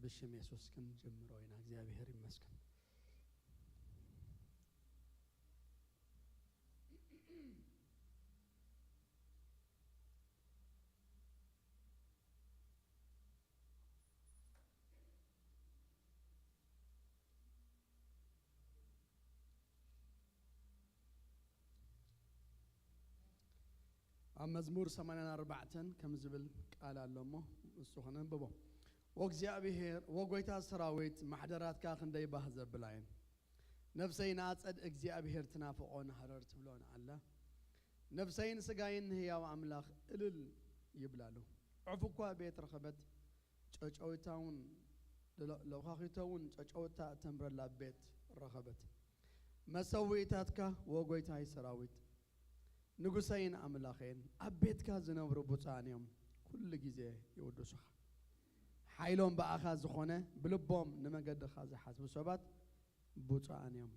ብሽም የሱስ ክንጀምሮ ኢና። እግዚኣብሔር ይመስገን። ኣብ መዝሙር ሰማንያን ኣርባዕተን ከም ዝብል ቃል ኣሎ እሞ፣ እሱ ኸነንብቦ። "ወእግዚኣብሔር፣ ወጎይታ ሰራዊት፣ ማሕደራትካ ክንደይ ባህ ዘብላ እየን። ነፍሰይ ንኣጸድ እግዚኣብሔር ትናፍቖን ሃረር ትብሎን ኣላ። ነፍሰይን ስጋይን ንህያው ኣምላኽ እልል ይብላሉ። ዕፍ እኳ ቤት ረኸበት፣ ጨጨውታውን ለኻኺቶውን ጨጨውታ እተንብረላ ቤት ረኸበት። መሰውኢታትካ፣ ወጎይታይ ሰራዊት፣ ንጉሰይን ኣምላኸይን፣ ኣብ ቤትካ ዝነብሩ ብፁዓን እዮም፣ ኩሉ ግዜ ይውድሱኻ። ሓይሎም ብኣኻ ዝኾነ፣ ብልቦም ንመገድኻ ዝሓስቡ ሰባት ብፁዓን እዮም።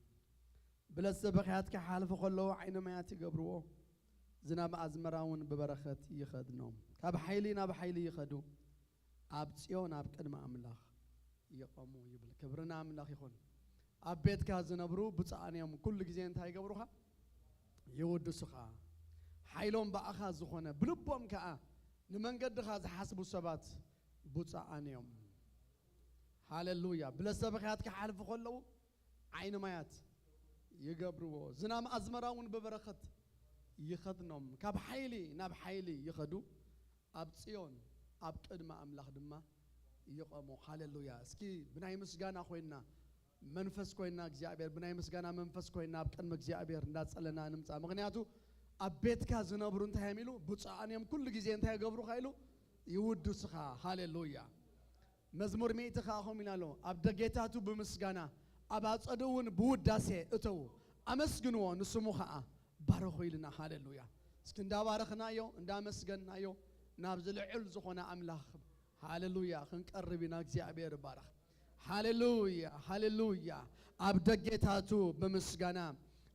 ብለሰ በኽያት ክሓልፉ ከለዉ ዓይኒ ማያት ይገብርዎ፣ ዝናብ ኣዝመራ እውን ብበረኸት ይኸድኖም። ካብ ሓይሊ ናብ ሓይሊ ይኸዱ፣ ኣብ ጽዮን ኣብ ቅድሚ ኣምላኽ ይቐሙ" ይብል። ክብሪ ንኣምላኽ ይኹን። ኣብ ቤትካ ዝነብሩ ብፁዓን እዮም፣ ኩሉ ግዜ እንታይ ይገብሩኻ? ይውድሱኻ። ሓይሎም ብኣኻ ዝኾነ፣ ብልቦም ከኣ ንመንገድኻ ዝሓስቡ ሰባት ብፁዓን እዮም። ሃሌሉያ። ብለሰ በኽያት ክሓልፉ ከለዉ ዓይኒ ማያት ይገብርዎ፣ ዝናም ኣዝመራ እውን ብበረኸት ይኸድኖም። ካብ ሓይሊ ናብ ሓይሊ ይኸዱ፣ ኣብ ጽዮን ኣብ ቅድሚ ኣምላኽ ድማ ይቐሙ። ሃሌሉያ። እስኪ ብናይ ምስጋና ኮይና፣ መንፈስ ኮይና፣ እግዚኣብሔር ብናይ ምስጋና መንፈስ ኮይና ኣብ ቅድሚ እግዚኣብሔር እንዳጸለና ንምጻእ። ምኽንያቱ ኣብ ቤትካ ዝነብሩ እንታይ እዮም ኢሉ? ብፁዓን እዮም። ኩሉ ግዜ እንታይ ይገብሩኻ ኢሉ? ይውድሱኻ። ሃሌሉያ። መዝሙር ሚእቲ ከኣ ከምኡ ኢሉ ኣሎ፣ "ኣብ ደጌታቱ ብምስጋና፣ ኣብ ኣጸድኡ እውን ብውዳሴ እተዉ፣ ኣመስግንዎ፣ ንስሙ ኸኣ ባርኹ" ኢልና። ሃሌሉያ። እስኪ እንዳባረኽናዮ፣ እንዳመስገንናዮ፣ ናብዚ ልዑል ዝኾነ ኣምላኽ፣ ሃሌሉያ፣ ክንቀርብ ኢና። እግዚኣብሔር ይባረኽ። ሃሌሉያ፣ ሃሌሉያ። "ኣብ ደጌታቱ ብምስጋና፣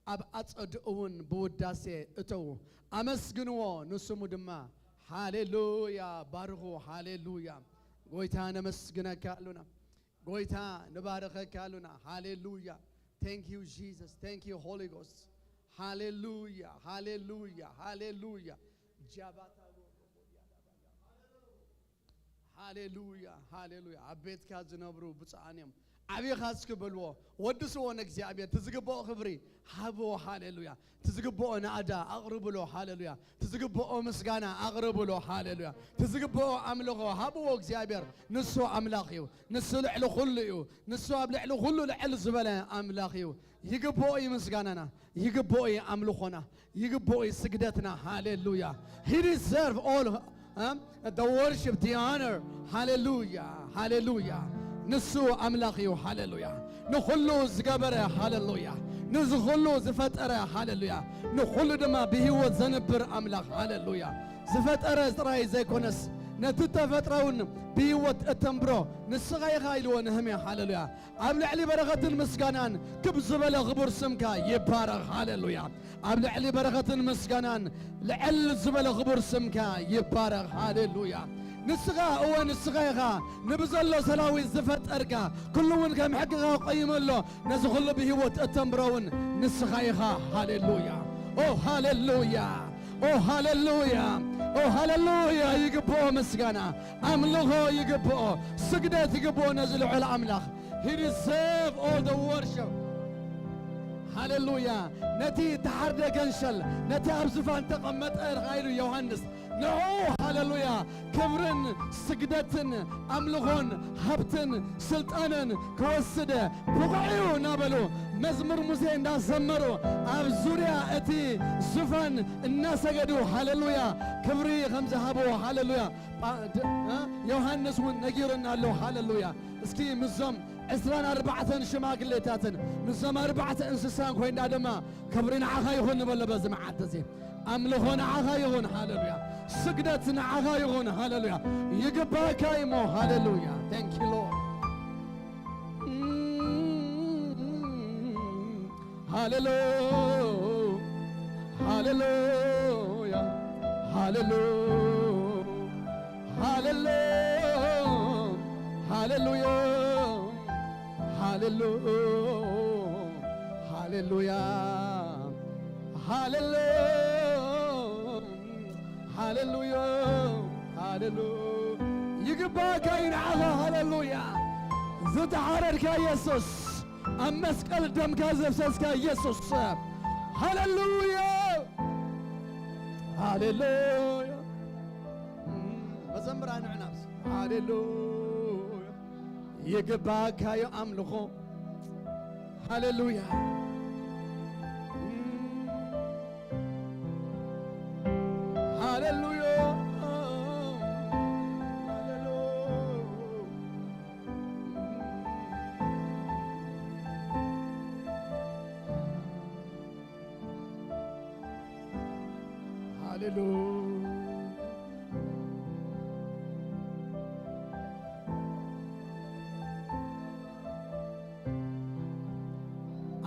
ኣብ ኣጸድኡ እውን ብውዳሴ እተዉ፣ ኣመስግንዎ፣ ንስሙ ድማ፣ ሃሌሉያ፣ ባርኹ።" ሃሌሉያ። ጎይታ ነመስግነካ ኣሉና። ጎይታ ንባረኸካ ኣሉና። ሃሌሉያ። Thank you Jesus. Thank you Holy Ghost. ሃሌሉያ፣ ሃሌሉያ፣ ሃሌሉያ። ጃባታ፣ ሃሌሉያ፣ ሃሌሉያ። ኣብ ቤትካ ዝነብሩ ብፁዓን እዮም። ዓቢኻ እስኪ በልዎ፣ ወድስዎ ንእግዚኣብሔር። ትዝግብኦ ክብሪ ሃብዎ። ሃሌሉያ። ትዝግብኦ ናእዳ ኣቕርብሎ። ሃሌሉያ። ትዝግብኦ ምስጋና ኣቕርብሎ። ሃሌሉያ። ትዝግብኦ ኣምልኾ ሃብዎ። እግዚኣብሔር ንሱ ኣምላኽ እዩ። ንሱ ልዕሊ ኩሉ እዩ። ንሱ ኣብ ልዕሊ ኩሉ ልዕል ዝበለ ኣምላኽ እዩ። ይግብኦ እዩ ምስጋናና፣ ይግብኦ እዩ ኣምልኾና፣ ይግብኦ እዩ ስግደትና። ሃሌሉያ። He deserve all, um, the worship, the honor. ሃሌሉያ፣ ሃሌሉያ። ንሱ ኣምላኽ እዩ። ሃሌሉያ። ንኹሉ ዝገበረ፣ ሃሌሉያ። ንዚ ኩሉ ዝፈጠረ፣ ሃሌሉያ። ንኹሉ ድማ ብህይወት ዘንብር ኣምላኽ፣ ሃሌሉያ። ዝፈጠረ ጥራይ ዘይኮነስ፣ ነቲ ተፈጥሮውን ብህይወት እተንብሮ ንስኻ ኢኻ ኢልዎ ነህምያ። ሃሌሉያ። ኣብ ልዕሊ በረኸትን ምስጋናን ክብ ዝበለ ክቡር ስምካ ይባረኽ። ሃሌሉያ። ኣብ ልዕሊ በረኸትን ምስጋናን ልዕል ዝበለ ክቡር ስምካ ይባረኽ። ሃሌሉያ። ንስኻ፣ እወ፣ ንስኻ ኢኻ ንብዘሎ ሰራዊት ዝፈጠርካ፣ ኩሉ እውን ከም ሕግኻ ቆይሙ ኣሎ። ነዚ ኩሉ ብህይወት እተንብሮ እውን ንስኻ ኢኻ። ሃሌሉያ። ኦ ሃሌሉያ። ኦ ሃሌሉያ። ኦ ሃሌሉያ። ይግብኦ ምስጋና፣ ኣምልኾ ይግብኦ፣ ስግደት ይግብኦ ነዚ ልዑል ኣምላኽ። He deserve all the worship. ሃሌሉያ። ነቲ ተሓርደ ገንሸል፣ ነቲ ኣብ ዝፋን ተቐመጠ ርኣይሉ ዮሃንስ። ንዑ፣ ሃሌሉያ፣ ክብርን ስግደትን ኣምልኾን ሃብትን ስልጣንን ክወስድ ብቑዕ እዩ እናበሉ መዝሙር ሙሴ እንዳዘመሩ ኣብ ዙርያ እቲ ዙፋን እናሰገዱ፣ ሃሌሉያ፣ ክብሪ ከም ዝሃብዎ፣ ሃሌሉያ፣ ጳ-፣ ድ-፣ እ፣ ዮሃንስ እውን ነጊሩና ኣሎ። ሃሌሉያ። እስኪ ምስዞም ዕስራን ኣርባዕተን ሽማግሌታትን ምስዞም ኣርባዕተ እንስሳን ኮይና ድማ ክብሪ ንዓኻ ይኹን ንበሎ በዚ መዓልቲ እዚ። ኣምልኾ ንዓኻ ይኹን። ሃሌሉያ። ስግደት ንዓኻ ይኹን። ሃሌሉያ። ይግባእካ እሞ። ሃሌሉያ። Thank you Lord። ሃሌሉ-፣ ሃሌሉያ። ሃሌሉ-፣ ሃሌሉ-፣ ሃሌሉያ፣ ሃሌሉ-፣ ሃሌሉያ፣ ሃሌሉ-፣ ሃሌሉያ፣ ሃሌሉ-፣ ይግባእካ እዩ ንዓኻ። ሃሌሉያ፣ ዝተሓረድካ ኢየሱስ፣ ኣብ መስቀል ደምካ ዘፍሰስካ ኢየሱስ። ሃሌሉያ፣ ሃሌሉያ። መዘምራን ንዑ ናብዚ። ሃሌሉያ፣ ይግባእካዮ ኣምልኾ። ሃሌሉያ፣ ሃሌሉያ፣ ሃሌሉያ። ሃሌሉያ።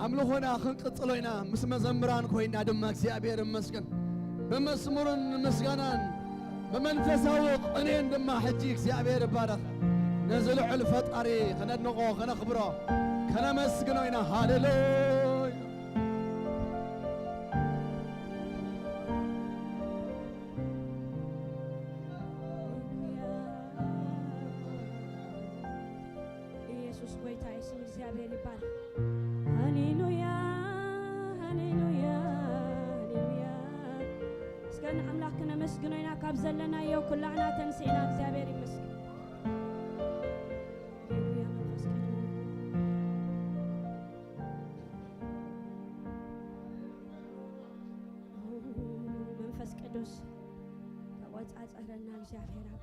ኣምልኾና ክንቅጽሎ ኢና፣ ምስ መዘምራን ኮይና ድማ። እግዚኣብሔር ይመስገን። ብመዝሙርን ምስጋናን ብመንፈሳዊ ቅኔን ድማ ሕጂ እግዚኣብሔር ይባረኽ። ነዚ ልዑል ፈጣሪ ከነድንቖ፣ ከነኽብሮ፣ ከነመስግኖ ኢና። ሃሌሉያ። ኢየሱስ ጎይታ እዩ፣ ስም እግዚኣብሔር ይባረክ። ሃሌሉያ፣ ሃሌሉያ፣ ሃሌሉያ። እስከ ንኣምላኽ ክነመስግኖ ኢና፣ ካብ ዘለናዮ ኩላዕና ተንሲእና። እግዚኣብሔር ይመስገን። ሃሌሉያ፣ መንፈስ ቅዱስ። መንፈስ ቅዱስ ተቆጻጸረና፣ እግዚኣብሔር ኣባ።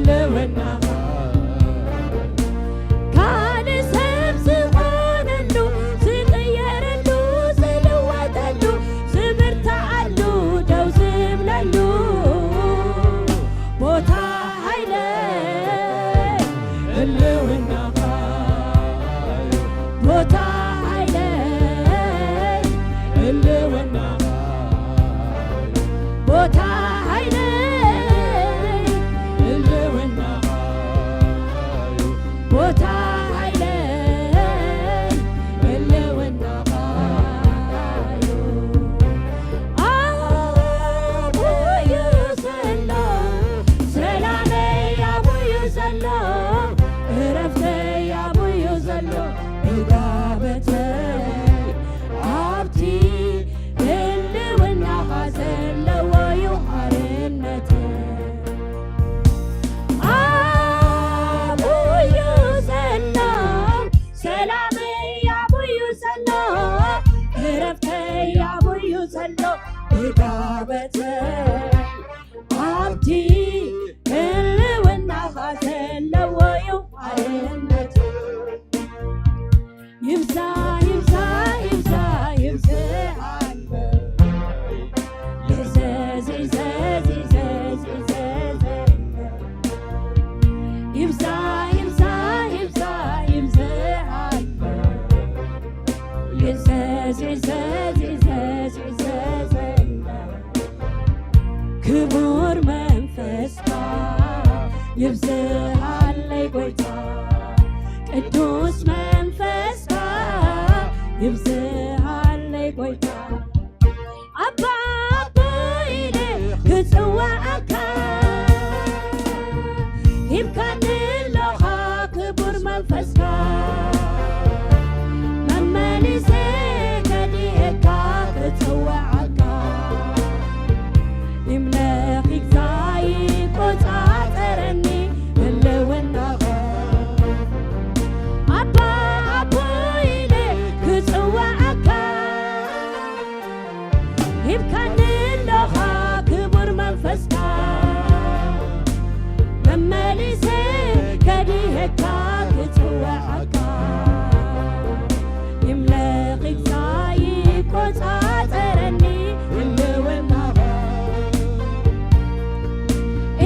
ለወናኻ ካልእ ሰብ ዝኾነሉ፣ ዝቕየረሉ፣ ዝልወጠሉ፣ ዝብርትዓሉ፣ ደው ዝብለሉ ቦታ ሃይለ ህልውናኻ እዩ። ቦታ ሃይለ ህልውናኻ እዩ። ቦታ ሃይለ ህልውናኻ እዩ። ቦታ ሃይለ ህልውናኻ እዩ። ኣብኡ እዩ ዘሎ፣ ሰላመይ ኣብኡ እዩ ዘሎ፣ እረፍተይ ኣብኡ እዩ ዘሎ። እጋበተይ ኣብቲ ህልውናኻ ዘለዎ'ዩ ሓርነተይ። ኣብኡ'ዩ ዘሎ፣ ሰላመይ ኣብኡ'ዩ ዘሎ፣ እረፍተይ ኣብኡ'ዩ ዘሎ። እጋበተይ ኣብቲ ህልውናኻ ዘለዎ'ዩ ሓርነተይ። ይብዛ፣ ይብዛ፣ ይብዛ፣ ይብዝሓለይ። ይዘዝ፣ ይዘዝ፣ ይዘዝ፣ ይዘዝ። ይብዛ፣ ይብዛ፣ ይብዛ፣ ይብዝሓለይ። ይዘዝ፣ ይዘዝ፣ ይዘዝ፣ ይዘዘለይ። ክቡር መንፈስካ ይብዝሃለይ ጎይታ፣ ቅዱስ መንፈስካ ይብዝሃለይ ጎይታ። ኣባ ኣቦ ኢለ ክጽዋዓካ ሂብካኒ ኣለኻ ክቡር መንፈስካ፣ መመሊሰ ከድህየካ ክጽዋዓካ፣ ይምለኽ ይግዛእ ይቆጻጸረኒ ህልውናኻ። ኣባ ኣቦ ኢለ ክጽዋዓካ ሂብካኒ ኣለኻ ክቡር መንፈስካ፣ መመሊሰ ከድህየካ ክጽውዓካ። ይምለኽ ይግዛእ ይቆጻጸረኒ ህልውናኻ።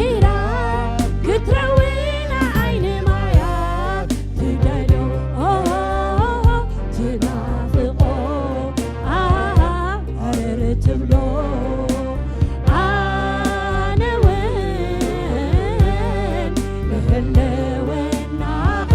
ኢራ ክትረዊ ንዓይኒ ማያ ትደልዮ ትናፍቆ ኣረር ትብሎ ኣነ እውን ንህልውናኻ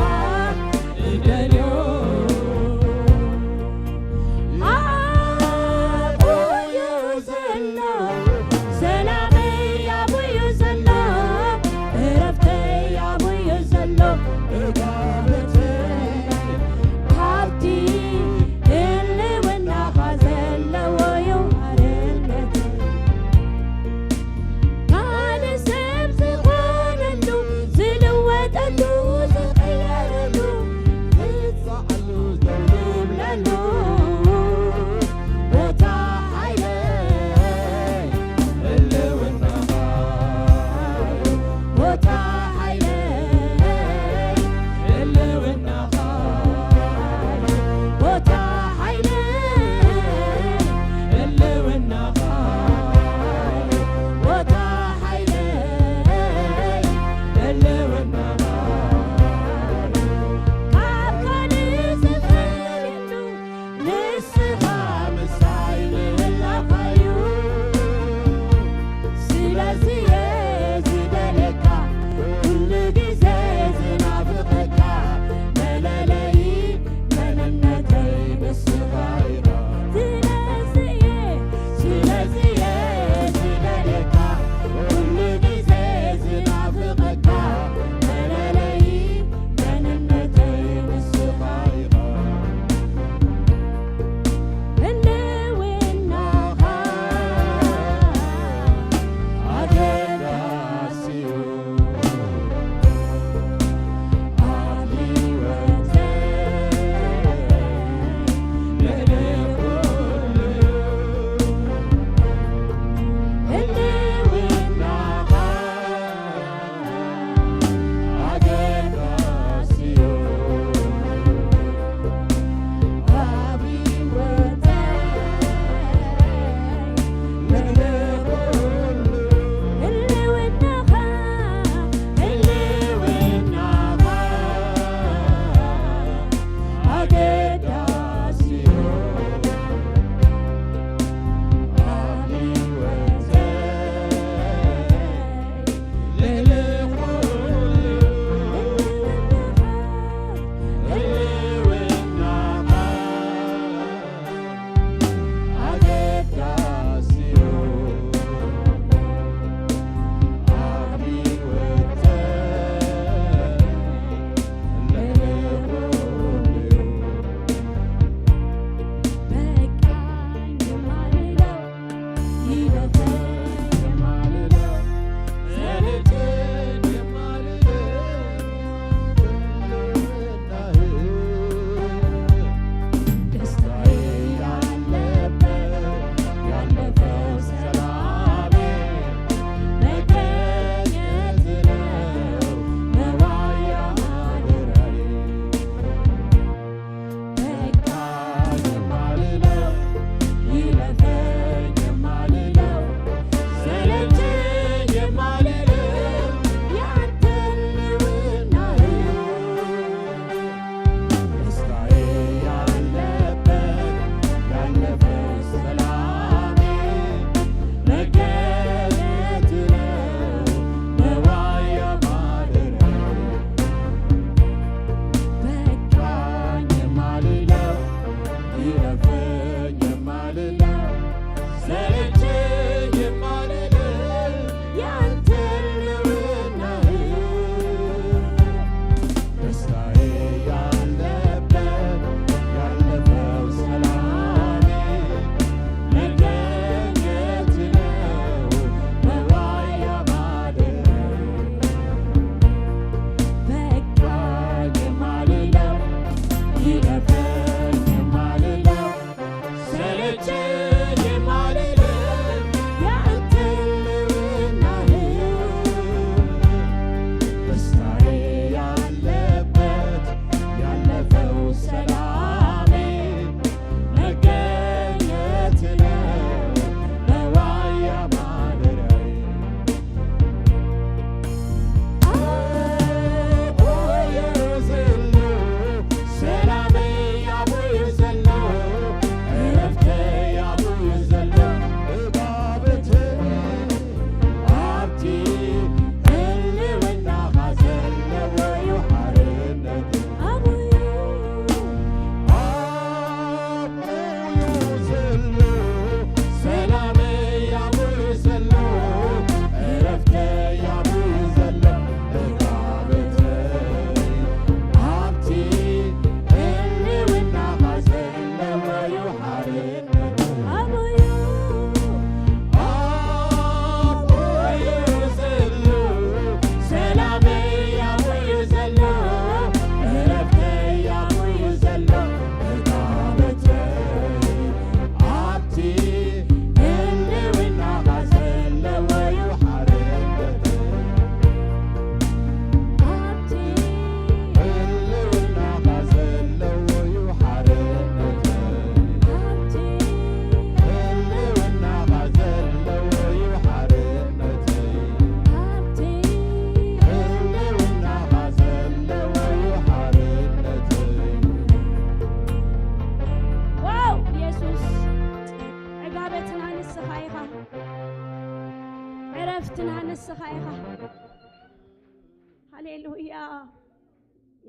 ሃሌሉያ።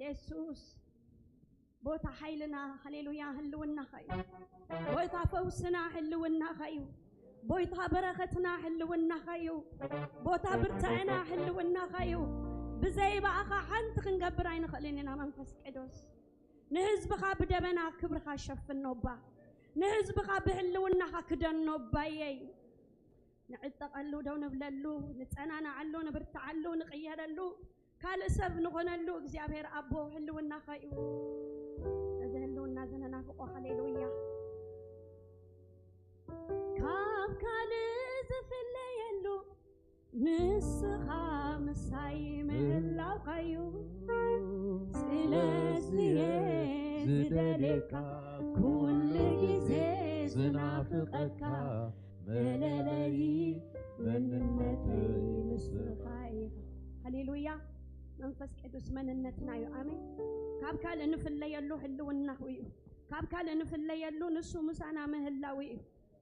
የሱስ፣ ቦታ ሓይልና፣ ሃሌሉያ፣ ህልውናኻ እዩ። ቦታ ፈውስና፣ ህልውናኻ እዩ። ቦታ በረኸትና፣ ህልውናኻ እዩ። ቦታ ብርታዕና፣ ህልውናኻ እዩ። ብዘይ ብኣኻ ሓንቲ ክንገብር ኣይንኽእልን ኢና። መንፈስ ቅዱስ፣ ንህዝብኻ ብደመና ክብርኻ ሸፍኖባ። ንህዝብኻ ብህልውናኻ ክደኖባየይ። ንዕጠቐሉ፣ ደው ንብለሉ፣ ንጸናናዓሉ፣ ንብርትዓሉ፣ ንቕየረሉ፣ ካልእ ሰብ ንኾነሉ እግዚኣብሔር ኣቦ ህልውናኻ እዩ። እዚ ህልውና እዚ ንናፍቆ። ሃሌሉያ። ካብ ካልእ ዝፍለየሉ ንስኻ ምሳይ ምህላውካዩ። ስለዚየ ዝደልየካ፣ ኩሉ ግዜ ዝናፍቀካ፣ መለለዪ መንነተይ ንስኻ ኢኻ። ሃሌሉያ። መንፈስ ቅዱስ መንነትና እዩ። ኣሜን። ካብ ካልእ ንፍለየሉ ህልውናኡ እዩ። ካብ ካልእ ንፍለየሉ ንሱ ምሳና ምህላው እዩ።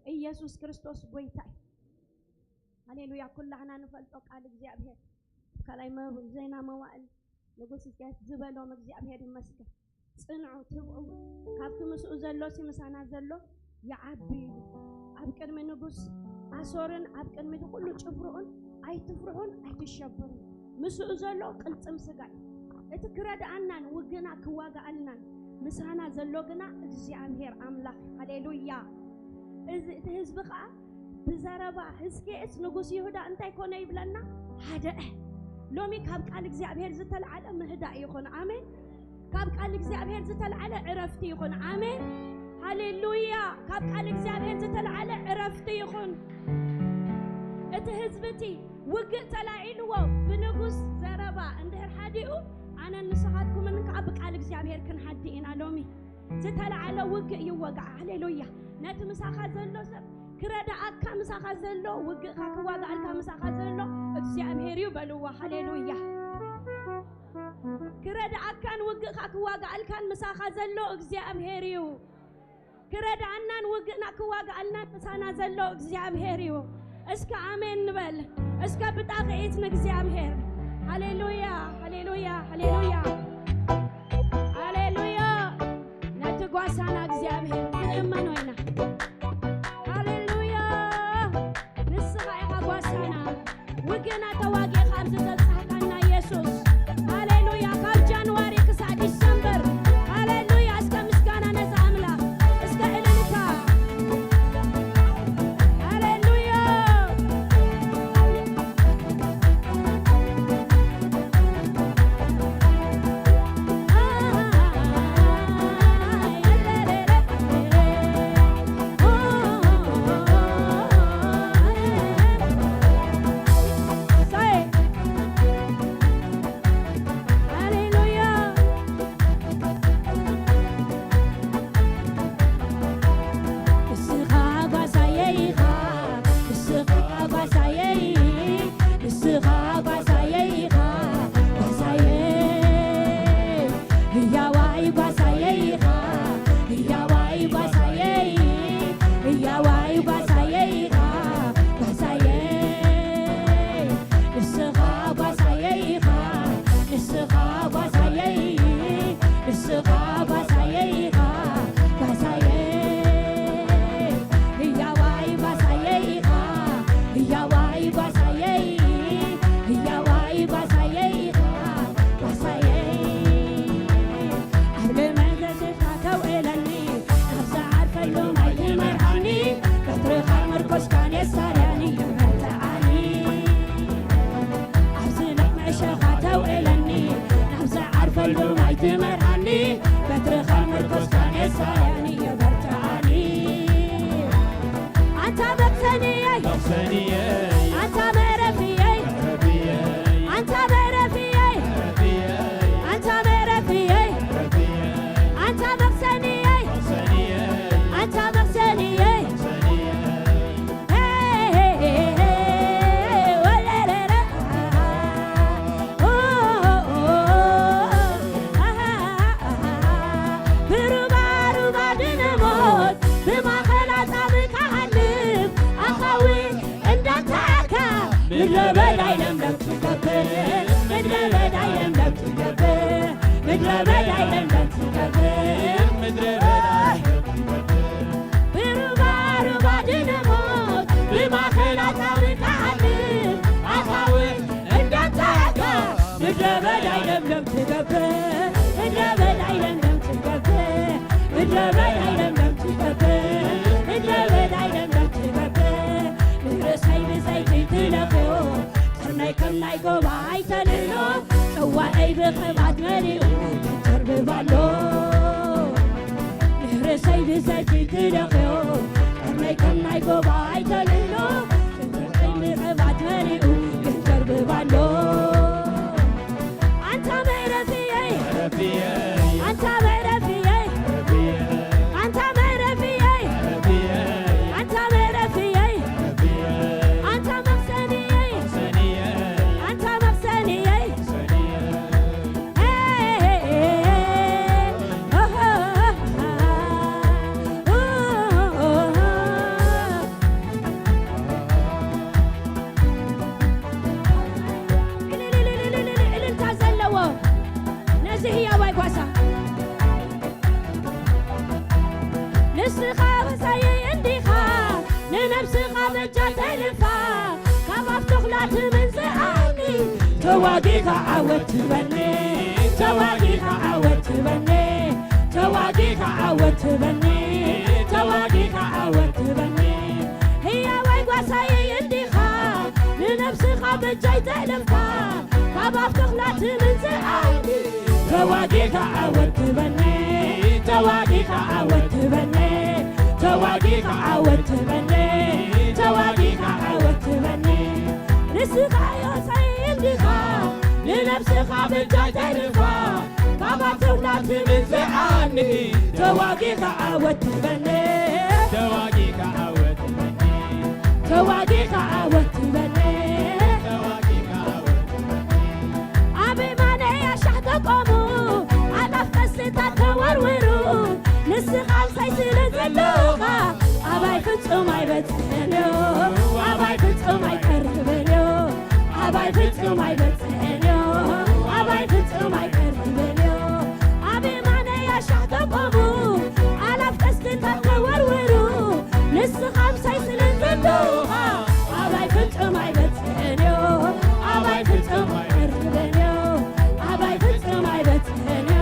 ኢየሱስ ክርስቶስ ጎይታ እዩ። ሃሌሉያ። ኩላህና ንፈልጦ ቃል እግዚኣብሔር። ካልኣይ መብ-፣ ዜና መዋእል ንጉስ ሕዝቅያስ ዝበሎም እግዚኣብሔር ይመስገን። ጽንዑ፣ ትብዑ፣ ካብቲ ምስኡ ዘሎሲ ምሳና ዘሎ ይዓቢ እዩ። ኣብ ቅድሚ ንጉስ ኣሶርን ኣብ ቅድሚ እቲ ኩሉ ጭፍርኡን ኣይትፍርሑን ኣይትሸበሩን። ምስኡ ዘሎ ቅልጽም ስጋ እዩ። እቲ ክረድኣናን ውግና ክዋግኣልናን ምሳና ዘሎ ግና እግዚኣብሔር ኣምላኽ። ሃሌሉያ። እዚ፣ እቲ ህዝቢ ኸኣ ብዘረባ ሕዝቅኤስ ንጉስ ይሁዳ እንታይ ኮነ ይብለና? ሃደአ። ሎሚ ካብ ቃል እግዚኣብሔር ዝተልዓለ ምህዳእ ይኹን። ኣሜን። ካብ ቃል እግዚኣብሔር ዝተልዓለ ዕረፍቲ ይኹን። ኣሜን። ሃሌሉያ። ካብ ቃል እግዚኣብሔር ዝተልዓለ ዕረፍቲ ይኹን። እቲ ህዝቢ እቲ ውግእ ተላዒልዎ ብንጉስ ዘረባ እንድሕር ሓዲኡ፣ ኣነን ንስኻትኩምን ከኣ ብቃል እግዚኣብሔር ክንሓዲ ኢና ሎሚ። ዝተልዓለ ውግእ ይወጋእ። ሃሌሉያ። ነቲ ምሳኻ ዘሎ ሰብ ክረድኣካ፣ ምሳኻ ዘሎ ውግእኻ ክዋጋኣልካ ምሳኻ ዘሎ እግዚኣብሔር እዩ በልዎ። ሃሌሉያ። ክረድኣካን ውግእኻ ክዋጋኣልካን ምሳኻ ዘሎ እግዚኣብሔር እዩ። ክረድኣናን ውግእና ክዋጋኣልናን ምሳና ዘሎ እግዚኣብሔር እዩ። እስከ ኣሜን ንበል። እስከ ብጣቕዒት ንእግዚኣብሔር። ሃሌሉያ፣ ሃሌሉያ፣ ሃሌሉያ፣ ሃሌሉያ። ነቲ ጓሳና እግዚኣብሔር ክንእመኖ ኢና። ሃሌሉያ። ንስኻ ኢኻ ጓሳና። ውግእና ተዋጊእኻ ኣብዚ ዘብጻሕካና የሱስ። ሃሌሉያ። ካብ ጃንዋሪ ክሳብ ዲሰምበር። ሃሌሉያ። እስከ ምስጋና ነዚ ኣምላኽ። እስከ እልልታ። ሃሌሉያ። ንስኻ ጓሳየይ ኢኻ፣ ንስኻ ጓሳየይ፣ ንስኻ ጓሳየይ ኢኻ፣ ጓሳየይ፣ ህያዋይ ጓሳየይ ኢኻ፣ ህያዋይ ጓሳየይ፣ ህያዋይ ጓሳየይ ኢኻ፣ ጓሳየይ፣ ንስኻ ጓሳየይ ኢኻ፣ ንስኻ ጓሳየይ፣ ንስኻ ጓሳየይ ኢኻ፣ ጓሳየይ፣ ህያዋይ ጓሳየይ ኢኻ፣ ህያዋይ ጓሳየይ፣ ህያዋይ ጓሳየይ ኢኻ፣ ጓሳየይ፣ ኣብ ልመን ዘሴፍካ ተውዕለኒ፣ ናብ ዝዓርፈሉ ማይ ትመርሃኒ፣ በትርኻ መርኮስካ ነሳርያኒ፣ የበርትዓኒ። ኣብዚ ልዕሊ መሸኻ ተውዕለኒ፣ ናብ ዝዓርፈሉ ማይ ትመርሃኒ፣ በትርኻ መርኮስካ ነሳርያኒ፣ የበርትዓኒ። ኣንታ መቕሰንየይ፣ መቕሰንየይ፣ ኣንታ መዕረፍየይ፣ መዕረፍየይ፣ ኣንታ መዕረፍየይ፣ መዕረፍየይ፣ ኣንታ መዕረፍየይ፣ መዕረፍየይ፣ ኣንታ መቕሰንየይ፣ መቕሰንየይ፣ ኣንታ መቕሰንየይ፣ መቕሰንየይ። ብሩባሩባ ድነሞት ብማእኸል ኣጻብዕካ ሓልፍ ኣኻውሕ እንዳተዓካ ምድረ በዳ ይለምለም ትገብር ምድረ በዳ ይለምለም ምድረ በዳ ለምለም ትገብር፣ ምድረ በዳ ለምለም ትገብር። ብሩባሩባ ድነሞት ብማኸላታ ብትዓብር ኣኻውሕ እንዳታካ ምድረ በዳ ለምለም ትገብር፣ ምድረ በዳ ለምለም ትገብር፣ ምድረ በዳ ለምለም ትገብር፣ ምድረ በዳ ለምለም ትገብር። ንርእሰይ ብዘይቲ ትለኽዮ፣ ቀርነይ ከም ናይ ጎባይ ተልሎ፣ ጽዋኤይ ብቕብኣት መሊኡ ተርብባሎ። ንርእሰይ ብዘይቲ ትለኽዮ፣ ቀርነይ ከም ናይ ጎባይ ተልሎ፣ ጽዋኤይ ብቕብኣት መሊኡ ተርብባሎ። ኣንታ መዕረፍየይ፣ ኣንታ መዕረፍየይ፣ ኣንታ መዕረፍየይ፣ ኣንታ መዕረፍየይ፣ ኣንታ መኽሰንየይ፣ ኣንታ መኽሰንየይ። እልልታ ዘለዎ ነዚ ህያዋይ ጓሳ። ንስኻ ጓሳየይ እንዲኻ፣ ንነብስኻ በጃ ተልፋ፣ ካብ ኣፍ ተኹላ ትምንዝኣኒ። ተዋጊኻ ዓወት ትበኒ፣ ተዋጊኻ ዓወት ትበኒ፣ ተዋጊኻ ዓወት ትበኒ፣ ተዋጊኻ ዓወት ትበኒ። ህያዋይ ጓሳየይ እንዲኻ፣ ንነብስኻ በጃይ ተልፋ፣ ካብ ኣፍ ተኹላ ትምንዝኣኒ። ተዋጊኻ ዓወት ትበኒ፣ ተዋጊኻ ዓወት ትበኒ፣ ተዋጊኻ ዓወት ትበኒ፣ ተዋጊኻ ዓወት ትበኒ። ንስኻ ዮሳይ እንዲኻ፣ ንነብስኻ በጃይ ተልፋ፣ ካብ ኣፍ ተኹላ ትምንዝኣኒ። ተዋጊኻ ዓወት ትበኒ፣ ተዋጊኻ ዓወት ትበኒ፣ ተዋጊኻ ዓወት ትበኒ። ኣብ የማነይ ኣሻሕ ተቆሙ፣ ኣላፍ ቀስታት ተወርውሩ። ንስኻ ምሳይ ስለ ዘለኻ፣ ኣባይ ፍጹም ኣይበጽሕን እዩ፣ ኣባይ ፍጹም ኣይቀርብን እዩ፣ ኣባይ ፍጹም ኣይበጽሕን እዩ፣ ኣባይ ፍጹም ኣይቀርብን እዩ። ኣብ የማነይ ኣሻሕ ተቆሙ፣ ኣላፍ ቀስታት ተወርውሩ። ንስኻ ምሳይ ስለ ዘለኻ፣ ኣባይ ፍጹም ኣይበጽሕን እዩ፣ ኣባይ ፍጹም ኣይቀርብን እዩ፣ ኣባይ ፍጹም ኣይበጽሕን እዩ።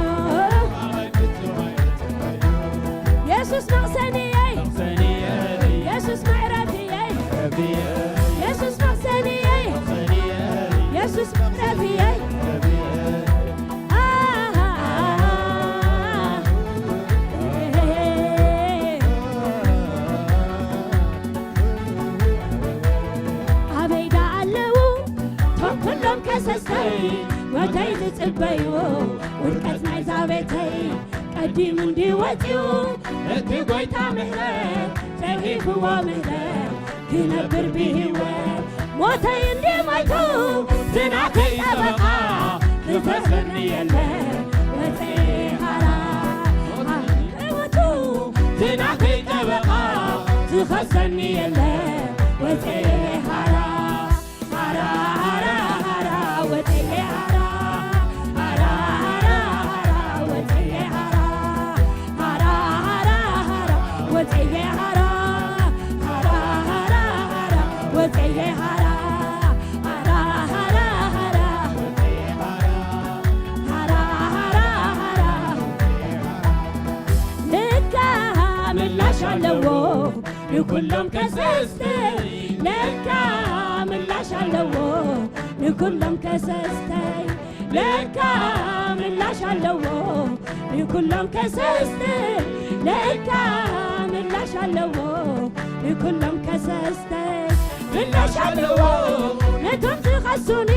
የሱስ መቕሰንየይ፣ የሱስ መዕረፍየይ፣ የሱስ መቕሰንየይ፣ የሱስ መዕረፍየይ። ኣበይ ደኣ ኣለዉ እቶም ኩሎም ከሰስተይ፣ ሞተይ ዝጽበዩ ውድቀት ናይዛ ቤተይ? ቀዲሙ እንዲ ወጺኡ እቲ ጐይታ ምሕረት፣ ጽሒፍዎ ምሕረት ክነብር ብህይወት። ሞተይ እንዲ ሞይቱ ዝናተይ ጠበቓ ክኸሰኒ የለ ወጸ ሃራ። ሞተይ እንዲ ሞይቱ ዝናተይ ጠበቓ ዝኸሰኒ የለ ወጸ ሃራ። ሃራ ሃራ ሃራ ወጸየ ሃራ። ሃራ ሃራ ሃራ ወጸየ ሃራ። ሃራ ሃራ ሃራ ወጸየ ሃራ። ሃራ ሃራ ሃራ ወጸየ ሃራ። ሃራ ሃራ ሃራ ወጸየ ሃራ። ሃራ ሃራ ሃራ ለካ ምላሽ ኣለዎ ንኩሎም ከሰስተይ። ለካ ምላሽ ኣለዎ ንኩሎም ከሰስተይ። ለካ ምላሽ ኣለዎ ንኩሎም ከሰስተይ። ለካ ምላሽ ኣለዎ ንኩሎም ከሰስተይ። ምላሽ ኣለዎ ነቶም ዝኸሱኒ፣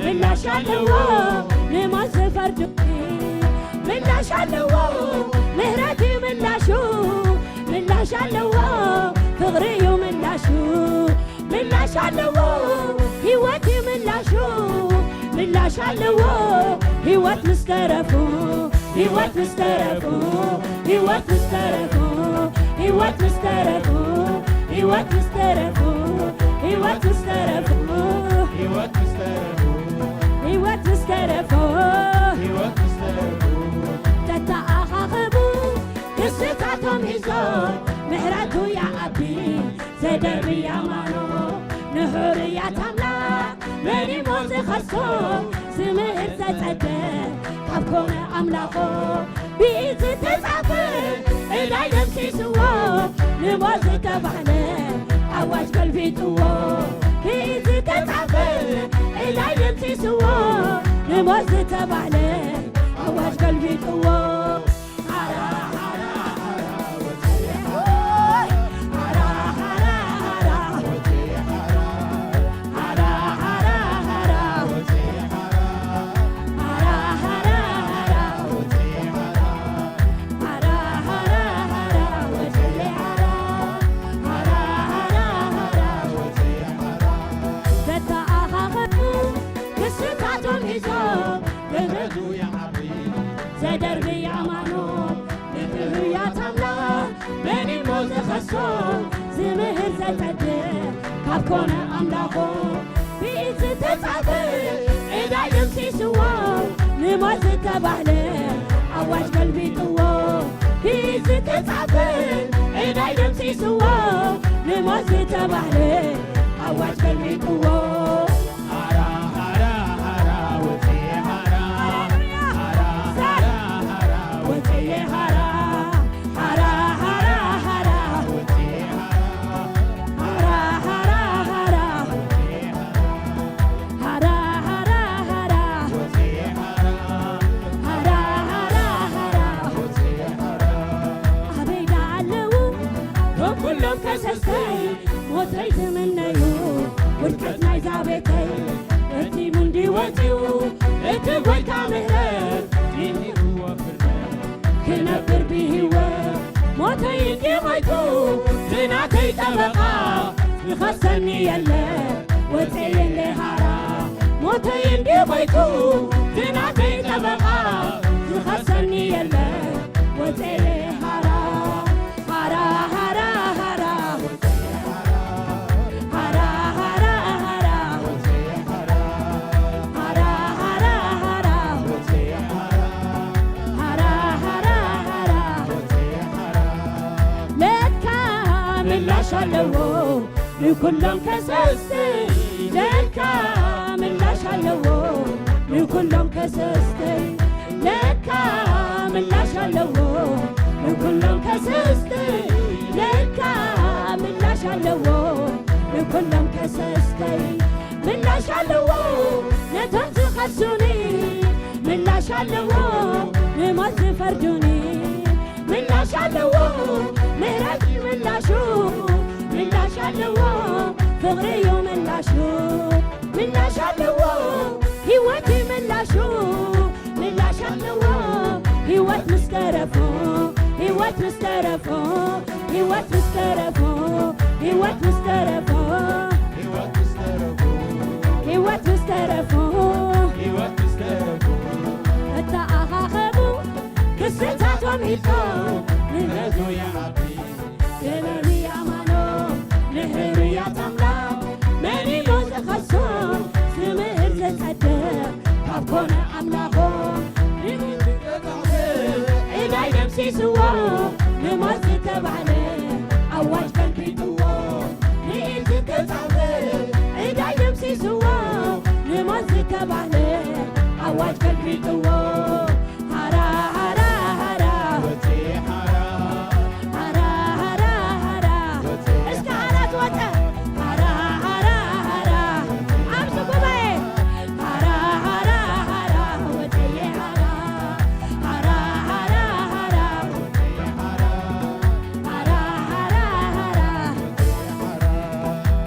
ምላሽ ኣለዎ ንሞት ዝፈርዱኒ። ምላሽ ኣለዎ ምህረት እዩ ምላሹ፣ ምላሽ ኣለዎ ፍቕሪ እዩ ምላሹ። ምላሽ ኣለዎ ህይወት እዩ ምላሹ፣ ምላሽ ኣለዎ ህይወት ምስ ተረፉ፣ ህይወት ምስ ተረፉ፣ ህይወት ምስ ተረፉ፣ ህይወት ምስ ተረፉ፣ ህይወት ምስ ተረፉ፣ ህይወት ምስ ተረፉ፣ ህይወት ምስ ተረፉ፣ ህይወት ምስ ተረፉ፣ ህይወት ምስ ተረፉ፣ ዝምህር ዘጸደ ካብ ኮነ ኣምላኾ ብኢድ ዝተጻፈ ዕዳይ ደምሲስዎ ንሞት ዝተባህለ ኣዋጅ ገልቢጥዎ። ብኢድ ዝተጻፈ ዕዳይ ደምሲስዎ ንሞት ዝተባህለ ኣዋጅ ገልቢጥዎ። ዘተኣኻኸቡ ክስታቶም ሒዞም ገረዱ ይዓቢ ዘደርቢ ኣማኖ ንህሩያት ኣምላኽ መን እሞ ዝኸሶ ዝምህር ዘጸድቕ ካብ ኮነ ኣምላኾ ብኢድ ዝተጻፈ ዕዳይ ደምሲስዎ ንሞት ዝተባህለ ኣዋጅ ገልቢጥዎ። ብኢድ ዝተጻፈ ዕዳይ ደምሲስዎ ንሞት ዝተባህለ ኣዋጅ ገልቢጥዎ። ሃራ ሃራ ሃራ ወጽየ ሃራ ሃራ ሃራ ሃራ ወጽየ ሃራ ሃራ ሃራ ሃራ ወጽየ ሃራ ሃራ ሃራ ሃራ ወጽየ ሃራ ሃራ ሃራ ሃራ ወጽየ ሃራ ሃራ ሃራ ሃራ ወጽየ ሃራ ኣበይ ደኣ ኣለዉ እቶም ኩሎም ከሰስተይ ሞተይ ዝምነዩ ውድቀት ናይዛ ቤተይ እቲ ሙንዲ ወፂኡ እቲ ጎይታ ምህረት ይህብዎ ፍርደት ክነብር ብህይወት ሞተይ እንዲ ሞይቱ ዝናተይ ጠበቓ ዝኸሰኒ የለ ወፀየለ ሃራ ሞተይ እንዲ ሞይቱ ዝናተይ ጠበቓ ዝኸሰኒ የለ ወፀየ ሃራ ሃራ ሃራ ሃራ ሃራ ሃራ ሃራ ሃራ ሃራ ሃራ ሃራ ሃራ ለካ ምላሽ ኣለዎ ንኩሎም ከሰስቲ ለካ ምላሽ ኣለዎ ንኩሎም ከሰስቲ ለካ ምላሽ ኣለዎ ንኩሎም ከሰስቲ ለካ ምላሽ ኣለዎ ንኩሎም ከሰስተይ ምላሽ ኣለዎ ነቶም ዝኸሱኒ ምላሽ ኣለዎ ንሞት ዝፈርዱኒ ምላሽ ኣለዎ ምህረት እዩ ምላሹ ምላሽ ኣለዎ ፍቕሪ እዩ ምላሹ ምላሽ ኣለዎ ህይወት እዩ ምላሹ ምላሽ ኣለዎ ህይወት ምስ ተረፎ ህይወት ምስ ተረፎ ህይወት ምስ ተረፎ ህይወት ምስ ተረፎ ህይወት ምስ ተረፎ ህይወት ምስ ተረፎ ህይወት ምስ ተረፎ እተኣኻኸቡ ክስታቶም ሒዞም ንነዙ ይዓቢ ገለኒ ኣማኖ ንሕርያት ኣምላኽ መን እሞ ዝኸሶ ዝምህር ዘጸድቕ ካብ ኮነ ኣምላኾ ዕዳይ ደምሲስዎ ንሞት ዝተባህለ ኣዋጅ ገልቢጥዎ ንኢድ ዝተጻፈ ዕዳይ ደምሲስዎ ንሞት ዝተባህለ ኣዋጅ ገልቢጥዎ ሃራ ሃራ ሃራ ወጽየ ሃራ ሃራ ሃራ ሃራ እስከ ሃራ ዝወጸ ሃራ ሃራ ሃራ ኣብዚ ጉባኤ ሃራ ሃራ ሃራ ወጽየ ሃራ ሃራ ሃራ ሃራ ወጽየ ሃራ ሃራ ሃራ ሃራ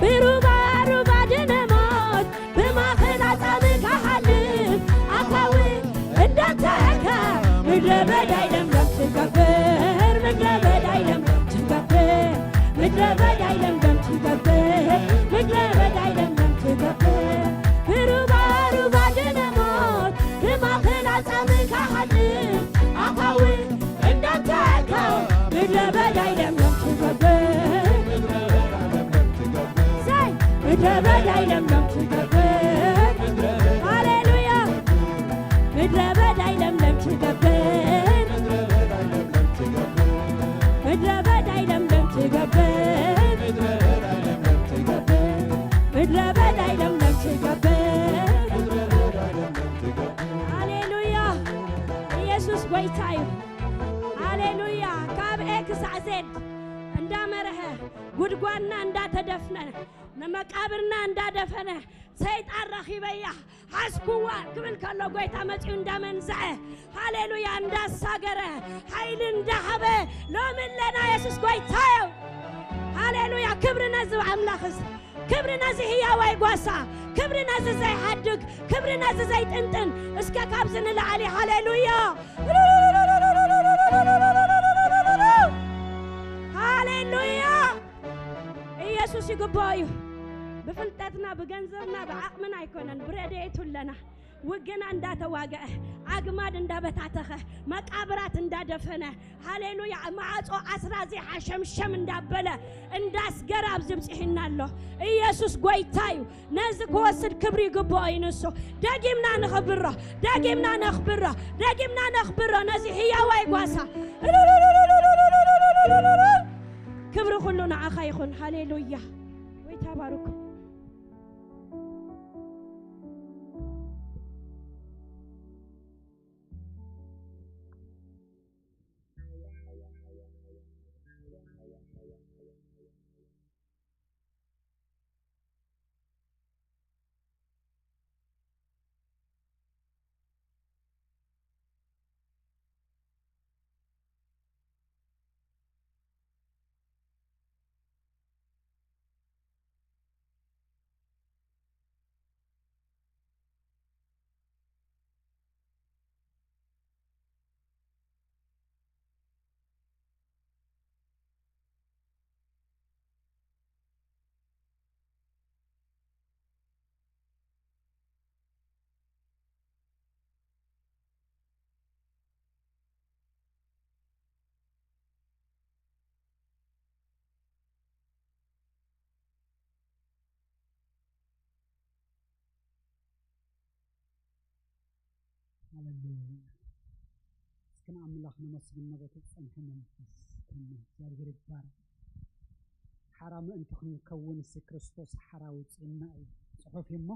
ብሩባ ሩባ ድነሞት ብማእኸል ኣጻምእ ክሓልፍ ኣኻውሕ እንዳተኸልካ ምድረ በዳ ለምለም ትገብር ምድረ በዳ ለምለም ትገብር ምድረ በዳ ለምለም ትገብር ምድረ በዳ ለምለም ትገብር ብሩባ ሩባ ድነሞት ብማእኸል ኣጻምእ ክሓልፍ ኣኻውሕ እንዳተኸልካ ምድረ በዳ ለምለም ትገብር ምድረ በዳ ለምለም ትገብር ሃሌሉያ ምድረ በዳ ለምለም ትገብር ምድረ በዳ ለምለም ትገብር ምድረ በዳ ለምለም ትገብር ጎይታ እዩ። ሃሌሉያ። ካብ ኤ ክሳዕ ዜድ እንዳመርሐ፣ ጉድጓድና እንዳተደፍነ፣ ንመቃብርና እንዳደፈነ፣ ሰይጣን ረኺበያ ሓዝኩዋ ክብል ከሎ፣ ጎይታ መጺኡ እንዳመንዘዐ፣ ሃሌሉያ፣ እንዳሳገረ፣ ሓይሊ እንዳሃበ፣ ሎሚ ኣለና። የሱስ ጎይታ እዩ። ሃሌሉያ። ክብሪ ነዚ ኣምላኽ እዚ፣ ክብሪ ነዚ ህያዋይ ጓሳ፣ ክብሪ ነዚ ዘይሓድግ፣ ክብሪ ነዚ ዘይጥንጥን። እስከ ካብዚ ንላዕሊ፣ ሃሌሉያ፣ ሃሌሉያ። ኢየሱስ ይግባኦ እዩ። ብፍልጠትና፣ ብገንዘብና፣ ብዓቕምና ኣይኮነን፣ ብረድኤቱ ኣለና። ውግና እንዳተዋግአ፣ ኣግማድ እንዳበታተኸ፣ መቃብራት እንዳደፈነ፣ ሃሌሉያ፣ ማዕጾ ኣስራዚ ሓሸምሸም እንዳበለ፣ እንዳስገረ ኣብዚ ብጽሒና ኣሎ። ኢየሱስ ጎይታ እዩ። ነዚ ክወስድ ክብሪ ይግብኦ እዩ ንሱ። ደጊምና ንኽብሮ፣ ደጊምና ነኽብሮ፣ ደጊምና ነኽብሮ ነዚ ህያዋይ ጓሳ። ክብሪ ኩሉ ንዓኻ ይኹን። ሃሌሉያ። ጎይታ ባርኩ። ሃሌሉያ። እስኪ ንኣምላኽ ነመስግን። ነበቲ ዝጸንሐ መንፈስ ተመ እግዚኣብሔር ይባረክ። ሓራ ምእንቲ ክንከውን እስኪ ክርስቶስ ሓራ ውፅእና እዩ ጽሑፍ እሞ፣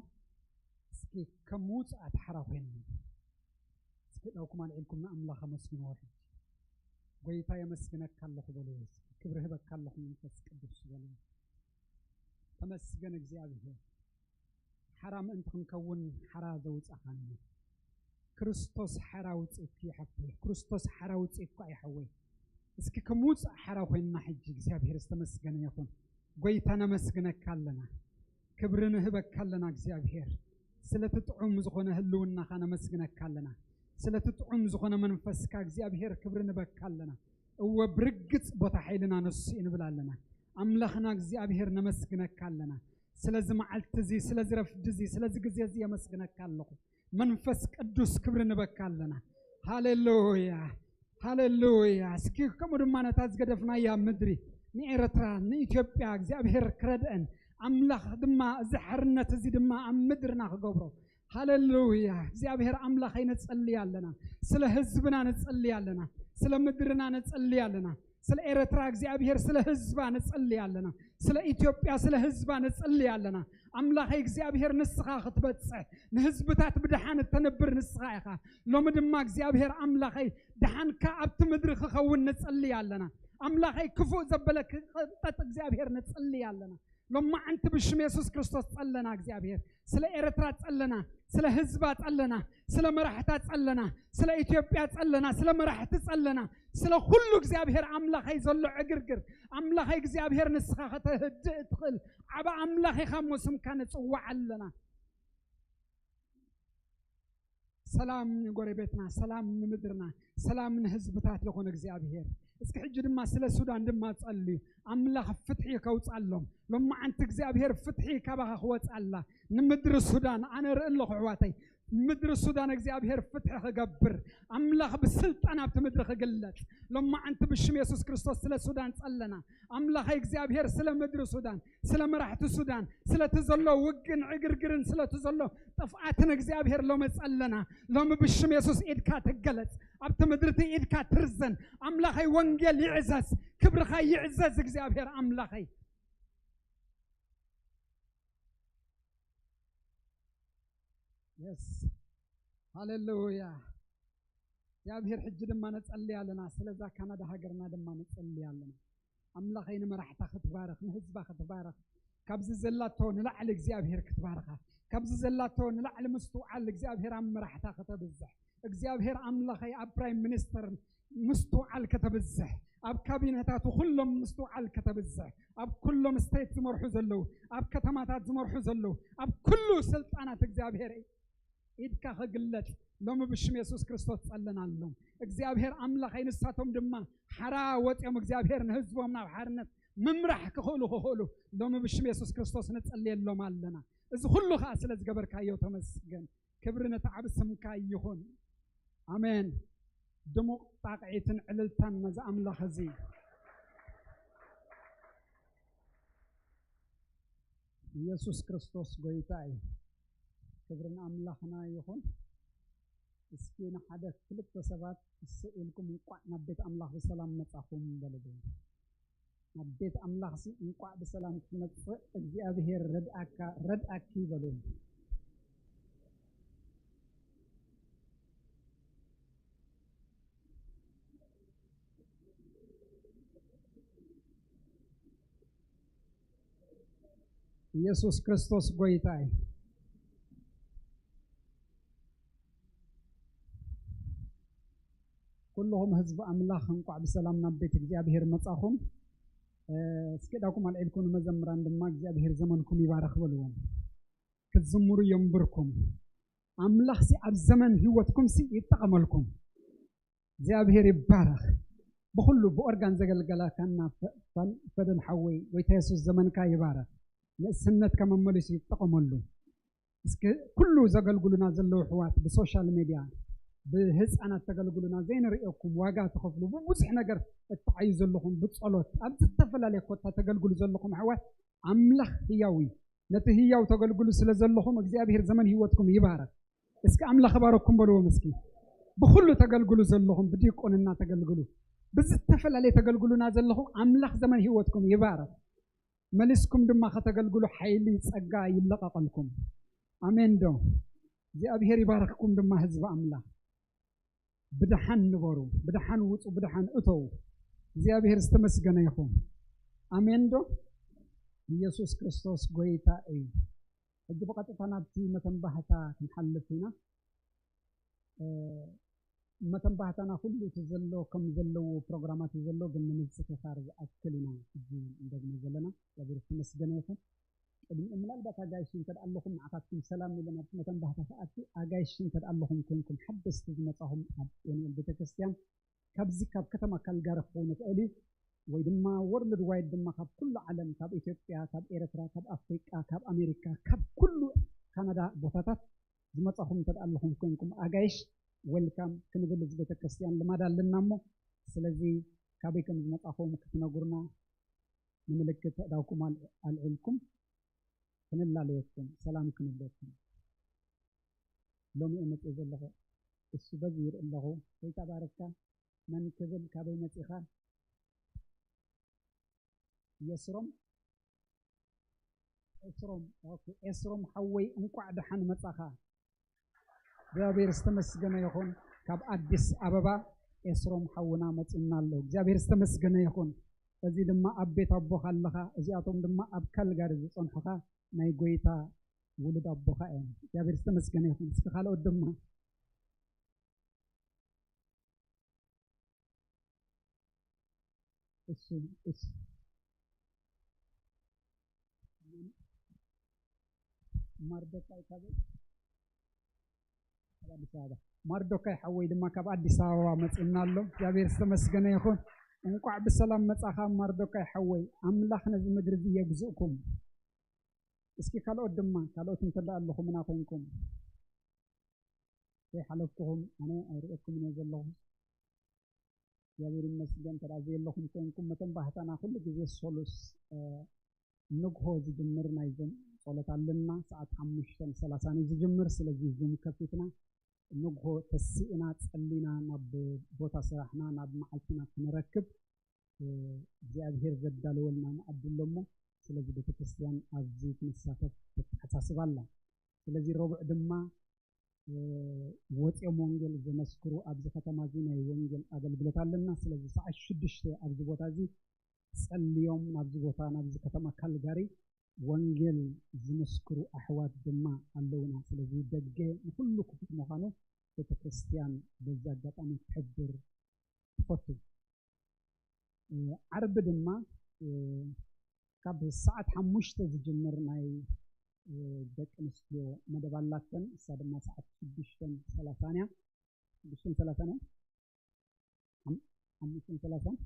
እስኪ ከም ውፅኣት ሓራ ኮይንና እስኪ እዳውኩም ኣልዒልኩም ንኣምላኽ ኣመስግንዎ። ሕጂ ጎይታ የመስግነካ ኣለኹ በልዎ። እስኪ ክብሪ ህበካ ኣለኹ መንፈስ ቅዱስ በልዎ። ተመስገን እግዚኣብሔር። ሓራ ምእንቲ ክንከውን ሓራ ዘውፃኻኒ። ክርስቶስ ሓራ ውፅእኩ እዩ ሓፍተይ። ክርስቶስ ሓራ ውፅእኩ እዩ ሓወይ። እስኪ ከም ውፅእ ሓራ ኮይንና ሕጂ እግዚኣብሔር ዝተመስገነ ይኹን። ጎይታ ነመስግነካ ኣለና። ክብሪ ንህበካ ኣለና እግዚኣብሔር። ስለቲ ጥዑም ዝኾነ ህልውናኻ ነመስግነካ ኣለና። ስለቲ ጥዑም ዝኾነ መንፈስካ እግዚኣብሔር ክብሪ ንህበካ ኣለና። እወ ብርግጽ ቦታ ሓይልና ንሱ እዩ ንብል ኣለና። ኣምላኽና እግዚኣብሔር ነመስግነካ ኣለና። ስለዚ መዓልቲ እዚ፣ ስለዚ ረፍዲ እዚ፣ ስለዚ ግዜ እዚ የመስግነካ ኣለኹ። መንፈስ ቅዱስ ክብሪ ንበካ ኣለና። ሃሌሉያ፣ ሃሌሉያ። እስኪ ከምኡ ድማ ነታ ዝገደፍናያ ምድሪ ንኤረትራ፣ ንኢትዮጵያ እግዚኣብሔር ክረድአን፣ ኣምላኽ ድማ እዚ ሓርነት እዚ ድማ ኣብ ምድርና ክገብሮ። ሃሌሉያ። እግዚኣብሔር ኣምላኸይ ንጸሊ ኣለና። ስለ ህዝብና ንጸሊ ኣለና። ስለ ምድርና ንጸሊ ኣለና። ስለ ኤረትራ እግዚኣብሔር ስለ ህዝባ ንጸሊ ኣለና። ስለ ኢትዮጵያ ስለ ህዝባ ንጸሊ ኣለና። ኣምላኸይ እግዚኣብሔር ንስኻ ክትበጽሕ፣ ንህዝብታት ብደሓን እተንብር ንስኻ ኢኻ። ሎሚ ድማ እግዚኣብሔር ኣምላኸይ ደሓንካ ኣብቲ ምድሪ ክኸውን ንጸሊ ኣለና። ኣምላኸይ ክፉእ ዘበለ ክቐንጠጥ እግዚኣብሔር ንጸሊ ኣለና። ሎማዓንቲ ብሽም የሱስ ክርስቶስ ጸለና እግዚኣብሔር። ስለ ኤረትራ ጸለና፣ ስለ ህዝባ ጸለና፣ ስለ መራሕታ ጸለና፣ ስለ ኢትዮጵያ ጸለና፣ ስለ መራሕቲ ጸለና፣ ስለ ኩሉ እግዚኣብሔር ኣምላኸይ ዘሎ ዕግርግር፣ ኣምላኸይ እግዚኣብሔር ንስኻ ከተህድእ ትኽእል ዓቢ ኣምላኽ ኢኻ እሞ ስምካ ንጽዋዕ ኣለና። ሰላም ንጎረቤትና፣ ሰላም ንምድርና፣ ሰላም ንህዝብታት ይኹን እግዚኣብሔር። እስኪ ሕጂ ድማ ስለ ሱዳን ድማ ጸልዩ። ኣምላኽ ፍትሒ ከውጻሎም። ሎማዓንቲ እግዚኣብሔር ፍትሒ ካባኻ ክወጻላ። ንምድሪ ሱዳን ኣነ ርኢ ኣለኹ ኣሕዋተይ። ምድሪ ሱዳን እግዚኣብሔር ፍትሒ ክገብር። ኣምላኽ ብስልጣን ኣብቲ ምድሪ ክግለጽ። ሎማዓንቲ ብሽም የሱስ ክርስቶስ ስለ ሱዳን ጸለና። ኣምላኸይ እግዚኣብሔር ስለ ምድሪ ሱዳን፣ ስለ መራሕቲ ሱዳን፣ ስለቲ ዘሎ ውግን ዕግርግርን ስለቲ ዘሎ ጥፍኣትን እግዚኣብሔር ሎሚ ጸለና። ሎሚ ብሽም የሱስ ኢድካ ትገለጽ። ኣብቲ ምድሪ እቲ ኢድካ ትርዘን። ኣምላኸይ ወንጌል ይዕዘዝ፣ ክብርኻ ይዕዘዝ እግዚኣብሔር ኣምላኸይ። የስ ሃሌሉያ። እግዚኣብሔር ሕጂ ድማ ነጸሊ ኣለና። ስለዛ ካናዳ ሃገርና ድማ ነጸሊ ኣለና። ኣምላኸይ ንመራሕታ ክትባረኽ፣ ንህዝባ ክትባረኽ፣ ካብዚ ዘላቶ ንላዕሊ እግዚኣብሔር ክትባርኻ፣ ካብዚ ዘላቶ ንላዕሊ ምስትውዓል እግዚኣብሔር ኣብ መራሕታ ከተብዝሕ፣ እግዚኣብሔር ኣምላኸይ ኣብ ፕራይም ሚኒስተር ምስትውዓል ከተብዝሕ፣ ኣብ ካቢነታቱ ኩሎም ምስትውዓል ከተብዝሕ፣ ኣብ ኩሎም ስቴት ዝመርሑ ዘለዉ፣ ኣብ ከተማታት ዝመርሑ ዘለዉ፣ ኣብ ኩሉ ስልጣናት እግዚኣብሔር ኢድካ ክግለጽ ሎሚ ብሽም የሱስ ክርስቶስ ጸለናሎም። እግዚኣብሔር ኣምላኸይ ንሳቶም ድማ ሓራ ወጽኦም እግዚኣብሔር ንህዝቦም ናብ ሓርነት ምምራሕ ክኽእሉ ክኽእሉ ሎሚ ብሽም የሱስ ክርስቶስ ንጸልየሎም ኣለና። እዚ ኩሉ ኸኣ ስለ ዝገበርካዮ ተመስገን። ክብሪ ነቲ ዓቢ ስምካ ይኹን። ኣሜን። ድሙቕ ጣቕዒትን ዕልልታን ነዚ ኣምላኽ እዚ። ኢየሱስ ክርስቶስ ጎይታ እዩ። ክብሪ ንኣምላኽና ይኹን። እስኪ ንሓደ ክልተ ሰባት ስቕ ኢልኩም እንቋዕ ናብ ቤት ኣምላኽ ብሰላም መጻኹም በልሉ። ናብ ቤት ኣምላኽሲ እንቋዕ ብሰላም ክትመጽእ እግዚኣብሔር ረድኣካ፣ ረድኣኪ በሉ። ኢየሱስ ክርስቶስ ጎይታ እዩ። ኩልኹም ህዝቢ ኣምላኽ እንቋዕ ብሰላም ናብ ቤት እግዚኣብሔር መጻኹም። እ፣ እስኪ እዳኩም ኣልዒልኩም ንመዘምራን ድማ እግዚኣብሔር ዘመንኩም ይባረኽ በልዎም። ክትዝምሩ የንብርኩም። ኣምላኽሲ ኣብ ዘመን ህይወትኩምሲ ይጠቐመልኩም። እግዚኣብሔር ይባረኽ። ብኹሉ ብኦርጋን ዘገልገለካና ፈ-፣ ፈ-፣ ፈደን ሓወይ፣ ጎይታ የሱስ ዘመንካ ይባረኽ። ንእስነትካ መመሊሱ ይጠቐመሉ። እስኪ ኩሉ ዘገልግሉና ዘለዉ ኣሕዋት ብሶሻል ሜድያ፣ ብህፃናት ተገልግሉና፣ ዘይንርእየኩም ዋጋ ትኸፍሉ፣ ብብዙሕ ነገር እትዓዩ ዘለኹም፣ ብጸሎት ኣብ ዝተፈላለየ ኮታ ተገልግሉ ዘለኹም ኣሕዋት፣ ኣምላኽ ህያው እዩ። ነቲ ህያው ተገልግሉ ስለ ዘለኹም እግዚኣብሔር ዘመን ህይወትኩም ይባረኽ። እስኪ ኣምላኽ ይባረኩም በልዎም እስኪ። ብኹሉ ተገልግሉ ዘለኹም፣ ብዲቁንና ተገልግሉ፣ ብዝተፈላለየ ተገልግሉና ዘለኹም ኣምላኽ ዘመን ህይወትኩም ይባረኽ። መሊስኩም ድማ ከተገልግሉ ሓይሊ ጸጋ ይለቐቐልኩም። ኣሜን ዶ? እግዚኣብሔር ይባርኽኩም ድማ ህዝቢ ኣምላኽ። ብደሓን ንበሩ፣ ብደሓን ውጹ፣ ብደሓን እተዉ። እግዚኣብሔር ዝተመስገነ ይኹን። ኣሜን ዶ? ኢየሱስ ክርስቶስ ጎይታ እዩ። ሕጂ ብቐጥታ ናብቲ መተንባህታ ክንሓልፍ ኢና። እ፣ መተንባህታና ኩሉ እቲ ዘሎ ከም ዘለዎ ፕሮግራማት እዩ ዘሎ፣ ግን ንምዝክኻር ዝኣክል ኢና ሕጂ እንደግሞ ዘለና። እግዚኣብሔር ዝተመስገነ ይኹን። ቅድሚኡ ምናልባት ኣጋይሽ እንተ ደኣ ኣለኹም ንዓኻትኩም ሰላም ኢለ ናብቲ መተንባህታ ክኣቱ፣ ኣጋይሽ እንተ ደኣ ኣለኹም ኮንኩም ሓደስቲ ዝመጻኹም ኣብ ዮንኤል ቤተክርስትያን ካብዚ ካብ ከተማ ካልጋሪ ክኸውን ይኽእል እዩ፣ ወይ ድማ ወርልድ ዋይድ ድማ ካብ ኩሉ ዓለም፣ ካብ ኢትዮጵያ፣ ካብ ኤርትራ፣ ካብ ኣፍሪቃ፣ ካብ ኣሜሪካ፣ ካብ ኩሉ ካናዳ ቦታታት ዝመጻኹም እንተ ደኣ ኣለኹም ኮንኩም ኣጋይሽ ዌልካም ክንብል እዚ ቤተክርስትያን ልማድ ኣለና እሞ፣ ስለዚ ካበይ ከም ዝመጻኹም ክትነግሩና ንምልክት ኣእዳውኩም ኣል-፣ ኣልዒልኩም ክንላለየኩም፣ ሰላም ክንብለኩም። ሎሚ እየ መጽእ ዘለኹ፣ እሱ በዚ ይርኢ ኣለኹ። ጎይታ ባረካ። መን ክብል፣ ካበይ መጺኻ? የስሮም፣ ኤስሮም፣ ኦኬ፣ ኤስሮም ሓወይ እንቋዕ ደሓን መጻኻ። እግዚኣብሔር ዝተመስገነ ይኹን። ካብ ኣዲስ ኣበባ ኤስሮም ሓውና መጺና ኣሎ። እግዚኣብሔር ዝተመስገነ ይኹን። እዚ ድማ ኣብ ቤት ኣቦኻ ኣለኻ። እዚኣቶም ድማ ኣብ ካልጋሪ ዝጸንሑኻ ናይ ጎይታ ውሉድ ኣቦኻ እዮም። እግዚኣብሔር ዝተመስገነ ይኹን። እስኪ ካልኦት ድማ እሱ፣ እሱ። ማርዶካይ ካበይ? ካብ ኣዲስ ኣበባ። ማርዶካይ ሓወይ ድማ ካብ ኣዲስ ኣበባ መጺና ኣሎ። እግዚኣብሔር ዝተመስገነ ይኹን። እንቋዕ ብሰላም መጻኻ ማርዶካይ ሓወይ። ኣምላኽ ነዚ ምድሪ እዚ የግዝእኩም። እስኪ ካልኦት ድማ፣ ካልኦት እንተ ደኣ ኣለኹምና ኮይንኩም። ዘይሓለፍኩኹም ኣነ ኣይርእየኩምን እየ ዘለኹ። እግዚኣብሔር ይመስገን። እንተ ደኣ ዘየለኹም ኮይንኩም፣ መተንባህታና ኩሉ ግዜ ሶሉስ፣ እ፣ ንግሆ ዝጅምር ናይ ዘም-፣ ጸሎት ኣለና። ሰዓት ሓሙሽተን ሰላሳን እዩ ዝጅምር። ስለዚ ዙም ከፊትና ንግሆ ተሲእና ጸሊና ናብ ቦታ ስራሕና፣ ናብ መዓልትና ክንረክብ፣ እ፣ እግዚኣብሔር ዘዳለወልና መኣዲ ኣሎ እሞ፣ ስለዚ ቤተክርስትያን ኣብዚ ክንሳተፍ ተተሓሳስብ ኣላ። ስለዚ ረቡዕ ድማ ወፂኦም ወንጌል ዘመስክሩ ኣብዚ ከተማ እዚ ናይ ወንጌል ኣገልግሎት ኣለና። ስለዚ ሰዓት ሽዱሽተ ኣብዚ ቦታ እዚ ጸልዮም ናብዚ ቦታ ናብዚ ከተማ ካልጋሪ ወንጌል ዝመስክሩ ኣሕዋት ድማ ኣለውና። ስለዚ ደገ ንኩሉ ክፉት ምዃኑ ቤተክርስትያን በዚ ኣጋጣሚ ትሕብር ትፈቱ። ዓርቢ ድማ ካብ ሰዓት ሓሙሽተ ዝጅምር ናይ ደቂ ኣንስትዮ መደብ ኣላተን። እሳ ድማ ሰዓት ሽዱሽተን ሰላሳን እያ። ሽዱሽተን ሰላሳን እያ። ሓሙሽተን ሰላሳን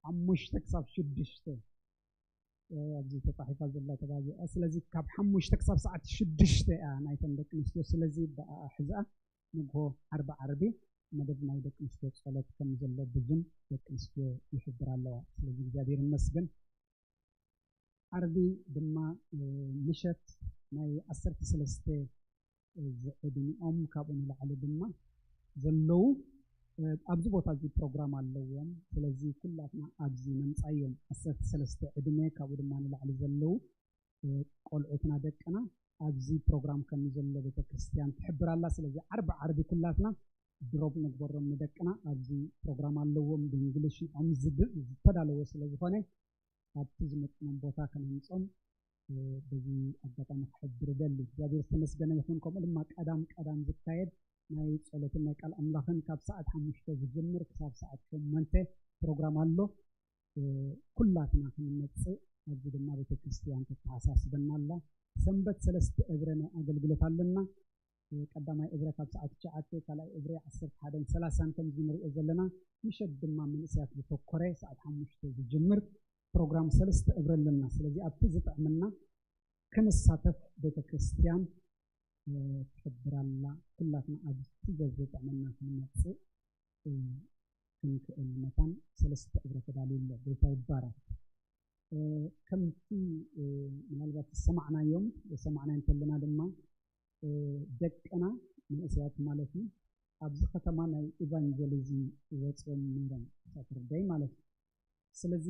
ሓሙሽተ ክሳብ ሽዱሽተ ኣብዚ ተፃሒፋ ዘላ ተባዚኣ። ስለዚ ካብ ሓሙሽተ ክሳብ ሰዓት ሽዱሽተ እያ ናይተን ደቂ ኣንስትዮ። ስለዚ ብኣኣ ሕዝኣ ንግሆ ዓርቢ ዓርቢ መደብ ናይ ደቂ ኣንስትዮ ጸሎት ከም ዘሎ ብዙም ደቂ ኣንስትዮ ይሕብር ኣለዋ። ስለዚ እግዚኣብሔር ይመስገን። ዓርቢ ድማ ምሸት ናይ ዓሰርተ ሰለስተ ዝዕድሚኦም ካብኡ ንላዕሊ ድማ ዘለዉ ኣብዚ ቦታ እዚ ፕሮግራም ኣለዎም። ስለዚ ኩላትና ኣብዚ ምምጻእ እዮም። ዓሰርተ ሰለስተ ዕድመ ካብኡ ድማ ንላዕሊ ዘለዉ ቆልዑትና ደቅና ኣብዚ ፕሮግራም ከም ዘሎ ቤተክርስትያን ትሕብር ኣላ። ስለዚ ዓርቢ ዓርቢ ኩላትና ድሮብ ንግበሮም ንደቅና ኣብዚ ፕሮግራም ኣለዎም። ብእንግሊሽ ንዖም ዝተዳለወ ስለ ዝኾነ ኣብቲ ዝመጥኖም ቦታ ከነምጾም በዚ ኣጋጣሚ ክሕብር እደሊ። እግዚኣብሔር ዝተመስገነ ይኹን። ከምኡ ድማ ቀዳም ቀዳም ዝካየድ ናይ ጸሎትን ናይ ቃል ኣምላኽን ካብ ሰዓት ሓሙሽተ ዝጅምር ክሳብ ሰዓት ሸሞንተ ፕሮግራም ኣሎ። ኩላትና ክንመጽእ ኣብዚ ድማ ቤተክርስትያን ተተሓሳስበና ኣላ። ሰንበት ሰለስተ እብረ ናይ ኣገልግሎት ኣለና። ቀዳማይ እብረ ካብ ሰዓት ትሽዓተ፣ ካልኣይ እብረ ዓሰርተ ሓደን ሰላሳን ከምዚ ንሪኦ ዘለና። ምሸት ድማ መንእሰያት ዝተኮረ ሰዓት ሓሙሽተ ዝጅምር ፕሮግራም ሰለስተ እብረ ኣለና። ስለዚ ኣብቲ ዝጥዕመና ክንሳተፍ ቤተክርስትያን ትሕብር ኣላ። ኩላትና ኣብቲ ዘዝጥዕመና ክንመጽእ ክንክእል መታን ሰለስተ እብረ ተዳልዩ ኣሎ። ጎይታ ይባረክ። ከምቲ ምናልባት ዝሰማዕናዮም ዝሰማዕና እንተለና ድማ ደቅና መንእሰያት ማለት እዩ ኣብዚ ከተማ ናይ ኢቫንጀሊዝም ወፅኦም ነይሮም ሳተርዳይ ማለት እዩ። ስለዚ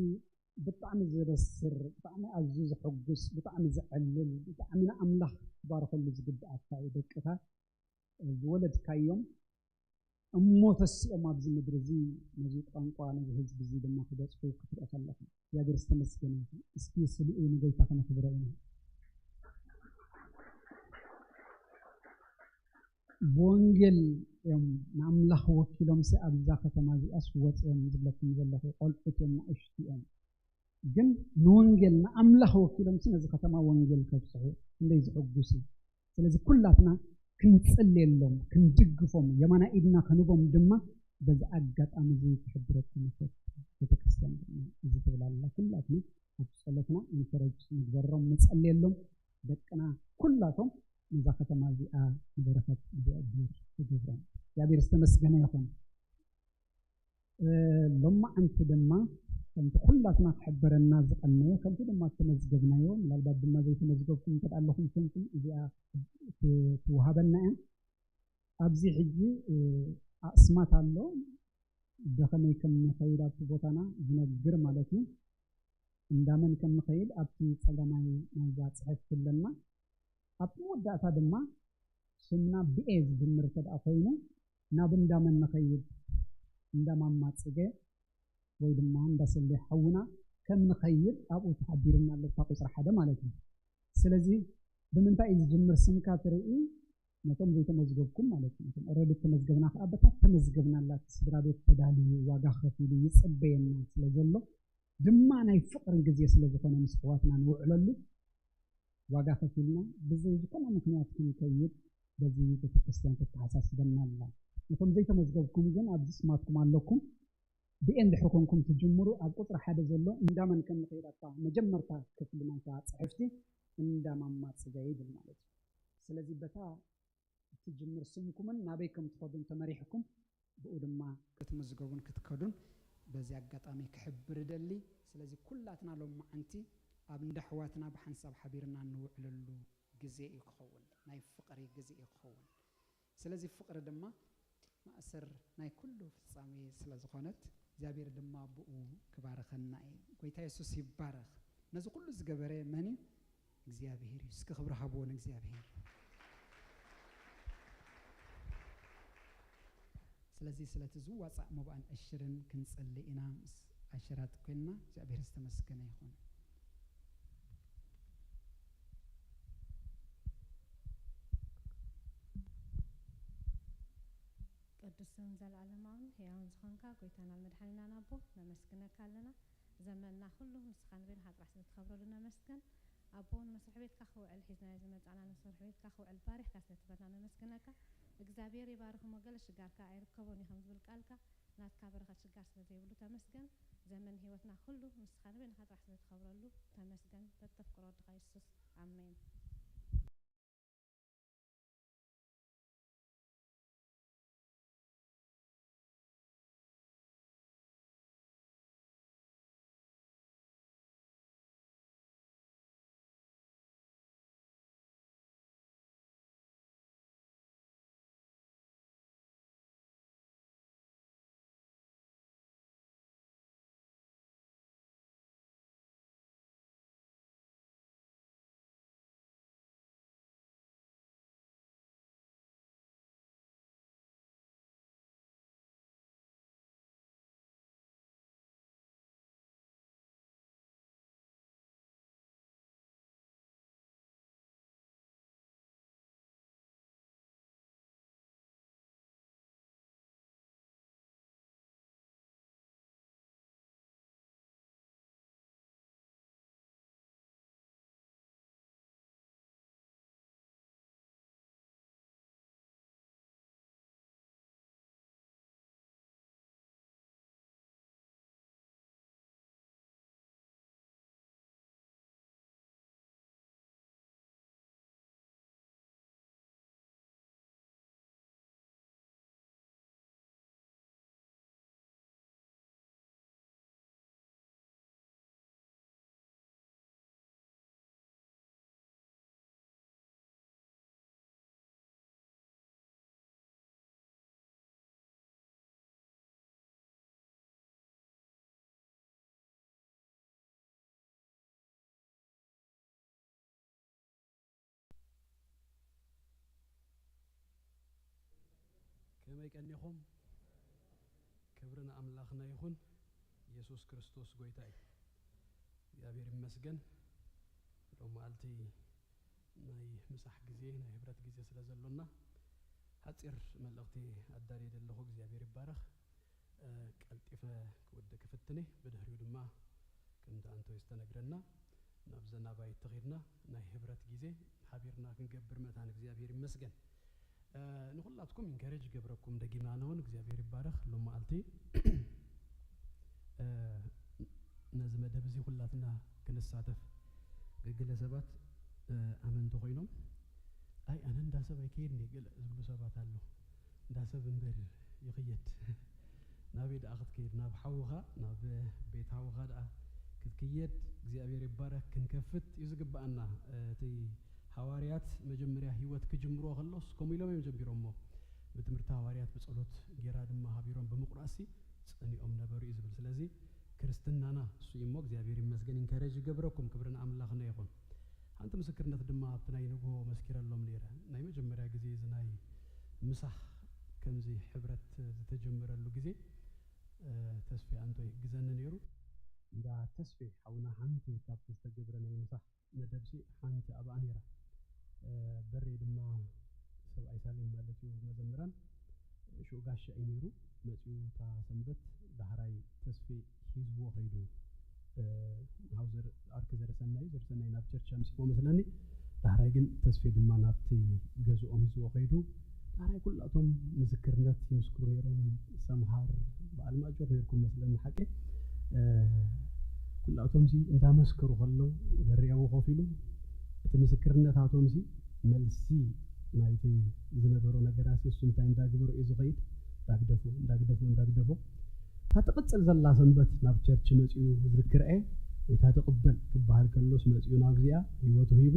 ብጣዕሚ ዘበስር፣ ብጣዕሚ ኣዝዩ ዘሐጉስ፣ ብጣዕሚ ዘዕልል፣ ብጣዕሚ ንኣምላኽ ክባረኸሉ ዝግብኣካ እዩ። ደቅኻ ዝወለድካዮም እሞ ተሲኦም ኣብዚ ምድሪ እዚ ነዚ ቋንቋ ነዚ ህዝቢ እዚ ድማ ክበፅሑ ክትርኢ ከለኻ እግዚኣብሔር ዝተመስገነ ይኹን። እስኪ ስሊኡ ንጎይታ ከነኽብሮ ኢና። ብወንጌል እዮም ንኣምላኽ ወኪሎም ሲ ኣብዛ ከተማ እዚኣስ ወፅኦም ዝብለኩም ዘለኹ ቆልዑት እዮም ናእሽቱ እዮም። ግን ንወንጌል ንኣምላኽ ወኪሎም ሲ ነዚ ከተማ ወንጌል ከብፅሑ ክንደይ ዝሕጉስ እዩ። ስለዚ ኩላትና ክንፅልየሎም ክንድግፎም የማና ኢድና ከንቦም ድማ በዚ ኣጋጣሚ እዚ ክሕብረኩም ይፈቱ። ቤተክርስትያን ድማ እዚ ትብል ኣላ። ኩላትና ኣብ ጸሎትና ኢንከረጅ ንግበሮም ንጸልየሎም። ደቅና ኩላቶም ነዛ ከተማ እዚኣ ንበረኸት እግዚኣብሔር ይገብሮም። እግዚኣብሔር ዝተመስገነ ይኹን። ሎማዓንቲ ድማ ከምቲ ኩላትና ክሕበረና ዝቐነየ ከምቲ ድማ ዝተመዝገብናዮ ምናልባት ድማ ዘይተመዝገብኩም እንተ ኣለኹም ኮንኩም እዚኣ ትውሃበና እያ። ኣብዚ ሕጂ ኣስማት ኣሎ ብኸመይ ከም ንኸይድ ኣብቲ ቦታና ዝነግር ማለት እዩ። እንዳመን ከም ንኸይድ ኣብቲ ጸጋማይ ናይዛ ጽሕፍቲ ኣለና። ኣብቲ መወዳእታ ድማ ሽምና ብኤ ዝጅምር እንተ ደኣ ኮይኑ ናብ እንዳመን ንኸይድ፣ እንዳ ማማ ጽገ ወይ ድማ እንዳ ሰሌ ሓውና ከም ንኸይድ ኣብኡ ተሓቢሩና ኣሎ፣ እታ ቁጽሪ ሓደ ማለት እዩ። ስለዚ ብምንታይ እዩ ዝጅምር ስምካ ትርኢ፣ ነቶም ዘይተመዝገብኩም ማለት እዩ። ነቶም ኦረዲ ተመዝገብና ከዓ በታ ተመዝገብናላ እቲ ስድራ ቤት ተዳልዩ ዋጋ ከፊሉ ይጽበየና ስለ ዘሎ ድማ ናይ ፍቕሪ ግዜ ስለ ዝኾነ ምስ ኣሕዋትና ንውዕለሉ ዋጋ ከፊልና ብዘይ ዝኾነ ምኽንያት ክንከይድ በዚ ቤተክርስትያን ተተሓሳስበና ኣላ። ነቶም ዘይተመዝገብኩም ግን ኣብዚ ስማትኩም ኣለኩም። ብኤ እንድሕር ኮንኩም ትጅምሩ ኣብ ቁፅሪ ሓደ ዘሎ እንዳመን ከም ንኸይድ ኣብታ መጀመርታ ክፍሊ ናይታ ፅሕፍቲ እንዳ ማማ ፅገ ይብል ማለት እዩ። ስለዚ በታ እትጅምር ስምኩምን ናበይ ከም ትኸዱን ተመሪሕኩም ብኡ ድማ ክትምዝገቡን ክትከዱን በዚ ኣጋጣሚ ክሕብር እደሊ። ስለዚ ኩላትና ሎማዓንቲ ኣብ እንዳ ኣሕዋትና ብሓንሳብ ሓቢርና እንውዕለሉ ግዜ እዩ ክኸውን፣ ናይ ፍቕሪ ግዜ እዩ ክኸውን። ስለዚ ፍቕሪ ድማ ማእሰር ናይ ኩሉ ፍጻሜ ስለ ዝኾነት እግዚኣብሔር ድማ ብኡ ክባርኸና እዩ። ጎይታ የሱስ ይባረኽ። ነዚ ኩሉ ዝገበረ መን እዩ? እግዚኣብሔር እዩ። እስኪ ክብሪ ሃብዎ ንእግዚኣብሔር። ስለዚ ስለቲ ዝዋጻእ መባእን ዕሽርን ክንጽሊ ኢና። ምስ ኣሸራት ኮይንና እግዚኣብሔር ዝተመስገነ ይኹን። ቅዱስን ዘለኣለማውን ሕያውን ዝኾንካ ጎይታናን መድሓኒናን ኣቦ ነመስግነካ ኣለና። ዘመንና ኩሉ ንስኻ ንበይንኻ ጥራሕ ስለ ትኸብረሉ ነመስግን። ኣቦ ንመስርሒ ቤትካ ክውዕል ሒዝናዮ ዝመጻእና ንመስርሒ ቤትካ ክውዕል ባሪኽካ ስለ ትህበና ነመስግነካ። እግዚኣብሔር ይባርኽም ወገለ ሽጋርካ ኣይርከቦን እዩ ከም ዝብል ቃልካ ናትካ በረኸት ሽጋር ስለ ዘይብሉ ተመስገን። ዘመን ህይወትና ኩሉ ንስኻ ንበይንኻ ጥራሕ ስለ ትኸብረሉ ተመስገን። በተፍቅሮ ወድኻ የሱስ ኣሜን። ከመይ ቀኒኹም? ክብሪ ንኣምላኽና ይኹን። ኢየሱስ ክርስቶስ ጎይታ እዩ። እግዚኣብሔር ይመስገን። ሎም መዓልቲ ናይ ምሳሕ ግዜ ናይ ህብረት ግዜ ስለ ዘሎና ሓፂር መልእኽቲ ኣዳልየ ዘለኹ እግዚኣብሔር ይባረኽ። ቀልጢፈ ክወደ ክፍትነ ብድሕሪኡ ድማ ከምቲ ኣንቶይ ዝተነግረና ናብ ዘናባይ ተኺድና ናይ ህብረት ግዜ ሓቢርና ክንገብር መታን እግዚኣብሔር ይመስገን። ንኹላትኩም ኢንከሬጅ ገብረኩም ደጊማነ እውን እግዚኣብሔር ይባረኽ። ሎም መዓልቲ ነዚ መደብ እዚ ኩላትና ክንሳተፍ ገገለ ሰባት ኣመንቲ ኮይኖም ኣይ ኣነ እንዳ ሰብ ኣይከይድን እየ ገለ ዝብሉ ሰባት ኣለዉ። እንዳ ሰብ እምበር ይኽየድ ናበይ ደኣ ክትከይድ ናብ ሓውኻ ናብ ቤት ሓውኻ ደኣ ክትክየድ እግዚኣብሔር ይባረክ ክንከፍት እዩ ዝግብኣና። እቲ ሃዋርያት መጀመርያ ህይወት ክጅምርዎ ከሎስ ከምኡ ኢሎም እዮም ጀሚሮሞ ብትምህርቲ ሃዋርያት ብጸሎት ጌራ ድማ ሃቢሮም ብምቁራሲ ጸኒኦም ነበሩ እዩ ዝብል። ስለዚ ክርስትናና እሱ እዩ እሞ እግዚኣብሔር ይመስገን ኢንከረጅ ይገብረኩም ክብሪ ንኣምላኽና ይኹን። ሓንቲ ምስክርነት ድማ ኣብቲ ናይ ንግሆ መስኪረሎም ነይረ። ናይ መጀመርያ ግዜ እዚ ናይ ምሳሕ ከምዚ ሕብረት ዝተጀመረሉ ግዜ ተስፌ ኣንቶ ይሕግዘኒ ነይሩ። እንዳ ተስፌ ሓውና ሓንቲ ካብቲ ዝተገብረ ናይ ምሳሕ መደብሲ ሓንቲ ኣብኣ ነይራ። በሬ ድማ ሰብኣይ ሳሌም ማለት እዩ መዘምራን ሽኡ ጋሻ እዩ ነይሩ። መፂኡ እታ ሰንበት ዳሕራይ ተስፌ ሒዝዎ ከይዱ። ሓው ኣርኪ ዘርሰናይ እዩ። ዘርሰናይ ናብ ቸርች ኣምሲሞ መስለኒ። ዳሕራይ ግን ተስፌ ድማ ናብቲ ገዝኦም ሒዝዎ ከይዱ። ዳሕራይ ኩላቶም ምስክርነት ይምስክሩ ነይሮም። ሰምሃር በዓል ማጆር ነይርኩም መስለኒ ሓቂ። ኩላቶም ሲ እንዳመስከሩ ከለዉ በሬ ኣብኡ ኮፍ ኢሉ እቲ ምስክርነታቶም ሲ መልሲ ናይቲ ዝነበሮ ነገራት ሲ እሱ እንታይ እንዳግበሮ እዩ ዝኸይድ እንዳግደፎ እንዳግደፎ እንዳግደፎ እታ ትቕጽል ዘላ ሰንበት ናብ ቸርች መጺኡ ዝዝክር እየ ወይ እታ ትቕበል ክበሃል ከሎስ መጺኡ ናብዚኣ ህይወቱ ሂቡ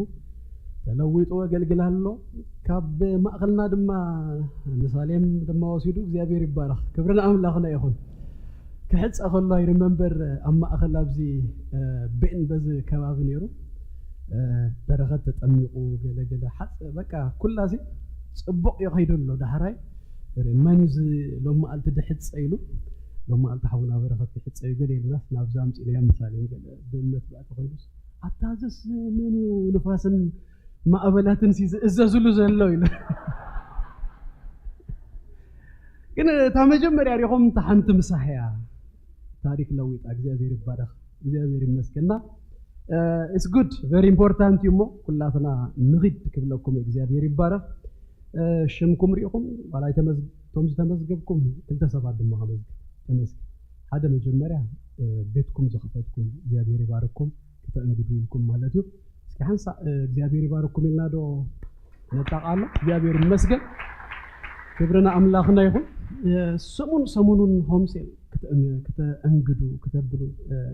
ተለዊጡ የገልግል ኣሎ። ካብ ማእኸልና ድማ ንሳሌም ድማ ወሲዱ እግዚኣብሔር ይባረኽ። ክብሪ ንኣምላኽና ይኹን። ክሕጸ ከሎ ኣይሪመምበር ኣብ ማእኸል ኣብዚ ቤን በዚ ከባቢ ነይሩ በረኸት ተጠሚቑ ገለገለ ሓፀ በቃ ኩላሲ ፅቡቕ ይኸይዱ ኣሎ። ዳሕራይ መን እዩ እዚ ሎም መዓልቲ ድሕፀ ኢሉ? ሎም መዓልቲ ሓውና በረኸት ክሕፀ እዩ ገለ ኢልናስ ናብዚ ኣምፂእናዮ። ምሳሌ ገለ ብእምነት ብኣ ተኾይኑስ ኣታ እዚስ መን እዩ ንፋስን ማእበላትን ሲ ዝእዘዝሉ ዘሎ ኢሉ። ግን እታ መጀመርያ ሪኹም እታ ሓንቲ ምሳሕ እያ ታሪክ ለዊጣ። እግዚኣብሔር ይባረኽ፣ እግዚኣብሔር ይመስገና። It's good, very important እዩ። እሞ ኩላትና ንኺድ ክብለኩም እየ። እግዚኣብሔር ይባረኽ። ሽምኩም ሪኢኹም ዋላ እቶም ዝተመዝገብኩም ክልተ ሰባት ድማ ከመዝግብ ተመስገን። ሓደ መጀመርያ ቤትኩም ዝኸፈትኩም እግዚኣብሔር ይባርኩም፣ ክተእንግዱ ኢልኩም ማለት እዩ። እስኪ ሓንሳእ እግዚኣብሔር ይባርኩም ኢልና ዶ ነጣቓሎ? እግዚኣብሔር ይመስገን፣ ክብሪ ንኣምላኽና ይኹን። ሰሙን ሰሙኑን ሆምሴል ክተእንግዱ ክተብሉ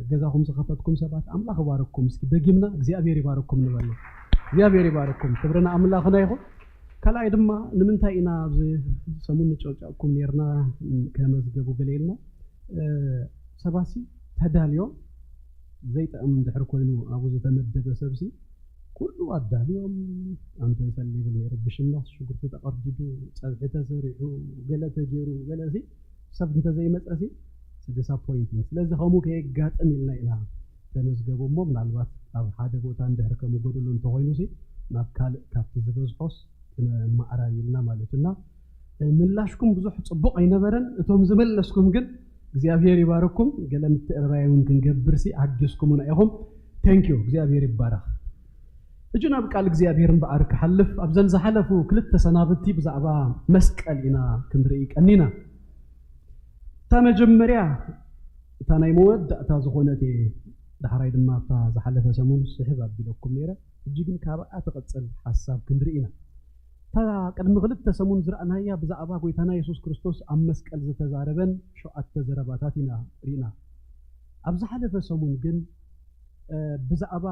ገዛኹም ዝኸፈትኩም ሰባት ኣምላኽ ይባርኩም። እስኪ ደጊምና እግዚኣብሔር ይባርኩም ንበሎ። እግዚኣብሔር ይባርኩም፣ ክብሪ ንኣምላኽና ይኹን። ካልኣይ ድማ ንምንታይ ኢና ኣብዚ ሰሙን ንጨውጫውኩም ነርና ከመዝገቡ ገለ ኢልና? ሰባሲ ተዳልዮም ዘይጥዕም እንድሕር ኮይኑ ኣብኡ ዝተመደበ ሰብሲ ኩሉ ኣዳልዮም ኣንቶ ይፈሊ ይብል ነይሩ። ብሽምናስ ሽጉርቲ ተቐርዲዱ፣ ፀብሒ ተሰሪሑ፣ ገለ ተገይሩ፣ ገለ ሲ ሰብ እንተዘይመፀ ሲ disappointing። ስለዚ ከምኡ ከየጋጥም ኢልና ኢና ተመዝገቡ እሞ ምናልባት ኣብ ሓደ ቦታ እንድሕር ከምኡ ጎደሎ እንተኾይኑ ሲ ናብ ካልእ ካብቲ ዝበዝሖስ ክነመዓራሪ ኢልና ማለት እዩ። እና ምላሽኩም ብዙሕ ፅቡቕ ኣይነበረን። እቶም ዝመለስኩም ግን እግዚኣብሔር ይባርኩም። ገለ ምትእርራይ እውን ክንገብር ሲ ሓጊዝኩምና ኢኹም። Thank you፣ እግዚኣብሔር ይባረኽ። ሕጂ ናብ ቃል እግዚኣብሔር እምበኣር ክሓልፍ ኣብዘን ዝሓለፉ ክልተ ሰናብቲ ብዛዕባ መስቀል ኢና ክንርኢ ቀኒና። እታ መጀመርያ እታ ናይ መወዳእታ ዝኾነት እየ። ዳሕራይ ድማ እታ ዝሓለፈ ሰሙን ስሕብ ኣቢለኩም ነይረ። ሕጂ ግን ካብኣ ትቐጽል ሓሳብ ክንርኢ ኢና። እታ ቅድሚ ክልተ ሰሙን ዝረኣናያ ብዛዕባ ጎይታና የሱስ ክርስቶስ ኣብ መስቀል ዝተዛረበን ሸውዓተ ዘረባታት ኢና ርኢና። ኣብ ዝሓለፈ ሰሙን ግን ብዛዕባ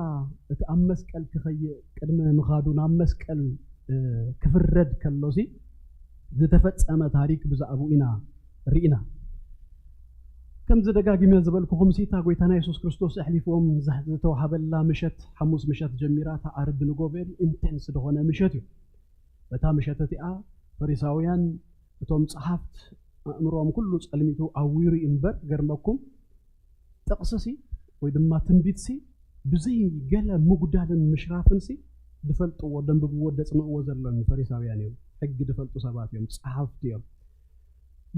እቲ ኣብ መስቀል ክኸይእ ቅድሚ ምኻዱ ናብ መስቀል ክፍረድ ከሎሲ ዝተፈጸመ ታሪክ ብዛዕባኡ ኢና ርኢና። ከምዚ ደጋጊመ ዝበልኩኹም ሲ እታ ጎይታና የሱስ ክርስቶስ ኣሕሊፍዎም ዝተዋሃበላ ምሸት ሓሙስ ምሸት ጀሚራ እታ ዓርቢ ንጎ very intense ዝኾነ ምሸት እዩ። በታ ምሸት እቲኣ ፈሪሳውያን እቶም ጸሓፍት ኣእምሮኦም ኩሉ ጸልሚቱ ኣዊሩ እዩ እምበር ገርመኩም ጥቕስሲ ወይ ድማ ትንቢትሲ ብዘይ ገለ ምጉዳልን ምሽራፍንሲ ዝፈልጥዎ ደንብብዎ ደጽንዕዎ ዘለዎም ፈሪሳውያን እዮም። ሕጊ ዝፈልጡ ሰባት እዮም፣ ጸሓፍቲ እዮም።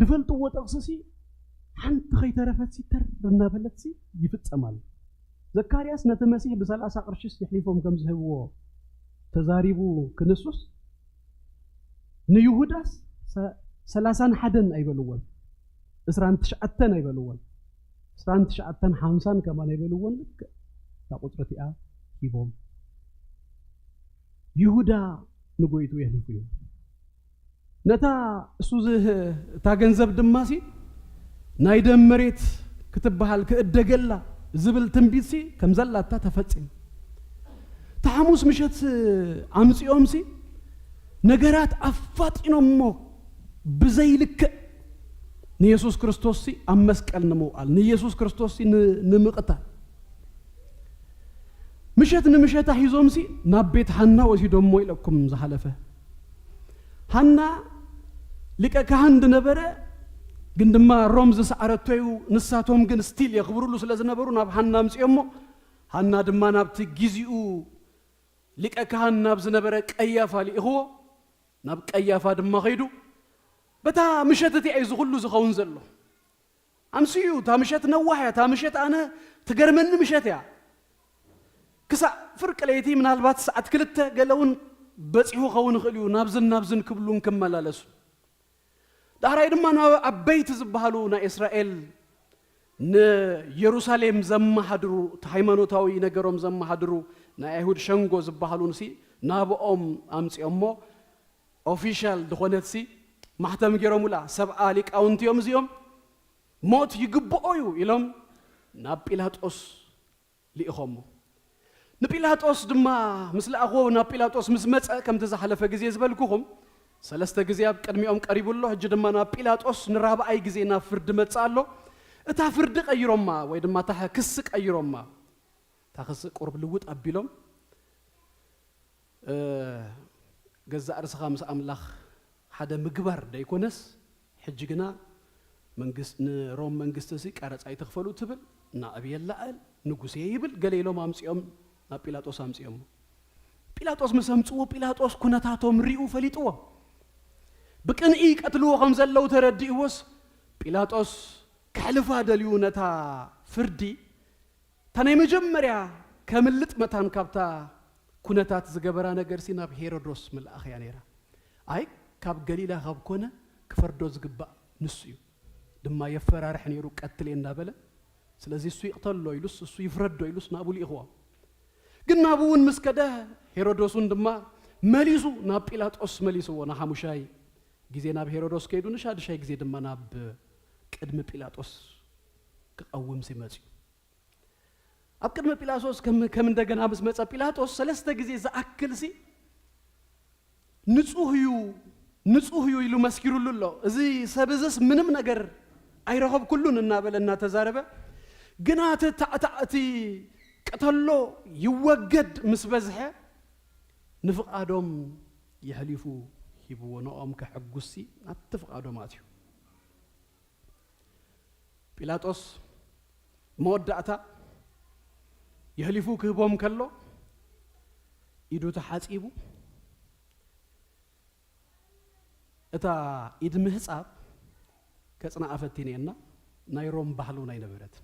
ዝፈልጥዎ ጥቕስሲ ሓንቲ ከይተረፈትሲ ተር እናበለትሲ ይፍጸም ኣሎ። ዘካርያስ ነቲ መሲሕ ብሰላሳ ቅርሽስ የሕሊፎም ከም ዝህብዎ ተዛሪቡ ክንሱስ ንይሁዳስ ሰላሳን ሓደን ኣይበልዎን፣ ዕስራን ትሽዓተን ኣይበልዎን፣ ዕስራን ትሽዓተን ሓምሳን ከማን ኣይበልዎን። ልክዕ እታ ቁፅሪ እቲኣ ሂቦም ይሁዳ ንጎይቱ የሕሊፉ እዩ። ነታ እሱ እታ ገንዘብ ድማሲ ናይ ደም መሬት ክትበሃል ክእደገላ ዝብል ትንቢትሲ ከም ዘላታ ተፈጺሙ። እቲ ሓሙስ ምሸት ኣምጺኦምሲ ነገራት ኣፋጢኖሞ ብዘይልክዕ ንየሱስ ክርስቶስሲ ኣብ መስቀል ንምውዓል ንየሱስ ክርስቶስሲ ንምቕታል ምሸት ንምሸታ ሒዞምሲ ናብ ቤት ሃና ወሲዶሞ ኢለኩም ዝሓለፈ። ሃና ሊቀ ካህን ዝነበረ ግን ድማ ሮም ዝሰዓረቶ እዩ። ንሳቶም ግን ስቲል የኽብሩሉ ስለ ዝነበሩ ናብ ሃና ኣምፅኦሞ። ሃና ድማ ናብቲ ግዚኡ ሊቀ ካህን ናብ ዝነበረ ቀያፋ ልኢኽዎ። ናብ ቀያፋ ድማ ኸይዱ በታ ምሸት እቲኣ እዩ ዝኹሉ ዝኸውን ዘሎ። ኣምስዩ እታ ምሸት ነዋሕ እያ። እታ ምሸት ኣነ ትገርመኒ ምሸት እያ። ክሳዕ ፍርቂ ለይቲ ምናልባት ሰዓት ክልተ ገለ እውን በፂሑ ኸውን ይኽእል እዩ። ናብዝን ናብዝን ክብሉን ክመላለሱ ዳሕራይ ድማ ናብ ዓበይቲ ዝበሃሉ ናይ እስራኤል ንየሩሳሌም ዘመሓድሩ እቲ ሃይማኖታዊ ነገሮም ዘመሓድሩ ናይ ኣይሁድ ሸንጎ ዝበሃሉ ንሲ ናብኦም ኣምፅኦሞ። ኦፊሻል ዝኾነትሲ ማሕተም ገይሮምላ ሰብኣ ሊቃውንቲ እዮም እዚኦም ሞት ይግብኦ እዩ ኢሎም ናብ ጲላጦስ ልኢኾሞ። ንጲላጦስ ድማ ምስ ለኣኽዎ ናብ ጲላጦስ ምስ መጸ ከምቲ ዝሓለፈ ግዜ ዝበልኩኹም ሰለስተ ግዜ ኣብ ቅድሚኦም ቀሪቡ ኣሎ። ሕጂ ድማ ናብ ጲላጦስ ንራብኣይ ግዜ ናብ ፍርዲ መጽእ ኣሎ። እታ ፍርዲ ቀይሮማ ወይ ድማ እታ ክሲ ቀይሮማ እታ ክሲ ቁርብ ልውጥ ኣቢሎም ገዛእ ርስኻ ምስ ኣምላኽ ሓደ ምግባር ደይኮነስ ሕጂ ግና መንግስት ንሮም መንግስቲ እዚ ቀረጻ ኣይትኽፈሉ ትብል፣ ናዕብ የላእል፣ ንጉሴ ይብል፣ ገለ ኢሎም ኣምጺኦም ናብ ጲላጦስ ኣምጺኦሞ። ጲላጦስ ምስ ኣምጽዎ ጲላጦስ ኩነታቶም ሪኡ ፈሊጥዎ። ብቅንኢ ቀትልዎ ከም ዘለዉ ተረዲእዎስ ጲላጦስ ከሕልፋ ደልዩ ነታ ፍርዲ እታ ናይ መጀመርያ ከምልጥ መታን ካብታ ኩነታት ዝገበራ ነገርሲ ናብ ሄሮዶስ ምልኣኽ እያ ነይራ። ኣይ ካብ ገሊላ ካብ ኮነ ክፈርዶ ዝግባእ ንሱ እዩ ድማ የፈራርሕ ነይሩ ቀትል እየ እንዳበለ ስለዚ እሱ ይቕተሎ ኢሉስ እሱ ይፍረዶ ኢሉስ ናብኡ ልኢኽዎ። ግን ናብኡ እውን ምስ ከደ ሄሮዶስ እውን ድማ መሊሱ ናብ ጲላጦስ መሊስዎ ንሓሙሻይ ግዜ ናብ ሄሮዶስ ከይዱ ንሻድሻይ ግዜ ድማ ናብ ቅድሚ ጲላጦስ ክቐውም ሲመጽዩ። ኣብ ቅድሚ ጲላጦስ ከም ከም እንደገና ምስ መጸ ጲላጦስ ሰለስተ ግዜ ዝኣክል ሲ ንጹህ እዩ ንጹህ እዩ ኢሉ መስኪሩሉ ኣሎ። እዚ ሰብ እዝስ ምንም ነገር ኣይረኸብኩሉን እናበለ እናተዛረበ ግና እቲ ታዕታዕ እቲ ቅተሎ ይወገድ ምስ በዝሐ ንፍቓዶም የሕሊፉ ሂብዎ ንኦም ከሐጉሲ ናብቲ ፍቓዶም ኣትዩ። ጲላጦስ መወዳእታ የሕሊፉ ክህቦም ከሎ ኢዱ ተሓጺቡ እታ ኢድ ምህጻብ ከጽንኣ ፈቲነ እና ናይ ሮም ባህሉ ናይ ነበረት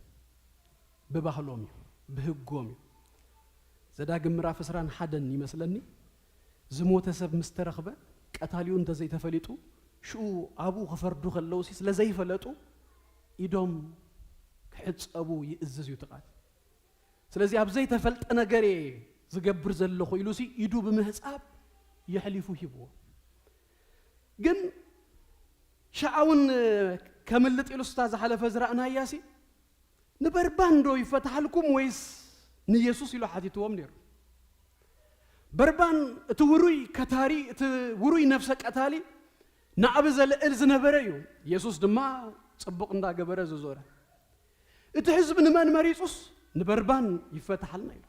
ብባህሎም እዩ ብህጎም እዩ። ዘዳግም ምዕራፍ ዕስራን ሓደን ይመስለኒ ዝሞተ ሰብ ምስ ተረኽበ ቀታሊኡ እንተዘይተፈሊጡ ሽኡ ኣብኡ ክፈርዱ ከለውሲ ስለ ዘይፈለጡ ኢዶም ክሕጸቡ ይእዝዝ እዩ እቲ ቃል። ስለዚ ኣብ ዘይተፈልጠ ነገር እየ ዝገብር ዘለኹ ኢሉሲ ኢዱ ብምህጻብ የሕሊፉ ሂብዎ። ግን ሽዓ እውን ከምልጥ ኢሉ ስታ ዝሓለፈ ዝረኣናያሲ ንበርባን ዶ ይፈትሓልኩም ወይስ ንየሱስ ኢሉ ሓቲትዎም ነይሩ። በርባን እቲ ውሩይ ከታሪ እቲ ውሩይ ነፍሰ ቀታሊ ናዕቢ ዘልእል ዝነበረ እዩ። የሱስ ድማ ጽቡቕ እንዳገበረ ዝዞረ እቲ ህዝቢ ንመን መሪጹስ ንበርባን ይፈትሓልና ኢሉ።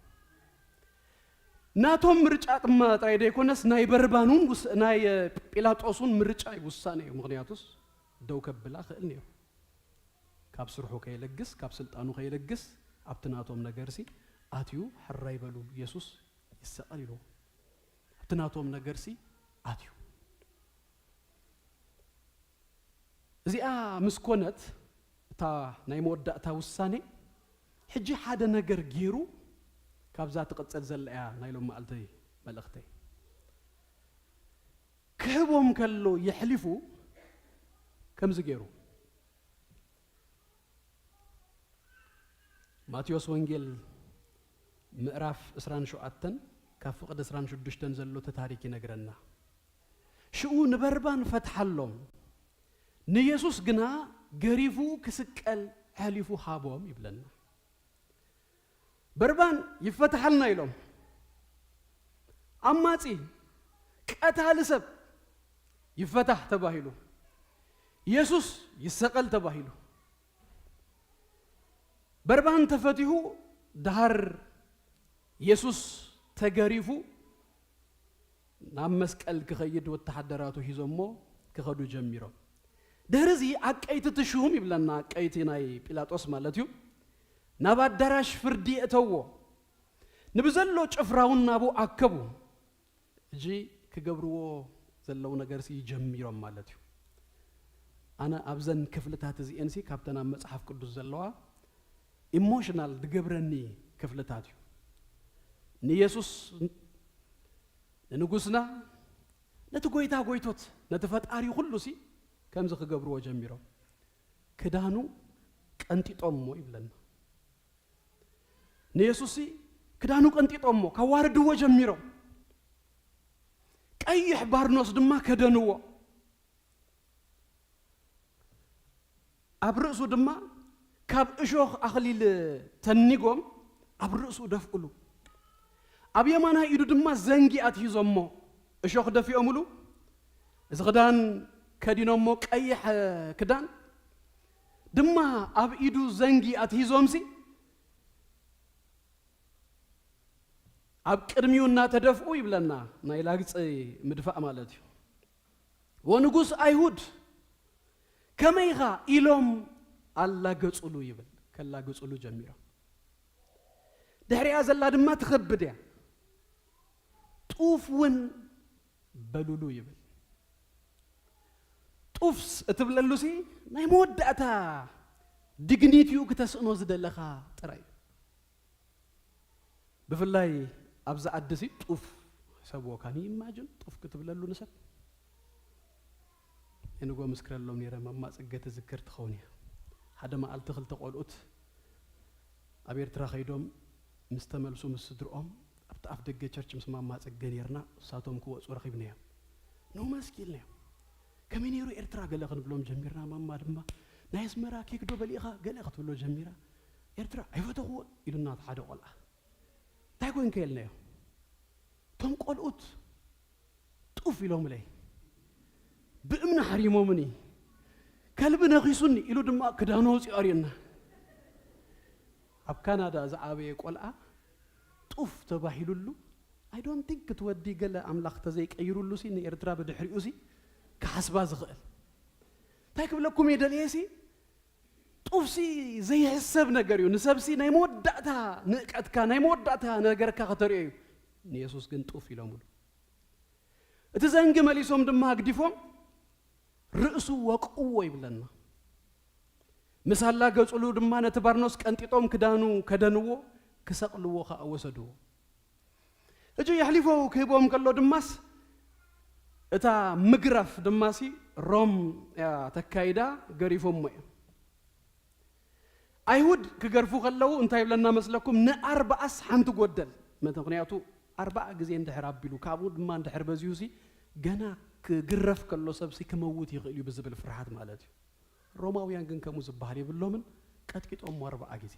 ናቶም ምርጫ ጥማ ጥራይ ዘይኮነስ ናይ በርባን እውን ውስ- ናይ ጲላጦስ እውን ምርጫ እዩ ውሳነ እዩ። ምክንያቱስ ደው ከብላ ክእል ነይሩ። ካብ ስርሑ ከየለግስ ካብ ስልጣኑ ከየለግስ ኣብቲ ናቶም ነገርሲ ኣትዩ ሕራይ በሉ የሱስ ይሰቐል ኢልዎ። ኣብቲ ናቶም ነገርሲ ኣትዩ። እዚኣ ምስ ኮነት እታ ናይ መወዳእታ ውሳኔ ሕጂ ሓደ ነገር ገይሩ ካብዛ ትቕጽል ዘላ እያ ናይ ሎም መዓልቲ መልእኽተይ። ክህቦም ከሎ የሕሊፉ ከምዚ ገይሩ ማቴዎስ ወንጌል ምዕራፍ ዕስራን ሸውዓተን ካብ ፍቕዲ ዕስራን ሽዱሽተን ዘሎ እቲ ታሪክ ይነግረና። ሽኡ ንበርባን ፈትሓሎም፣ ንየሱስ ግና ገሪፉ ክስቀል ኣሕሊፉ ሃቦም ይብለና። በርባን ይፈትሓልና ኢሎም፣ ኣማጺ ቀታሊ ሰብ ይፈታሕ ተባሂሉ፣ የሱስ ይሰቐል ተባሂሉ። በርባን ተፈቲሑ፣ ደሃር የሱስ ተገሪፉ ናብ መስቀል ክኸይድ ወተሓደራቱ ሒዞሞ ክኸዱ ጀሚሮም። ድሕሪ እዚ ኣቀይቲ ትሹም ይብለና፣ ኣቀይቲ ናይ ጲላጦስ ማለት እዩ። ናብ ኣዳራሽ ፍርዲ የእተዎ፣ ንብዘሎ ጭፍራውን ናብኡ ኣከቡ። እጂ ክገብርዎ ዘለዉ ነገርሲ ጀሚሮም ማለት እዩ። ኣነ ኣብዘን ክፍልታት እዚኤንሲ ካብተን ኣብ መጽሓፍ ቅዱስ ዘለዋ ኢሞሽናል ዝገብረኒ ክፍልታት እዩ። ንየሱስ ንንጉስና ነቲ ጎይታ ጎይቶት ነቲ ፈጣሪ ኩሉ ሲ ከምዚ ክገብርዎ ጀሚሮም። ክዳኑ ቀንጢጦሞ ይብለና። ንየሱስ ሲ ክዳኑ ቀንጢጦሞ ካዋርድዎ ጀሚሮም። ቀይሕ ባርኖስ ድማ ከደንዎ። ኣብ ርእሱ ድማ ካብ እሾኽ ኣኽሊል ተኒጎም ኣብ ርእሱ ደፍእሉ። ኣብ የማናይ ኢዱ ድማ ዘንጊ ኣትሂዞሞ እሾኽ ደፊኦምሉ። እዚ ክዳን ከዲኖሞ ቀይሕ ክዳን ድማ ኣብ ኢዱ ዘንጊ ኣትሂዞምሲ ኣብ ቅድሚኡ እናተደፍኡ ይብለና። ናይ ላግጺ ምድፋእ ማለት እዩ። ወንጉስ ኣይሁድ ከመይኻ ኢሎም ኣላገጹሉ ይብል። ከላግጹሉ ጀሚሮም። ድሕሪኣ ዘላ ድማ ትኸብድ እያ። ጡፍ እውን በሉሉ ይብል። ጡፍስ እትብለሉሲ ናይ መወዳእታ ዲግኒቲኡ ክተስእኖ ዝደለኻ ጥራይ እዩ። ብፍላይ ኣብዚ ዓዲ ሲ ጡፍ ሕሰብዎ። ካን ኢማጅን ጡፍ ክትብለሉ ንሰብ? ንጎ ምስክረሎም ነይረ። ማማ ጽገ ትዝክር ትኸውን እያ። ሓደ መዓልቲ ክልተ ቆልኡት ኣብ ኤርትራ ከይዶም ምስ ተመልሱ ምስ ስድርኦም ኣብቲ ኣፍ ደገ ቸርች ምስ ማማ ጽገ ነይርና፣ እሳቶም ክወጹ ረኺብናዮም። ኖ መስኪ ኢልናዮም። ከመይ ነይሩ ኤርትራ ገለ ክንብሎም ጀሚርና። ማማ ድማ ናይ ኣስመራ ኬክ ዶ በሊእኻ ገለ ክትብሎ ጀሚራ። ኤርትራ ኣይፈተኽዎ ኢሉና እቲ ሓደ ቆልዓ። እንታይ ኮንከ ኢልናዮ። እቶም ቆልኡት ጡፍ ኢሎምለይ። ብእምኒ ሓሪሞምኒ። ከልቢ ነኺሱኒ ኢሉ ድማ ክዳኑ ኣውፂኡ ኣርእየና። ኣብ ካናዳ ዝዓበየ ቆልዓ ጡፍ ተባሂሉሉ፣ I don't think እቲ ወዲ ገለ ኣምላኽ ተዘይቀይሩሉ ሲ ንኤርትራ ብድሕሪኡ ሲ ክሓስባ ዝኽእል። እንታይ ክብለኩም እየ ደልየ ሲ ጡፍሲ ዘይሕሰብ ነገር እዩ። ንሰብሲ ናይ መወዳእታ ንእቀትካ፣ ናይ መወዳእታ ነገርካ ከተርእዮ እዩ። ንየሱስ ግን ጡፍ ኢሎምሉ። እቲ ዘንጊ መሊሶም ድማ ኣግዲፎም ርእሱ ወቅእዎ ይብለና። ምስ ኣላገጹሉ ድማ ነቲ ባርኖስ ቀንጢጦም ክዳኑ ከደንዎ፣ ክሰቕልዎ ኸኣ ወሰድዎ። ሕጂ የሕሊፎ ክህቦም ከሎ ድማስ እታ ምግረፍ ድማሲ ሮም እያ ተካይዳ፣ ገሪፎሞ እዮም። ኣይሁድ ክገርፉ ከለዉ እንታይ ይብለና መስለኩም? ንኣርባኣስ ሓንቲ ጎደል። ምኽንያቱ ኣርባዓ ግዜ እንድሕር ኣቢሉ ካብኡ ድማ እንድሕር በዚሁሲ ገና ክግረፍ ከሎ ሰብሲ ክመውት ይኽእል እዩ ብዝብል ፍርሃት ማለት እዩ። ሮማውያን ግን ከምኡ ዝበሃል የብሎምን። ቀጥቂጦሞ ኣርባዓ ግዜ።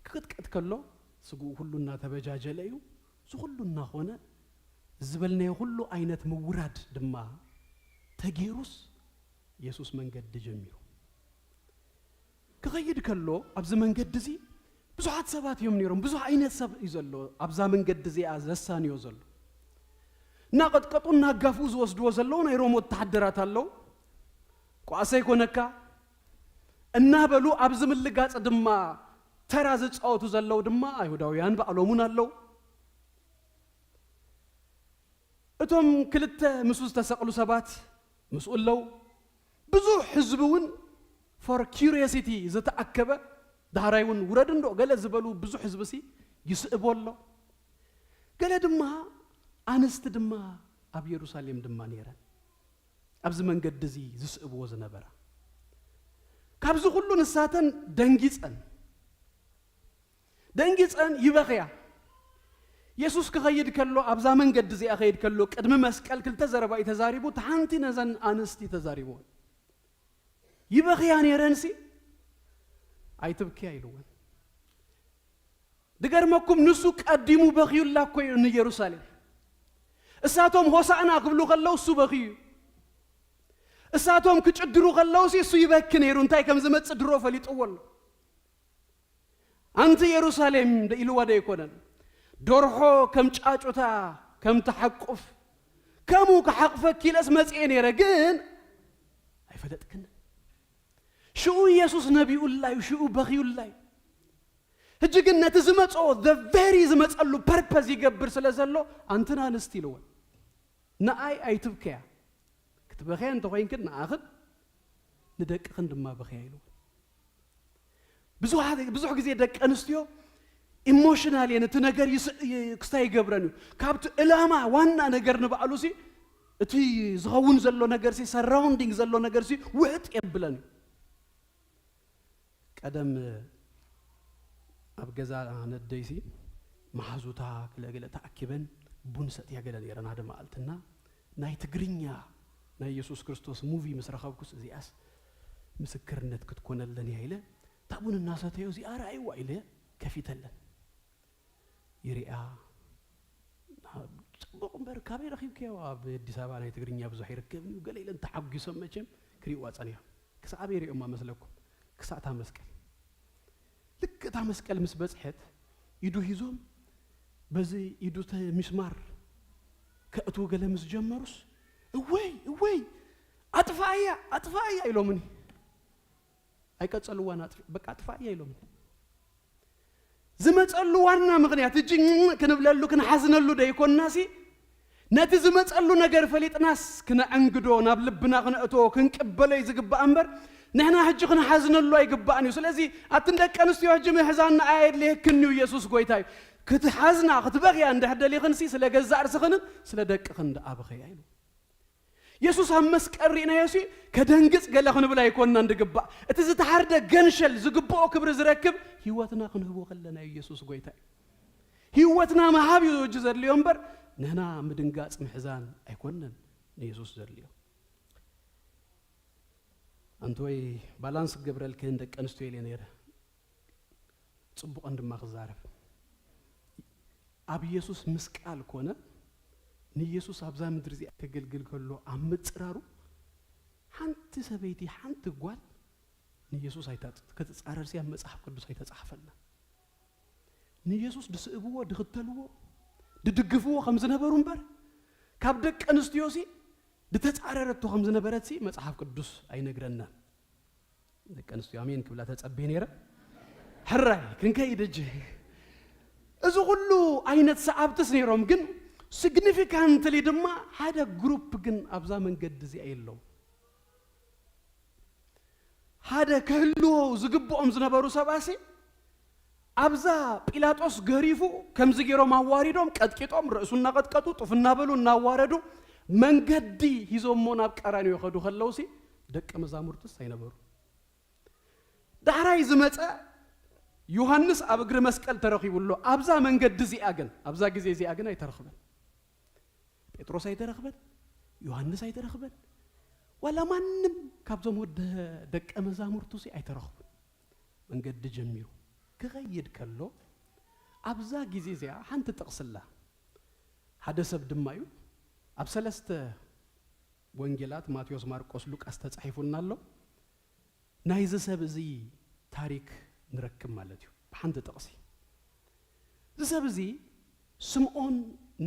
ክቅጥቀጥ ከሎ ስግኡ ኩሉ እናተበጃጀለ እዩ። እዚ ኩሉ እናኾነ ዝበልናዮ ኩሉ ዓይነት ምውራድ ድማ ተገይሩስ የሱስ መንገዲ ጀሚሩ። ክኸይድ ከሎ ኣብዚ መንገዲ እዚ ብዙሓት ሰባት እዮም ነይሮም። ብዙሕ ዓይነት ሰብ እዩ ዘሎ ኣብዛ መንገዲ እዚኣ ዘሳንዮ ዘሎ። እናቐጥቀጡ እናጋፍኡ ዝወስድዎ ዘለዉ ናይ ሮም ወተሃደራት ኣለዉ። ኳዕሰ ይኮነካ እናበሉ ኣብዚ ምልጋጽ ድማ ተራ ዝጻወቱ ዘለዉ ድማ ኣይሁዳውያን ባዕሎም እውን ኣለዉ። እቶም ክልተ ምስኡ ዝተሰቕሉ ሰባት ምስኡ ኣለዉ። ብዙሕ ህዝቢ እውን for curiosity ዝተኣከበ፣ ዳሕራይ እውን ውረድ እንዶ ገለ ዝበሉ ብዙሕ ህዝቢ ሲ ይስእቦ ኣሎ። ገለ ድማ ኣንስቲ ድማ ኣብ የሩሳሌም ድማ ነይረን ኣብዚ መንገዲ እዚ ዝስእብዎ ዝነበራ። ካብዚ ኩሉ ንሳተን ደንጊጸን ደንጊጸን ይበኽያ። የሱስ ክኸይድ ከሎ ኣብዛ መንገዲ እዚኣ ኸይድ ከሎ ቅድሚ መስቀል ክልተ ዘረባ እዩ ተዛሪቡ። እቲ ሓንቲ ነዘን ኣንስቲ ተዛሪብወን። ይበኽያ ነይረንሲ ኣይትብክያ ኢልወን። ድገርመኩም ንሱ ቀዲሙ በኽዩላ እኮ እዩ ንኢየሩሳሌም። እሳቶም ሆሳዕና ክብሉ ከለዉ እሱ በኽዩ እዩ። እሳቶም ክጭድሩ ከለዉ ሲ እሱ ይበኪ ነይሩ። እንታይ ከም ዝመጽእ ድሮ ፈሊጥዎ ኣሎ። ኣንቲ የሩሳሌም ደ ኢልዋ ዶ ኣይኮነን? ደርሖ ከም ጫጩታ ከም ትሓቁፍ ከምኡ ክሓቕፈኪ ኢለስ መጽኤ ነይረ፣ ግን ኣይፈለጥክንን። ሽኡ ኢየሱስ ነቢኡላ እዩ፣ ሽኡ በኽዩላ እዩ። ሕጂ ግን ነቲ ዝመጾ the very ዝመጸሉ ፐርፐዝ ይገብር ስለ ዘሎ ኣንትን ኣንስቲ ኢልወን። ንኣይ ኣይትብከያ። ክትበኸያ እንተኾይንክን ንኣኽን ንደቅኽን ድማ በኸያ ኢልወን። ብዙሕ ግዜ ደቂ ኣንስትዮ ኢሞሽናል እየን። እቲ ነገር ክስታይ ይገብረን እዩ። ካብቲ ዕላማ ዋና ነገር ንባዕሉ ሲ እቲ ዝኸውን ዘሎ ነገር ሲ ሰራውንዲንግ ዘሎ ነገር ሲ ውሕጥ የብለን እዩ። ቀደም ኣብ ገዛ ነደይሲ መሓዙታ ገለገለ ተኣኪበን ቡን ሰትያ ገለ ነይረን ሓደ መዓልትና ናይ ትግርኛ ናይ የሱስ ክርስቶስ ሙቪ ምስ ረኸብኩስ እዚኣስ ምስክርነት ክትኮነለን እያ ኢለ እታ ቡን እናሰተዮ እዚኣ ረኣይዋ ኢለ ከፊተለን ይሪኣ። ጽቡቕ እምበር ካበይ ረኺብክዮ? ኣብ ኣዲስ ኣበባ ናይ ትግርኛ ብዙሕ ይርከብ እዩ ገለ ኢለን ተሓጒሶም መቸም ክሪእዋ ጸኒሖም። ክሳዕ ኣበይ ሪኦማ መስለኩም? ክሳዕ እታ መስቀል። ልክ እታ መስቀል ምስ በጽሐት ኢዱ ሂዞም በዚ ኢዱ ሚስማር ከእትዉ ገለ ምስ ጀመሩስ እወይ እወይ ኣጥፋእያ ኣጥፋእያ ኢሎምኒ። ኣይቀጸልዋን ኣጥፊ በቃ ኣጥፋእያ ኢሎም። ዝመጸሉ ዋና ምኽንያት እጂ ክንብለሉ ክንሓዝነሉ ደይኮናሲ፣ ነቲ ዝመጸሉ ነገር ፈሊጥናስ ክነዕንግዶ፣ ናብ ልብና ክነእትዎ ክንቅበሎ እዩ ዝግባእ እምበር፣ ንሕና ሕጂ ክንሓዝነሉ ኣይግባእን እዩ። ስለዚ ኣትን ደቂ ኣንስትዮ ሕጂ ምሕዛን ንኣየድልየክን እዩ፣ ኢየሱስ ጎይታ እዩ። ክትሓዝና ክትበኽያ እንድሕር ደሊኽንሲ ስለ ገዛእ ርእስኽንን ስለ ደቅኽን ደኣ ብኸያ ኢሉ። የሱስ ኣብ መስቀል ርኢናዮ ሲ ከደንግጽ ገለ ክንብል ኣይኮንናን ድግባእ። እቲ ዝተሓርደ ገንሸል ዝግብኦ ክብሪ ዝረክብ ህይወትና ክንህቦ ከለና እዩ የሱስ ጎይታ እዩ። ህይወትና ምሃብ እዩ እጅ ዘድልዮ እምበር ንህና ምድንጋጽ ምሕዛን ኣይኮንን ንየሱስ ዘድልዮ። ኣንቶይ ባላንስ ክገብረልክን ደቂ ኣንስትዮ ኢለ ነይረ። ጽቡቕን ድማ ክዛረብ። ኣብ ኢየሱስ ምስቃል ኮነ ንኢየሱስ ኣብዛ ምድሪ እዚኣ ከገልግል ከሎ ኣብ ምጽራሩ ሓንቲ ሰበይቲ ሓንቲ ጓል ንኢየሱስ ኣይታ- ክትጻረር ሲ ኣብ መጽሓፍ ቅዱስ ኣይተጻሕፈልና። ንኢየሱስ ድስእብዎ ድኽተልዎ ድድግፍዎ ከም ዝነበሩ እምበር ካብ ደቂ ኣንስትዮ ሲ ድተጻረረቶ ከም ዝነበረት ሲ መጽሓፍ ቅዱስ ኣይነግረናን። ደቂ ኣንስትዮ ኣሜን ክብላ ተጸቤ ነይረ። ሕራይ ክንከይድ እጂ እዚ ኩሉ ዓይነት ሰዓብትስ ነይሮም፣ ግን ሲግኒፊካንትሊ ድማ ሓደ ግሩፕ ግን ኣብዛ መንገዲ እዚኣ የለው። ሓደ ክህልዎ ዝግብኦም ዝነበሩ ሰብኣሲ ኣብዛ ጲላጦስ ገሪፉ ከምዚ ገይሮም ኣዋሪዶም ቀጥቂጦም ርእሱ እናቐጥቀጡ ጡፍ እናበሉ እናዋረዱ መንገዲ ሂዞሞ ናብ ቀራንዮ ከዱ ከለውሲ ደቂ መዛሙርትስ ኣይነበሩ። ዳሕራይ ዝመጸ ዮሃንስ ኣብ እግሪ መስቀል ተረኺቡ ኣሎ። ኣብዛ መንገዲ እዚኣ ግን ኣብዛ ግዜ እዚኣ ግን ኣይተረኽበን። ጴጥሮስ ኣይተረኽበን፣ ዮሃንስ ኣይተረኽበን፣ ዋላ ማንም ካብዞም ወደ ደቀ መዛሙርቱ ሲ ኣይተረኽቡን። መንገዲ ጀሚሩ ክኸይድ ከሎ ኣብዛ ግዜ እዚኣ ሓንቲ ጥቕስላ ሓደ ሰብ ድማ እዩ ኣብ ሰለስተ ወንጌላት ማቴዎስ፣ ማርቆስ፣ ሉቃስ ተጻሒፉልና ኣሎ። ናይዚ ሰብ እዚ ታሪክ ንረክብ ማለት እዩ። ብሓንቲ ጥቕሲ እዚ ሰብ እዚ ስምዖን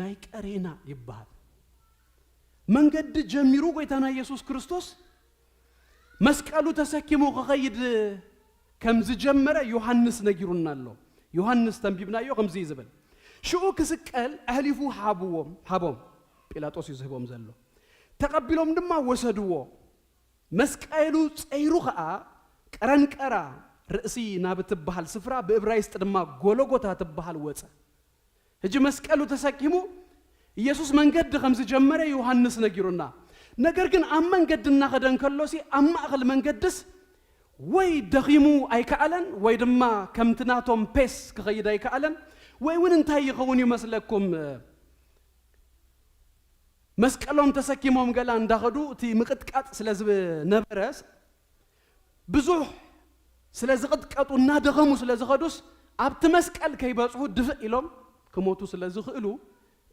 ናይ ቀሬና ይበሃል። መንገዲ ጀሚሩ ጎይታና ኢየሱስ ክርስቶስ መስቀሉ ተሰኪሙ ክኸይድ ከም ዝጀመረ ዮሃንስ ነጊሩና ኣሎ። ዮሃንስ ተንቢብናዮ ከምዚ እዩ ዝብል፣ ሽኡ ክስቀል ኣሕሊፉ ሃብዎም ሃቦም፣ ጲላጦስ እዩ ዝህቦም ዘሎ። ተቐቢሎም ድማ ወሰድዎ። መስቀሉ ጸይሩ ኸኣ ቀረንቀራ ርእሲ ናብ እትበሃል ስፍራ ብእብራይስጥ ድማ ጎሎጎታ ትበሃል ወጸ። ሕጂ መስቀሉ ተሰኪሙ ኢየሱስ መንገዲ ከም ዝጀመረ ዮሃንስ ነጊሩና። ነገር ግን ኣብ መንገዲ እናኸደ እንከሎሲ ኣብ ማእኸል መንገድስ ወይ ደኺሙ ኣይከኣለን ወይ ድማ ከምቲ ናቶም ፔስ ክኸይድ ኣይከኣለን ወይ እውን እንታይ ይኸውን እዩ መስለኩም? መስቀሎም ተሰኪሞም ገላ እንዳኸዱ እቲ ምቕጥቃጥ ስለ ዝነበረ ብዙሕ ስለ ዝቕጥቀጡ እናደኸሙ ስለ ዝኸዱስ ኣብቲ መስቀል ከይበጽሑ ድፍእ ኢሎም ክሞቱ ስለ ዝኽእሉ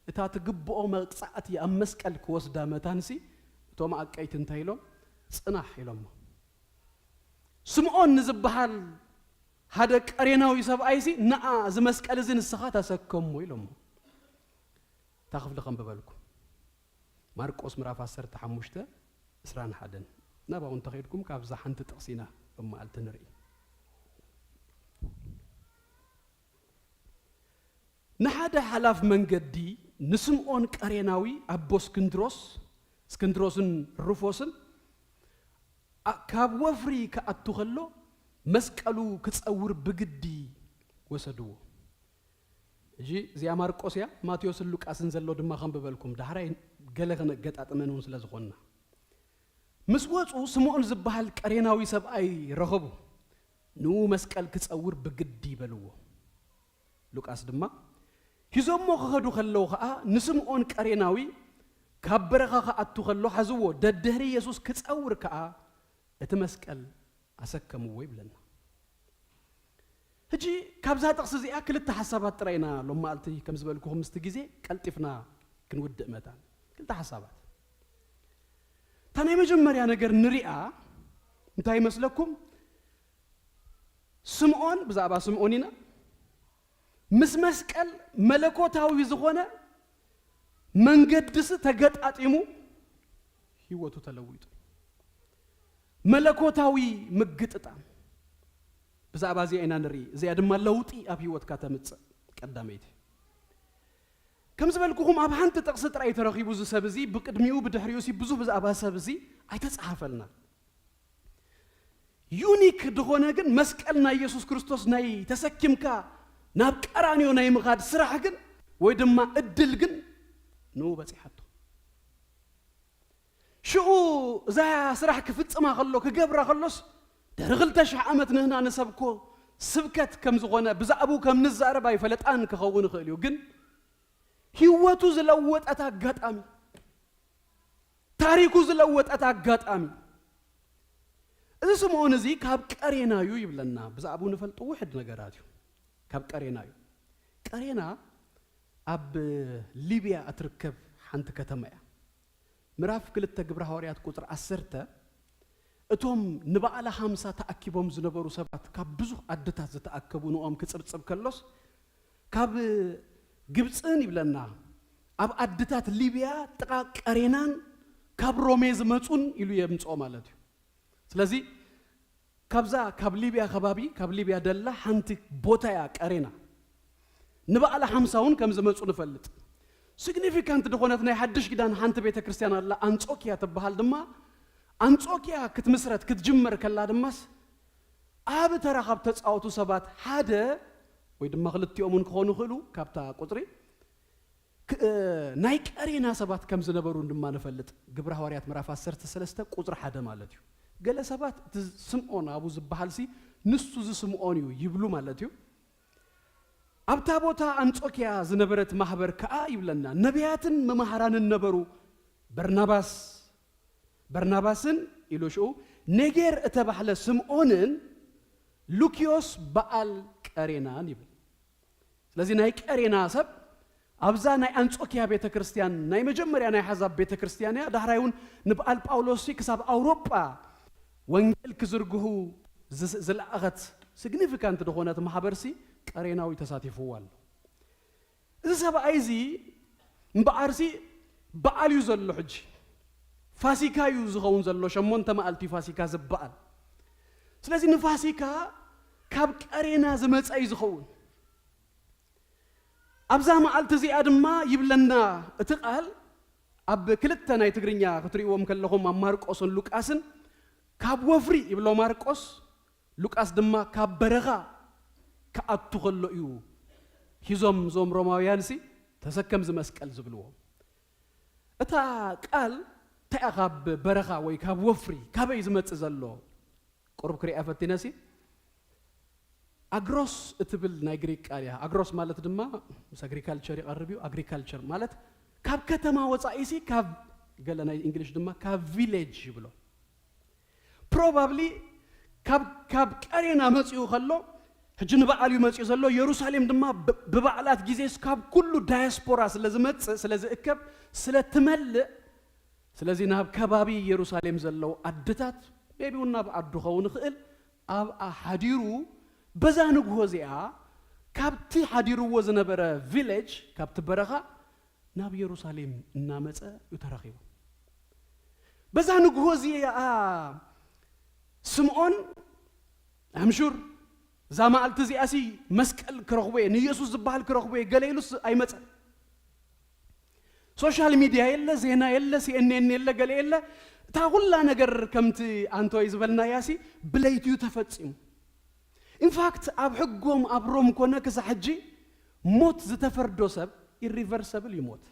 እታ ትግብኦ መቕጻዕቲ ኣብ መስቀል ክወስዳ መታንሲ እቶም ኣቀይቲ እንታይ ኢሎም ጽናሕ ኢሎሞ። ስምዖን ንዝበሃል ሓደ ቀሬናዊ ሰብኣይሲ ንኣ እዚ መስቀል እዚ ንስኻ ተሰከሞ ኢሎሞ። እታ ክፍሊ ከንብበልኩም። ማርቆስ ምዕራፍ ዓሰርተ ሓሙሽተ ዕስራን ሓደን። ናባኡ እንተኸይድኩም ካብዛ ሓንቲ ጥቕሲ ኢና ሎማዓልቲ ንርኢ። ንሓደ ሓላፍ መንገዲ ንስምዖን ቀሬናዊ ኣቦ እስክንድሮስ እስክንድሮስን ሩፎስን ካብ ወፍሪ ክኣቱ ከሎ መስቀሉ ክጸውር ብግዲ ወሰድዎ። እጂ እዚኣ ማርቆስ እያ፣ ማቴዎስን ሉቃስን ዘሎ ድማ ከንብበልኩም፣ ዳሕራይ ገለ ክነገጣጥመን እውን ስለ ዝኾንና። ምስ ወፁ ስምዖን ዝበሃል ቀሬናዊ ሰብኣይ ረኸቡ። ንኡ መስቀል ክጸውር ብግዲ በልዎ። ሉቃስ ድማ ሂዞሞ ክኸዱ ከለዉ ኸኣ ንስምዖን ቀሬናዊ ካብ በረኻ ክኣቱ ከሎ ሓዝዎ፣ ደድህሪ የሱስ ክጸውር ከኣ እቲ መስቀል ኣሰከምዎ ይብለና። ሕጂ ካብዛ ጥቕሲ እዚኣ ክልተ ሓሳባት ጥራይ ኢና ሎም መዓልቲ ከም ዝበልኩኹም ምስቲ ግዜ ቀልጢፍና ክንውድእ መታን። ክልተ ሓሳባት። እታ ናይ መጀመርያ ነገር ንሪኣ እንታይ ይመስለኩም? ስምዖን፣ ብዛዕባ ስምዖን ኢና፣ ምስ መስቀል መለኮታዊ ዝኾነ መንገድሲ ተገጣጢሙ ህይወቱ ተለዊጡ። መለኮታዊ ምግጥጣም። ብዛዕባ እዚኣ ኢና ንርኢ። እዚኣ ድማ ለውጢ ኣብ ህይወትካ ተምጽእ። ቀዳመይቲ፣ ከም ዝበልኩኹም ኣብ ሓንቲ ጥቕሲ ጥራይ ተረኺቡ እዚ ሰብ እዚ፣ ብቅድሚኡ ብድሕሪኡ ሲ ብዙሕ ብዛዕባ ሰብ እዚ ኣይተጻሓፈልና። ዩኒክ ዝኾነ ግን መስቀል ናይ ኢየሱስ ክርስቶስ ናይ ተሰኪምካ ናብ ቀራንዮ ናይ ምኻድ ስራሕ ግን፣ ወይ ድማ እድል ግን ንኡ በጺሓቶ። ሽኡ እዛ ስራሕ ክፍጽማ ከሎ፣ ክገብራ ከሎስ፣ ድሕሪ ክልተ ሽሕ ዓመት ንህና ንሰብኮ ስብከት ከም ዝኾነ፣ ብዛዕባኡ ከም ንዛረብ ኣይፈለጣን ክኸውን ይኽእል እዩ። ግን ህይወቱ ዝለወጠት ኣጋጣሚ፣ ታሪኩ ዝለወጠት ኣጋጣሚ። እዚ ስምዖን እዚ ካብ ቀሬና እዩ ይብለና። ብዛዕባኡ ንፈልጦ ውሕድ ነገራት እዩ። ካብ ቀሬና እዩ። ቀሬና ኣብ ሊብያ እትርከብ ሓንቲ ከተማ እያ። ምዕራፍ ክልተ ግብረ ሃዋርያት ቁጽሪ ዓሰርተ፣ እቶም ንበዓለ ሓምሳ ተኣኪቦም ዝነበሩ ሰባት ካብ ብዙሕ ዓድታት ዝተኣከቡ ንኦም ክጽብጽብ ከሎስ፣ ካብ ግብጽን ይብለና፣ ኣብ ዓድታት ሊብያ ጥቓ ቀሬናን ካብ ሮሜ ዝመጹን ኢሉ የምጽኦ ማለት እዩ። ስለዚ ካብዛ ካብ ሊብያ ከባቢ፣ ካብ ሊብያ ደላ ሓንቲ ቦታ እያ ቀሬና። ንበዓለ ሓምሳ እውን ከም ዝመጹ ንፈልጥ። ሲግኒፊካንት ዝኾነት ናይ ሓድሽ ኪዳን ሓንቲ ቤተ ክርስቲያን ኣላ፣ ኣንጾኪያ ትበሃል ድማ። ኣንጾኪያ ክትምስረት ክትጅመር ከላ ድማስ ኣብ ተራ ካብ ተጻወቱ ሰባት ሓደ ወይ ድማ ክልቲኦም እውን ክኾኑ ይኽእሉ ካብታ ቁጽሪ፣ ክ-፣ እ፣ ናይ ቀሬና ሰባት ከም ዝነበሩ ድማ ንፈልጥ። ግብረ ሃዋርያት ምዕራፍ ዓሰርተ ሰለስተ ቁጽሪ ሓደ ማለት እዩ። ገለ ሰባት እቲ ስምዖን ኣብኡ ዝበሃል ሲ ንሱ እዚ ስምዖን እዩ ይብሉ ማለት እዩ። ኣብታ ቦታ ኣንጾኪያ ዝነበረት ማህበር ከኣ ይብለና፣ ነቢያትን መማህራንን ነበሩ። በርናባስ፣ በርናባስን ኢሉ ሽኡ ኔጌር እተባህለ ስምዖንን ሉኪዮስ በዓል ቀሬናን ይብል። ስለዚ ናይ ቀሬና ሰብ ኣብዛ ናይ ኣንጾኪያ ቤተ ክርስቲያን፣ ናይ መጀመርያ ናይ ኣሕዛብ ቤተ ክርስቲያን እያ። ዳሕራይ እውን ንበዓል ጳውሎስ ሲ ክሳብ ኣውሮጳ ወንጌል ክዝርግሑ ዝስ-፣ ዝለኣኸት ሲግኒፊካንት ዝኾነት ማሕበር ሲ ቀሬናዊ ተሳቲፍዋ ኣሎ። እዚ ሰብኣይ እዚ እምበኣር ሲ በዓል እዩ ዘሎ ሕጂ። ፋሲካ እዩ ዝኸውን ዘሎ፣ ሸሞንተ መዓልቲ ፋሲካ ዝበዓል። ስለዚ ንፋሲካ ካብ ቀሬና ዝመጸ እዩ ዝኸውን። ኣብዛ መዓልቲ እዚኣ ድማ ይብለና እቲ ቃል፣ ኣብ ክልተ ናይ ትግርኛ ክትርእይዎም ከለኹም፣ ኣብ ማርቆስን ሉቃስን፣ ካብ ወፍሪ ይብሎ ማርቆስ፣ ሉቃስ ድማ ካብ በረኻ ክኣቱ ከሎ እዩ ሒዞም እዞም ሮማውያን ሲ ተሰከም እዚ መስቀል ዝብልዎ። እታ ቃል እንታይ እያ ካብ በረኻ ወይ ካብ ወፍሪ ካበይ ዝመጽእ ዘሎ? ቁሩብ ክሪኣ ፈቲነ ሲ፣ ኣግሮስ እትብል ናይ ግሪክ ቃል እያ። ኣግሮስ ማለት ድማ ምስ ኣግሪካልቸር ይቐርብ እዩ። ኣግሪካልቸር ማለት ካብ ከተማ ወጻኢ ሲ፣ ካብ ገለ ናይ እንግሊሽ ድማ ካብ ቪሌጅ ይብሎ። ፕሮባብሊ ካብ፣ ካብ ቀሬና መጺኡ ከሎ፣ ሕጂ ንበዓል እዩ መጺኡ ዘሎ። የሩሳሌም ድማ ብ-፣ ብበዓላት ግዜስ ካብ ኩሉ ዳያስፖራ ስለ ዝመጽእ፣ ስለ ዝእከብ፣ ስለ ትመልእ፣ ስለዚ ናብ ከባቢ የሩሳሌም ዘለዉ ዓድታት፣ ሜቢ እውን ናብ ዓዱ ኸውን ይኽእል፣ ኣብኣ ሓዲሩ፣ በዛ ንግሆ እዚኣ ካብቲ ሓዲርዎ ዝነበረ ቪሌጅ፣ ካብቲ በረኻ ናብ የሩሳሌም እናመጸ እዩ ተራኺቡ። በዛ ንግሆ እዚኣ ስምዖን፣ ኣምሹር፣ እዛ መዓልቲ እዚኣሲ መስቀል ክረኽቦ እየ፣ ንኢየሱስ ዝበሃል ክረኽቦ እየ፣ ገለ ኢሉስ ኣይመጸን። ሶሻል ሚድያ የለ፣ ዜና የለ፣ ሲኤንኤን የለ፣ ገለ የለ። እታ ኩላ ነገር ከምቲ ኣንቶይ ዝበልናያ ሲ ብለይቲ እዩ ተፈጺሙ። ኢንፋክት ኣብ ሕጎም ኣብ ሮም ኮነ ክሳብ ሕጂ ሞት ዝተፈርዶ ሰብ ኢሪቨርሰብል እዩ ሞት።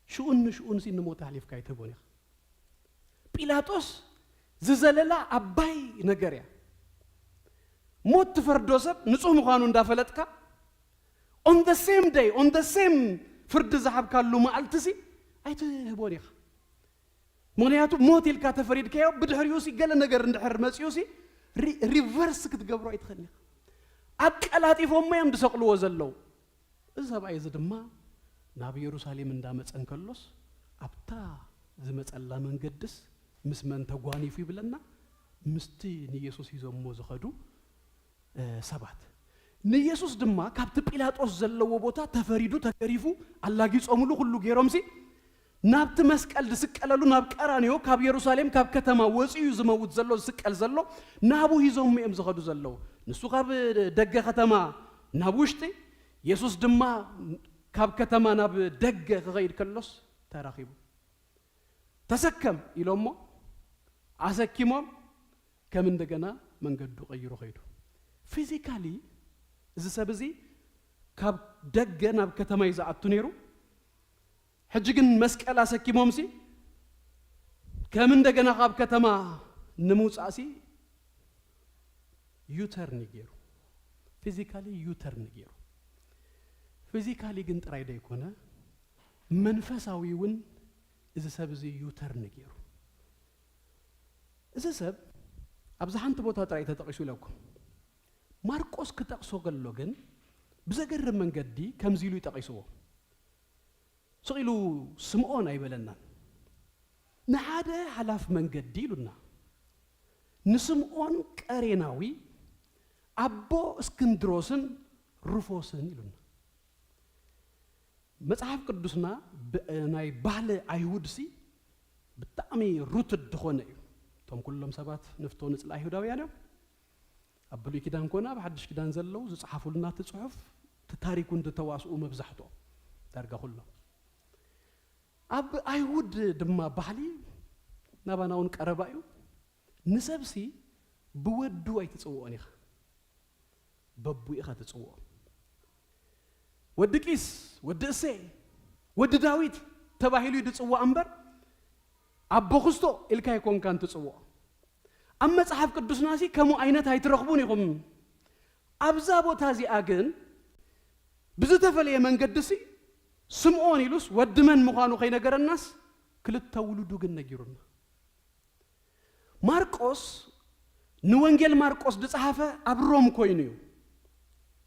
ሽኡን ንሽኡን ሲ ንሞት ኣሕሊፍካ ኣይትህቦን ኢኻ። ጲላጦስ ዝዘለላ ኣባይ ነገር እያ። ሞት ትፈርዶ ሰብ ንጹህ ምዃኑ እንዳፈለጥካ on the same day, on the same ፍርዲ ዝሃብካሉ መዓልቲ ሲ ኣይትህቦን ኢኻ። ምኽንያቱ ሞት ኢልካ ተፈሪድካዮ ብድሕሪኡ ሲ ገለ ነገር እንድሕር መጺኡ ሲ ሪ-፣ ሪቨርስ ክትገብሮ ኣይትኽእልን ኢኻ። ኣቀላጢፎሞ እዮም ዝሰቕልዎ ዘለዉ። እዚ ሰብኣይ እዚ ድማ ናብ የሩሳሌም እንዳመጸ እንከሎስ ኣብታ ዝመጸላ መንገድስ ምስ መን ተጓኒፉ ይብለና? ምስቲ ንኢየሱስ ሒዞሞ ዝኸዱ እ፣ ሰባት። ንኢየሱስ ድማ ካብቲ ጲላጦስ ዘለዎ ቦታ ተፈሪዱ፣ ተገሪፉ፣ ኣላጊጾምሉ፣ ኩሉ ገይሮምሲ ናብቲ መስቀል ዝስቀለሉ ናብ ቀራንዮ ካብ የሩሳሌም ካብ ከተማ ወፂኡ እዩ ዝመውት ዘሎ ዝስቀል ዘሎ ናቡ ሂዞም እዮም ዝኸዱ ዘለዉ። ንሱ ካብ ደገ ከተማ ናብ ውሽጢ፣ የሱስ ድማ ካብ ከተማ ናብ ደገ ክኸይድ ከሎስ ተራኺቡ። ተሰከም ኢሎሞ ኣሰኪሞም ከም እንደገና መንገዱ ቀይሩ ኸይዱ። ፊዚካሊ እዚ ሰብ እዚ ካብ ደገ ናብ ከተማ እዩ ዝኣቱ ነይሩ። ሕጂ ግን መስቀል ኣሰኪሞምሲ ከም እንደገና ካብ ከተማ ንምውፃእሲ ዩተርን ገይሩ፣ ፊዚካሊ ዩተርን ገይሩ። ፊዚካሊ ግን ጥራይ ደይኮነ መንፈሳዊ እውን እዚ ሰብ እዚ ዩተርን ገይሩ። እዚ ሰብ ኣብዚ ሓንቲ ቦታ ጥራይ ተጠቒሱ ኢለኩም። ማርቆስ ክጠቕሶ ከሎ ግን ብዘገርም መንገዲ ከምዚ ኢሉ ይጠቒስዎ። ስቕ ኢሉ ስምዖን ኣይበለናን። ንሓደ ሓላፍ መንገዲ ኢሉና። ንስምዖን ቀሬናዊ ኣቦ እስክንድሮስን ሩፎስን ኢሉና። መጽሓፍ ቅዱስና ብ-፣ ናይ ባህሊ ኣይሁድሲ ብጣዕሚ ሩትድ ዝኾነ እዩ። እቶም ኩሎም ሰባት ንፍቶ ንጽል ኣይሁዳውያን እዮም። ኣብ ብሉይ ኪዳን ኮነ ኣብ ሓድሽ ኪዳን ዘለዉ ዝጸሓፉልና እቲ ጽሑፍ፣ እቲ ታሪኩን ዝተዋስኡ መብዛሕትኦም ዳርጋ ኩሎም። ኣብ ኣይሁድ ድማ ባህሊ ናባና እውን ቀረባ እዩ። ንሰብሲ ብወዱ ኣይትጽውኦን ኢኻ፣ በቡ ኢኻ ትጽውኦ። ወዲ ቂስ፣ ወዲ እሴ፣ ወዲ ዳዊት ተባሂሉ እዩ ዝጽዋእ እምበር፣ ኣቦ ክስቶ ኢልካ ኣይኮንካን ትጽውኦ። ኣብ መጽሓፍ ቅዱስናሲ ከምኡ ዓይነት ኣይትረኽቡን ኢኹም። ኣብዛ ቦታ እዚኣ ግን ብዝተፈለየ መንገድሲ ስምዖን ኢሉስ ወዲ መን ምዃኑ ከይነገረናስ ክልተ ውሉዱ ግን ነጊሩና። ማርቆስ ንወንጌል ማርቆስ ዝጸሓፈ ኣብ ሮም ኮይኑ እዩ።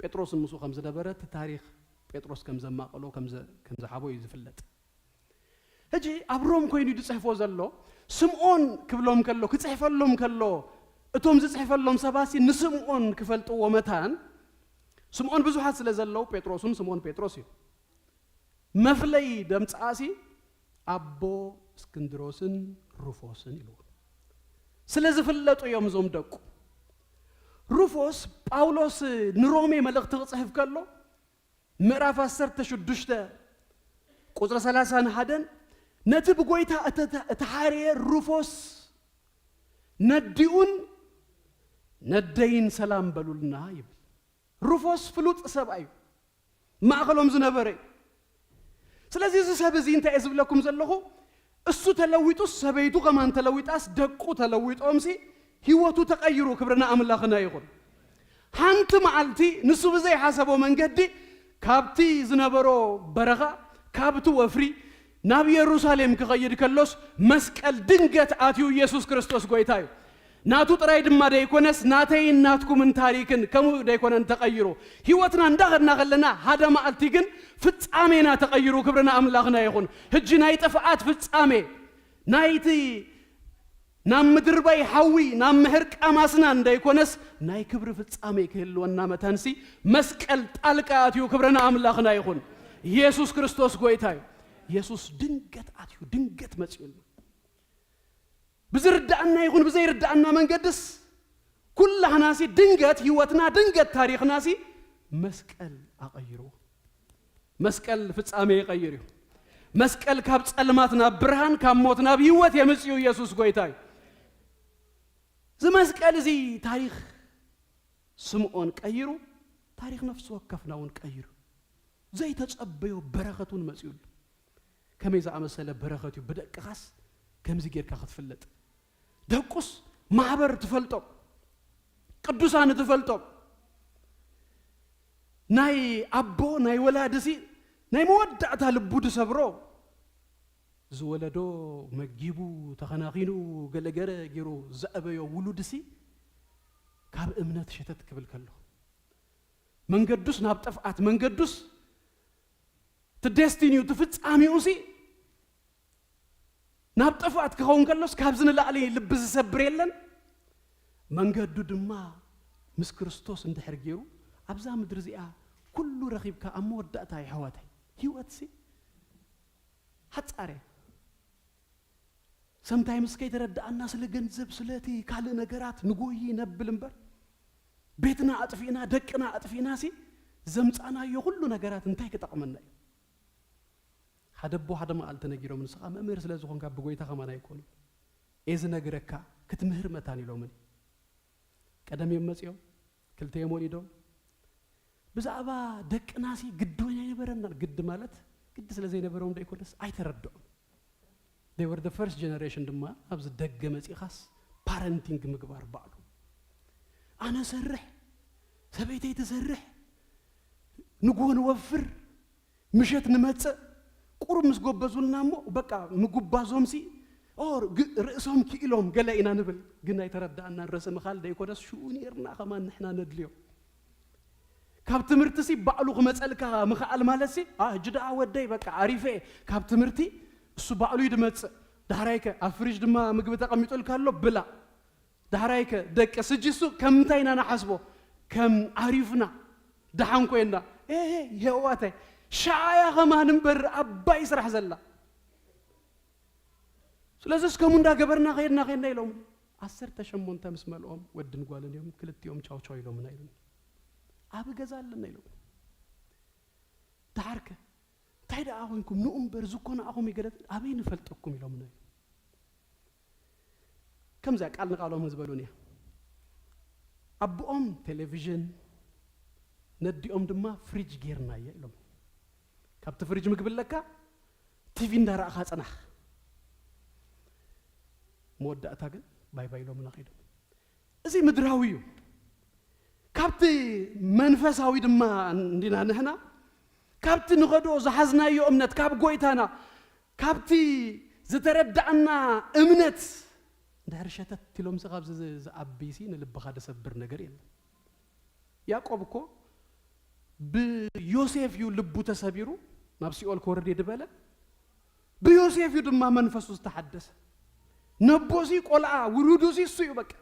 ጴጥሮስን ምስኡ ከም ዝነበረ እቲ ታሪኽ ጴጥሮስ ከም ዘማቐሎ ከም ዘ-፣ ከም ዝሓቦ እዩ ዝፍለጥ። ሕጂ ኣብ ሮም ኮይኑ ዝጽሕፎ ዘሎ ስምዖን ክብሎም ከሎ፣ ክጽሕፈሎም ከሎ፣ እቶም ዝጽሕፈሎም ሰባሲ ንስምዖን ክፈልጥዎ መታን፣ ስምዖን ብዙሓት ስለ ዘለዉ ጴጥሮስን ስምዖን ጴጥሮስ እዩ። መፍለይ ደምጽኣሲ ኣቦ እስክንድሮስን ሩፎስን ኢልዎ። ስለ ዝፍለጡ እዮም እዞም ደቁ። ሩፎስ ጳውሎስ ንሮሜ መልእኽቲ ክጽሕፍ ከሎ ምዕራፍ ዓሰርተ ሽዱሽተ ቁጽሪ ሰላሳን ሓደን ነቲ ብጎይታ እተተ-፣ እተሓርየ ሩፎስ ነዲኡን ነደይን ሰላም በሉልና ይብል። ሩፎስ ፍሉጥ ሰብኣይ እዩ፣ ማእኸሎም ዝነበረ እዩ። ስለዚ እዚ ሰብ እዚ እንታይ እየ ዝብለኩም ዘለኹ? እሱ ተለዊጡስ ሰበይቱ ከማን ተለዊጣስ ደቁ ተለዊጦምሲ ህይወቱ ተቐይሩ፣ ክብርና ኣምላኽና ይኹን። ሓንቲ መዓልቲ ንሱ ብዘይሓሰቦ መንገዲ ካብቲ ዝነበሮ በረኻ፣ ካብቲ ወፍሪ ናብ የሩሳሌም ክኸይድ ከሎስ መስቀል ድንገት ኣትዩ። ኢየሱስ ክርስቶስ ጎይታ እዩ። ናቱ ጥራይ ድማ ደይኮነስ ናተይን ናትኩምን ታሪክን ከምኡ ደይኮነን ተቐይሩ። ህይወትና እንዳኸድና ከለና ሓደ መዓልቲ ግን ፍጻሜና ተቐይሩ። ክብርና ኣምላኽና ይኹን። ሕጂ ናይ ጥፍኣት ፍጻሜ ናይቲ ናብ ምድርባይ ሓዊ ናብ ምሕርቃም ኣስናን ደይኮነስ ናይ ክብሪ ፍጻሜ ክህልወና መታንሲ መስቀል ጣልቃ ኣትዩ። ክብርና ኣምላኽና ይኹን። ኢየሱስ ክርስቶስ ጎይታ እዩ። ኢየሱስ ድንገት ኣትዩ፣ ድንገት መጺኡልና። ብዝርዳእና ይኹን ብዘይርዳእና መንገድስ ኩላህናሲ ድንገት ህይወትና ድንገት ታሪኽናሲ መስቀል ኣቐይርዎ። መስቀል ፍጻሜ ይቐይር እዩ። መስቀል ካብ ጸልማት ናብ ብርሃን፣ ካብ ሞት ናብ ህይወት የምጽኡ ኢየሱስ ጎይታ እዩ። እዚ መስቀል እዚ ታሪኽ ስምዖን ቀይሩ፣ ታሪኽ ነፍሲ ወከፍና እውን ቀይሩ። ዘይተጸበዮ በረኸት እውን መጺኡሉ። ከመይ ዝኣመሰለ በረኸት እዩ ብደቅኻስ ከምዚ ጌርካ ክትፍለጥ። ደቁስ ማሕበር ትፈልጦም፣ ቅዱሳን ትፈልጦም። ናይ ኣቦ ናይ ወላድሲ ናይ መወዳእታ ልቡ ዝሰብሮ ዝወለዶ መጊቡ ተኸናኺኑ ገለገለ ገይሩ ዘዕበዮ ውሉድሲ ካብ እምነት ሸተት ክብል ከሎ መንገዱስ ናብ ጥፍኣት መንገዱስ እቲ ዴስቲኒኡ እቲ ፍጻሜኡሲ ናብ ጥፍኣት ክኸውን ከሎስ ካብዚ ንላዕሊ ልቢ ዝሰብር የለን። መንገዱ ድማ ምስ ክርስቶስ እንድሕር ገይሩ ኣብዛ ምድሪ እዚኣ ኩሉ ረኺብካ ኣብ መወዳእታ የሕዋተይ ህይወትሲ ሓጻር እያ። ሰምታይምስ ከይተረዳኣና ስለ ገንዘብ ስለቲ ካልእ ነገራት ንጎይ ነብል እምበር ቤትና ኣጥፊእና ደቅና ኣጥፊእና ሲ ዘምፃናዮ ኩሉ ነገራት እንታይ ክጠቕመና እዩ? ሓደ ኣቦ ሓደ መዓልቲ ነጊሮም፣ ንስኻ መምህር ስለ ዝኾንካ ብጎይታ ከማን ኣይኮኑን፣ እየ ዝነግረካ ክትምህር መታን ኢሎምኒ። ቀደም እዮም መፂኦም፣ ክልተ እዮም ወሊዶም። ብዛዕባ ደቅናሲ ግዲ ወይን ኣይነበረናን። ግዲ ማለት ግዲ ስለ ዘይነበሮም ዶ ኣይኮነስ ኣይተረድኦም። They were the first generation ድማ ኣብዚ ደገ መፂኻስ ፓረንቲንግ ምግባር ባዕሉ። ኣነ ሰርሕ፣ ሰበይተይ ትሰርሕ፣ ንጎ ንወፍር፣ ምሸት ንመፅእ፣ ቁሩብ ምስ ጎበዙልና እሞ በቃ ምጉባዞምሲ ኦ፣ ግ- ርእሶም ክኢሎም ገለ ኢና ንብል። ግን ኣይተረዳእናን። ርእሲ ምኻል ደይኮነስ ሽኡ ነርና ከማን ንሕና ነድልዮ። ካብ ትምህርትሲ ባዕሉ ክመፀልካ ምኽኣል ማለትሲ ኣ ህጂ ደኣ ወደይ በቃ ኣሪፈ እየ ካብ ትምህርቲ፣ እሱ ባዕሉ እዩ ድመፅእ። ዳሕራይከ ኣብ ፍሪጅ ድማ ምግቢ ተቐሚጡልካ ኣሎ ብላ። ዳሕራይከ ደቂ ስጅሱ ከምንታይ ኢና ንሓስቦ? ከም ኣሪፍና ደሓን ኮይና። ኤሄ የዋታይ ሻዓያ ከማን እምበር ኣባይ ስራሕ ዘላ። ስለዚ እስከሙ እንዳገበርና ከይድና ከይድና ኢሎም ዓሰርተ ሸሞንተ ምስ መልኦም ወድን ጓልን እዮም። ክልቲኦም ቻው ቻው ኢሎምና ኢሉኒ። ኣብ ገዛ ኣለና ኢሎም። ደሓርከ እንታይ ደኣ ኮይንኩም ንኡ እምበር ዝኮነ ኣኹም ይገለት ኣበይ ንፈልጠኩም ኢሎምና እዮም። ከምዚኣ ቃል ንቃሎም ዝበሉን እያ። ኣቦኦም ቴሌቪዥን ነዲኦም ድማ ፍሪጅ ጌርናዮ ኢሎም። ካብቲ ፍሪጅ ምግቢ ኣለካ፣ ቲቪ እንዳረኣኻ ጽናሕ። መወዳእታ ግን ባይ ባይ ኢሎምና ከይዶም። እዚ ምድራዊ እዩ። ካብቲ መንፈሳዊ ድማ እንዲና ንሕና ካብቲ ንኸዶ ዝሓዝናዮ እምነት ካብ ጎይታና ካብቲ ዝተረዳእና እምነት እንድሕር ሸተት ኢሎምሲ ካብዚ ዝ- ዝኣቢሲ ንልብኻ ደሰብር ነገር የለን። ያዕቆብ እኮ ብዮሴፍ እዩ ልቡ ተሰቢሩ ናብ ሲኦል ክወርድ እየ ድበለ፣ ብዮሴፍ እዩ ድማ መንፈሱ ዝተሓደሰ። ነቦሲ ቆልዓ ውሉዱሲ እሱ እዩ በቃ።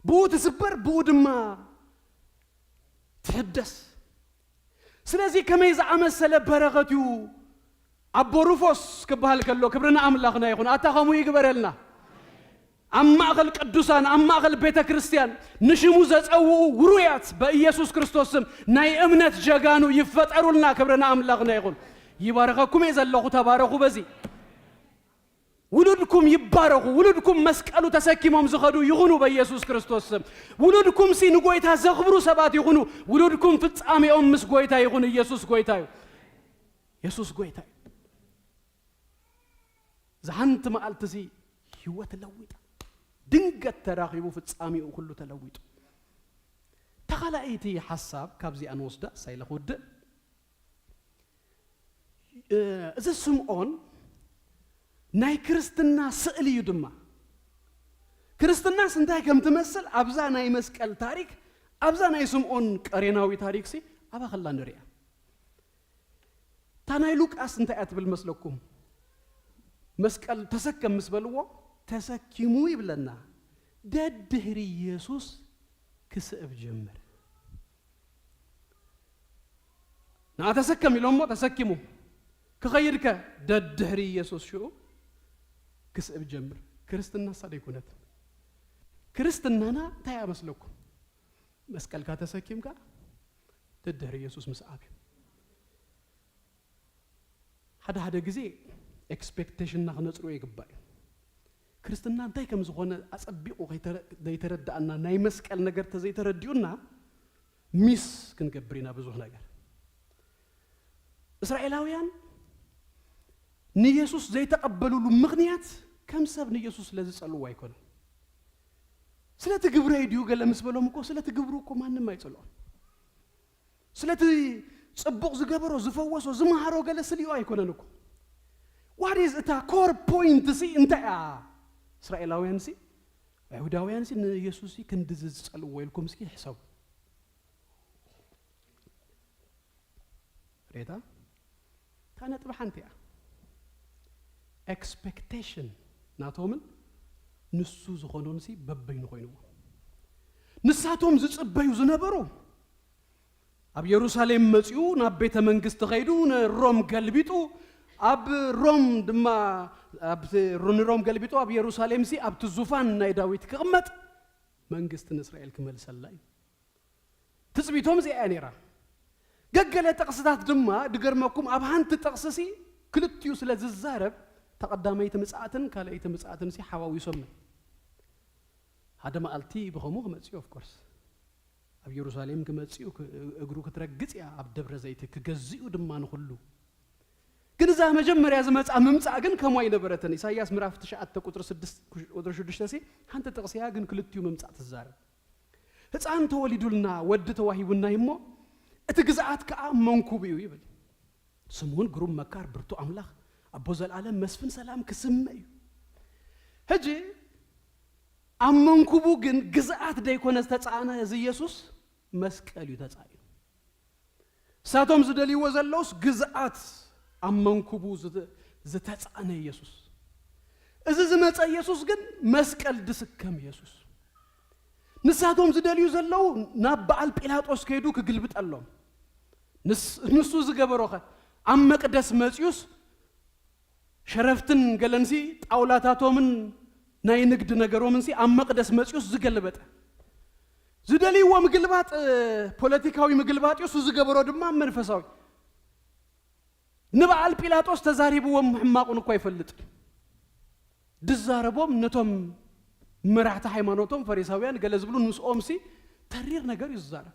ብኡ ትስበር፣ ብኡ ድማ ትሕደስ። ስለዚ ከመይ ዝኣመሰለ በረኸት እዩ ኣቦ ሩፎስ ክበሃል ከሎ፣ ክብሪ ንኣምላኽና ይኹን። ኣታ ከምኡ ይግበረልና። ኣብ ማእኸል ቅዱሳን፣ ኣብ ማእኸል ቤተ ክርስቲያን ንሽሙ ዘጸውኡ ውሩያት በኢየሱስ ክርስቶስ ስም ናይ እምነት ጀጋኑ ይፈጠሩልና። ክብሪ ንኣምላኽና ይኹን። ይባርኸኩም እየ ዘለኹ። ተባረኹ። በዚ ውሉድኩም ይባረኹ። ውሉድኩም መስቀሉ ተሰኪሞም ዝኸዱ ይኹኑ በኢየሱስ ክርስቶስ ስም። ውሉድኩም ሲ ንጎይታ ዘኽብሩ ሰባት ይኹኑ። ውሉድኩም ፍጻሜኦም ምስ ጎይታ ይኹን። ኢየሱስ ጎይታ እዩ። ኢየሱስ ጎይታ እዩ። ዝሓንቲ መዓልቲ ሲ ህይወት ለዊጣ ድንገት ተራኺቡ ፍጻሜኡ ኩሉ ተለዊጡ። ተኻላይቲ ሓሳብ ካብዚኣ ንወስዳ ሳይለ ክውድእ እ፣ እዚ ስምዖን ናይ ክርስትና ስእሊ እዩ ድማ። ክርስትናስ እንታይ ከም ትመስል ኣብዛ ናይ መስቀል ታሪክ፣ ኣብዛ ናይ ስምዖን ቀሬናዊ ታሪክሲ ኣባኸላ ንሪኣ። እታ ናይ ሉቃስ እንታይ እያ ትብል መስለኩም? መስቀል ተሰከም ምስ በልዎ ተሰኪሙ ይብለና። ደድህሪ ኢየሱስ ክስእብ ጀምር። ንዓ ተሰከም ኢሎሞ ተሰኪሙ ክኸይድከ ደድሕሪ ኢየሱስ ሽኡ ክስእብ ጀምር። ክርስትናሳ ደይኮነትን። ክርስትናና እንታይ ኣመስለኩም? መስቀልካ ተሰኪምካ ደድሕሪ ኢየሱስ ምስኣብ እዩ። ሓደ ሓደ ግዜ ኤክስፔክቴሽንና ክነጽርዮ ይግባእ እዩ። ክርስትና እንታይ ከም ዝኾነ ኣጸቢቑ ከይተረ- ዘይተረዳእና ናይ መስቀል ነገር ተዘይተረዲኡና ሚስ ክንገብር ኢና ብዙሕ ነገር። እስራኤላውያን ንየሱስ ዘይተቐበሉሉ ምኽንያት ከም ሰብ ንየሱስ ስለ ዝጸልዎ ኣይኮነን። ስለቲ ግብረይ ድዩ ገለ ምስ በሎም እኮ ስለቲ ግብሩ እኮ ማንም ኣይጸልኦን። ስለቲ ጽቡቕ ዝገበሮ ዝፈወሶ ዝመሃሮ ገለ ስልዮ ኣይኮነን እኮ። ዋት ኢዝ እታ ኮር ፖይንት ሲ እንታይ እያ? እስራኤላውያን ሲ ኣይሁዳውያን ሲ ንየሱስ ሲ ክንዲ ዝጸልዎ ኢልኩም እስኪ ሕሰቡ። ሬታ እታ ነጥቢ ሓንቲ እያ። ኤክስፔክቴሽን ናቶምን ንሱ ዝኾኖን ሲ በበይኑ ኮይንዎ ንሳቶም ዝጽበዩ ዝነበሩ ኣብ የሩሳሌም መጺኡ ናብ ቤተ መንግስቲ ከይዱ ንሮም ገልቢጡ ኣብ ሮም ድማ ኣብቲ ሩንሮም ገልቢጡ ኣብ የሩሳሌም ሲ ኣብቲ ዙፋን ናይ ዳዊት ክቕመጥ መንግስቲ ንእስራኤል ክመልሰላ እዩ። ትጽቢቶም እዚኣ እያ ነይራ። ገገለ ጥቕስታት ድማ ድገርመኩም ኣብ ሓንቲ ጥቕሲ ሲ ክልቲኡ ስለ ዝዛረብ ተቐዳመይቲ ምጽኣትን ካልኣይቲ ምጽኣትን ሲ ሓዋዊሶም። ሓደ መዓልቲ ብኸምኡ ክመጽእ እዩ። Of course ኣብ የሩሳሌም ክመጽእ እዩ። ክ- እግሩ ክትረግጽ እያ ኣብ ደብረ ዘይቲ ክገዝኡ ድማ ንኹሉ። ግን እዛ መጀመርያ ዝመጽኣ ምምጻእ ግን ከምኡ ኣይነበረትን። ኢሳይያስ ምዕራፍ ትሽዓተ ቁጽሪ ስድስተ ቁጽሪ ሽዱሽተ ሲ ሓንቲ ጥቕሲ እያ፣ ግን ክልቲኡ ምምጻእ ትዛረብ። ህፃን ተወሊዱልና ወዲ ተዋሂቡና እሞ እቲ ግዝኣት ከዓ መንኩቡ እዩ ይብል። ስሙን ግሩም መካር ብርቱ ኣምላኽ ኣቦ ዘላለም መስፍን ሰላም ክስመ እዩ። ሕጂ ኣብ መንኩቡ ግን ግዝኣት ደይኮነ ዝተፃእነ እዚ ኢየሱስ መስቀል እዩ ተፃኢኑ። እሳቶም ዝደልይዎ ዘለውስ ግዝኣት ኣብ መንኩቡ ዝተ- ዝተፃእነ ኢየሱስ። እዚ ዝመፀ ኢየሱስ ግን መስቀል ድስከም ኢየሱስ። ንሳቶም ዝደልዩ ዘለዉ ናብ በዓል ጲላጦስ ከይዱ ክግልብጠሎም። ንስ- ንሱ ዝገበሮኸ ኣብ መቅደስ መፅዩስ ሸረፍትን ገለንሲ ጣውላታቶምን ናይ ንግድ ነገሮምንሲ ኣብ መቅደስ መፅዩስ ዝገልበጠ። ዝደልይዎ ምግልባጥ እ፣ ፖለቲካዊ ምግልባጥ እዩ። እሱ ዝገበሮ ድማ መንፈሳዊ። ንበዓል ጲላጦስ ተዛሪብዎም ሕማቑን እኳ ኣይፈልጥን። ድዛረቦም ነቶም መራሕቲ ሃይማኖቶም ፈሪሳውያን ገለ ዝብሉ ምስኦም ሲ ተሪር ነገር እዩ ዝዛረብ።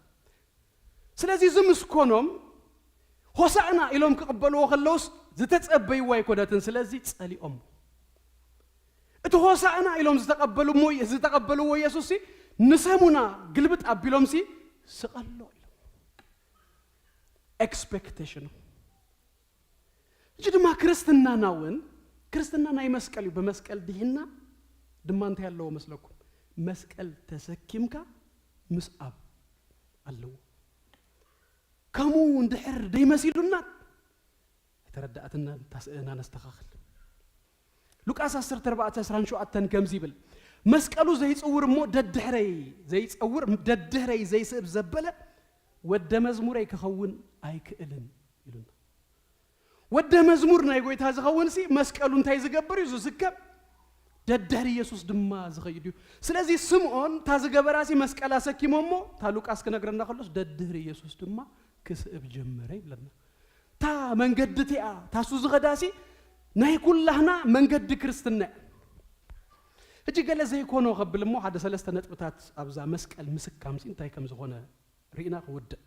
ስለዚ እዚ ምስ ኮኖም ሆሳዕና ኢሎም ክቕበልዎ ከለውስ ዝተጸበይዎ ኣይኮነትን። ስለዚ ጸሊኦም እቲ ሆሳዕና ኢሎም ዝተቐበልሞ ዝተቐበልዎ ኢየሱስ ሲ ንሰሙና ግልብጥ ኣቢሎም ሲ ስቐሎ ኢሎም ኤክስፔክቴሽኑ። እጂ ድማ ክርስትናና እውን ክርስትና ናይ መስቀል እዩ። ብመስቀል ድሂና ድማ እንታይ ኣለዎ መስለኩም? መስቀል ተሰኪምካ ምስኣብ ኣለዎ። ከምኡ እንድሕር ደይመሲሉና ኣይተረዳእትና ታስእና ነስተኻኽል። ሉቃስ ዓሰርተ ኣርባዕተ ዕስራን ሸውዓተን ከምዚ ይብል፣ መስቀሉ ዘይጽውር እሞ ደድሕረይ ዘይጸውር ደድሕረይ ዘይስእብ ዘበለ ወደ መዝሙረይ ክኸውን ኣይክእልን ኢሉና። ወደ መዝሙር ናይ ጎይታ ዝኸውን ሲ መስቀሉ እንታይ ዝገብር እዩ? ዝስከም። ደድሕሪ ኢየሱስ ድማ ዝኸይድ እዩ። ስለዚ ስምዖን እታ ዝገበራ ሲ መስቀል ኣሰኪሞሞ፣ እታ ሉቃስ ክነግረና ከሎስ ደድሕሪ ኢየሱስ ድማ ክስእብ ጀመረ ይብለና። እታ መንገዲ እቲኣ ታሱ ዝኸዳ ሲ ናይ ኩላህና መንገዲ ክርስትና እያ። ሕጂ ገለ ዘይኮኖ ከብል እሞ ሓደ ሰለስተ ነጥብታት ኣብዛ መስቀል ምስካም ሲ እንታይ ከም ዝኾነ ርኢና ክውድእ።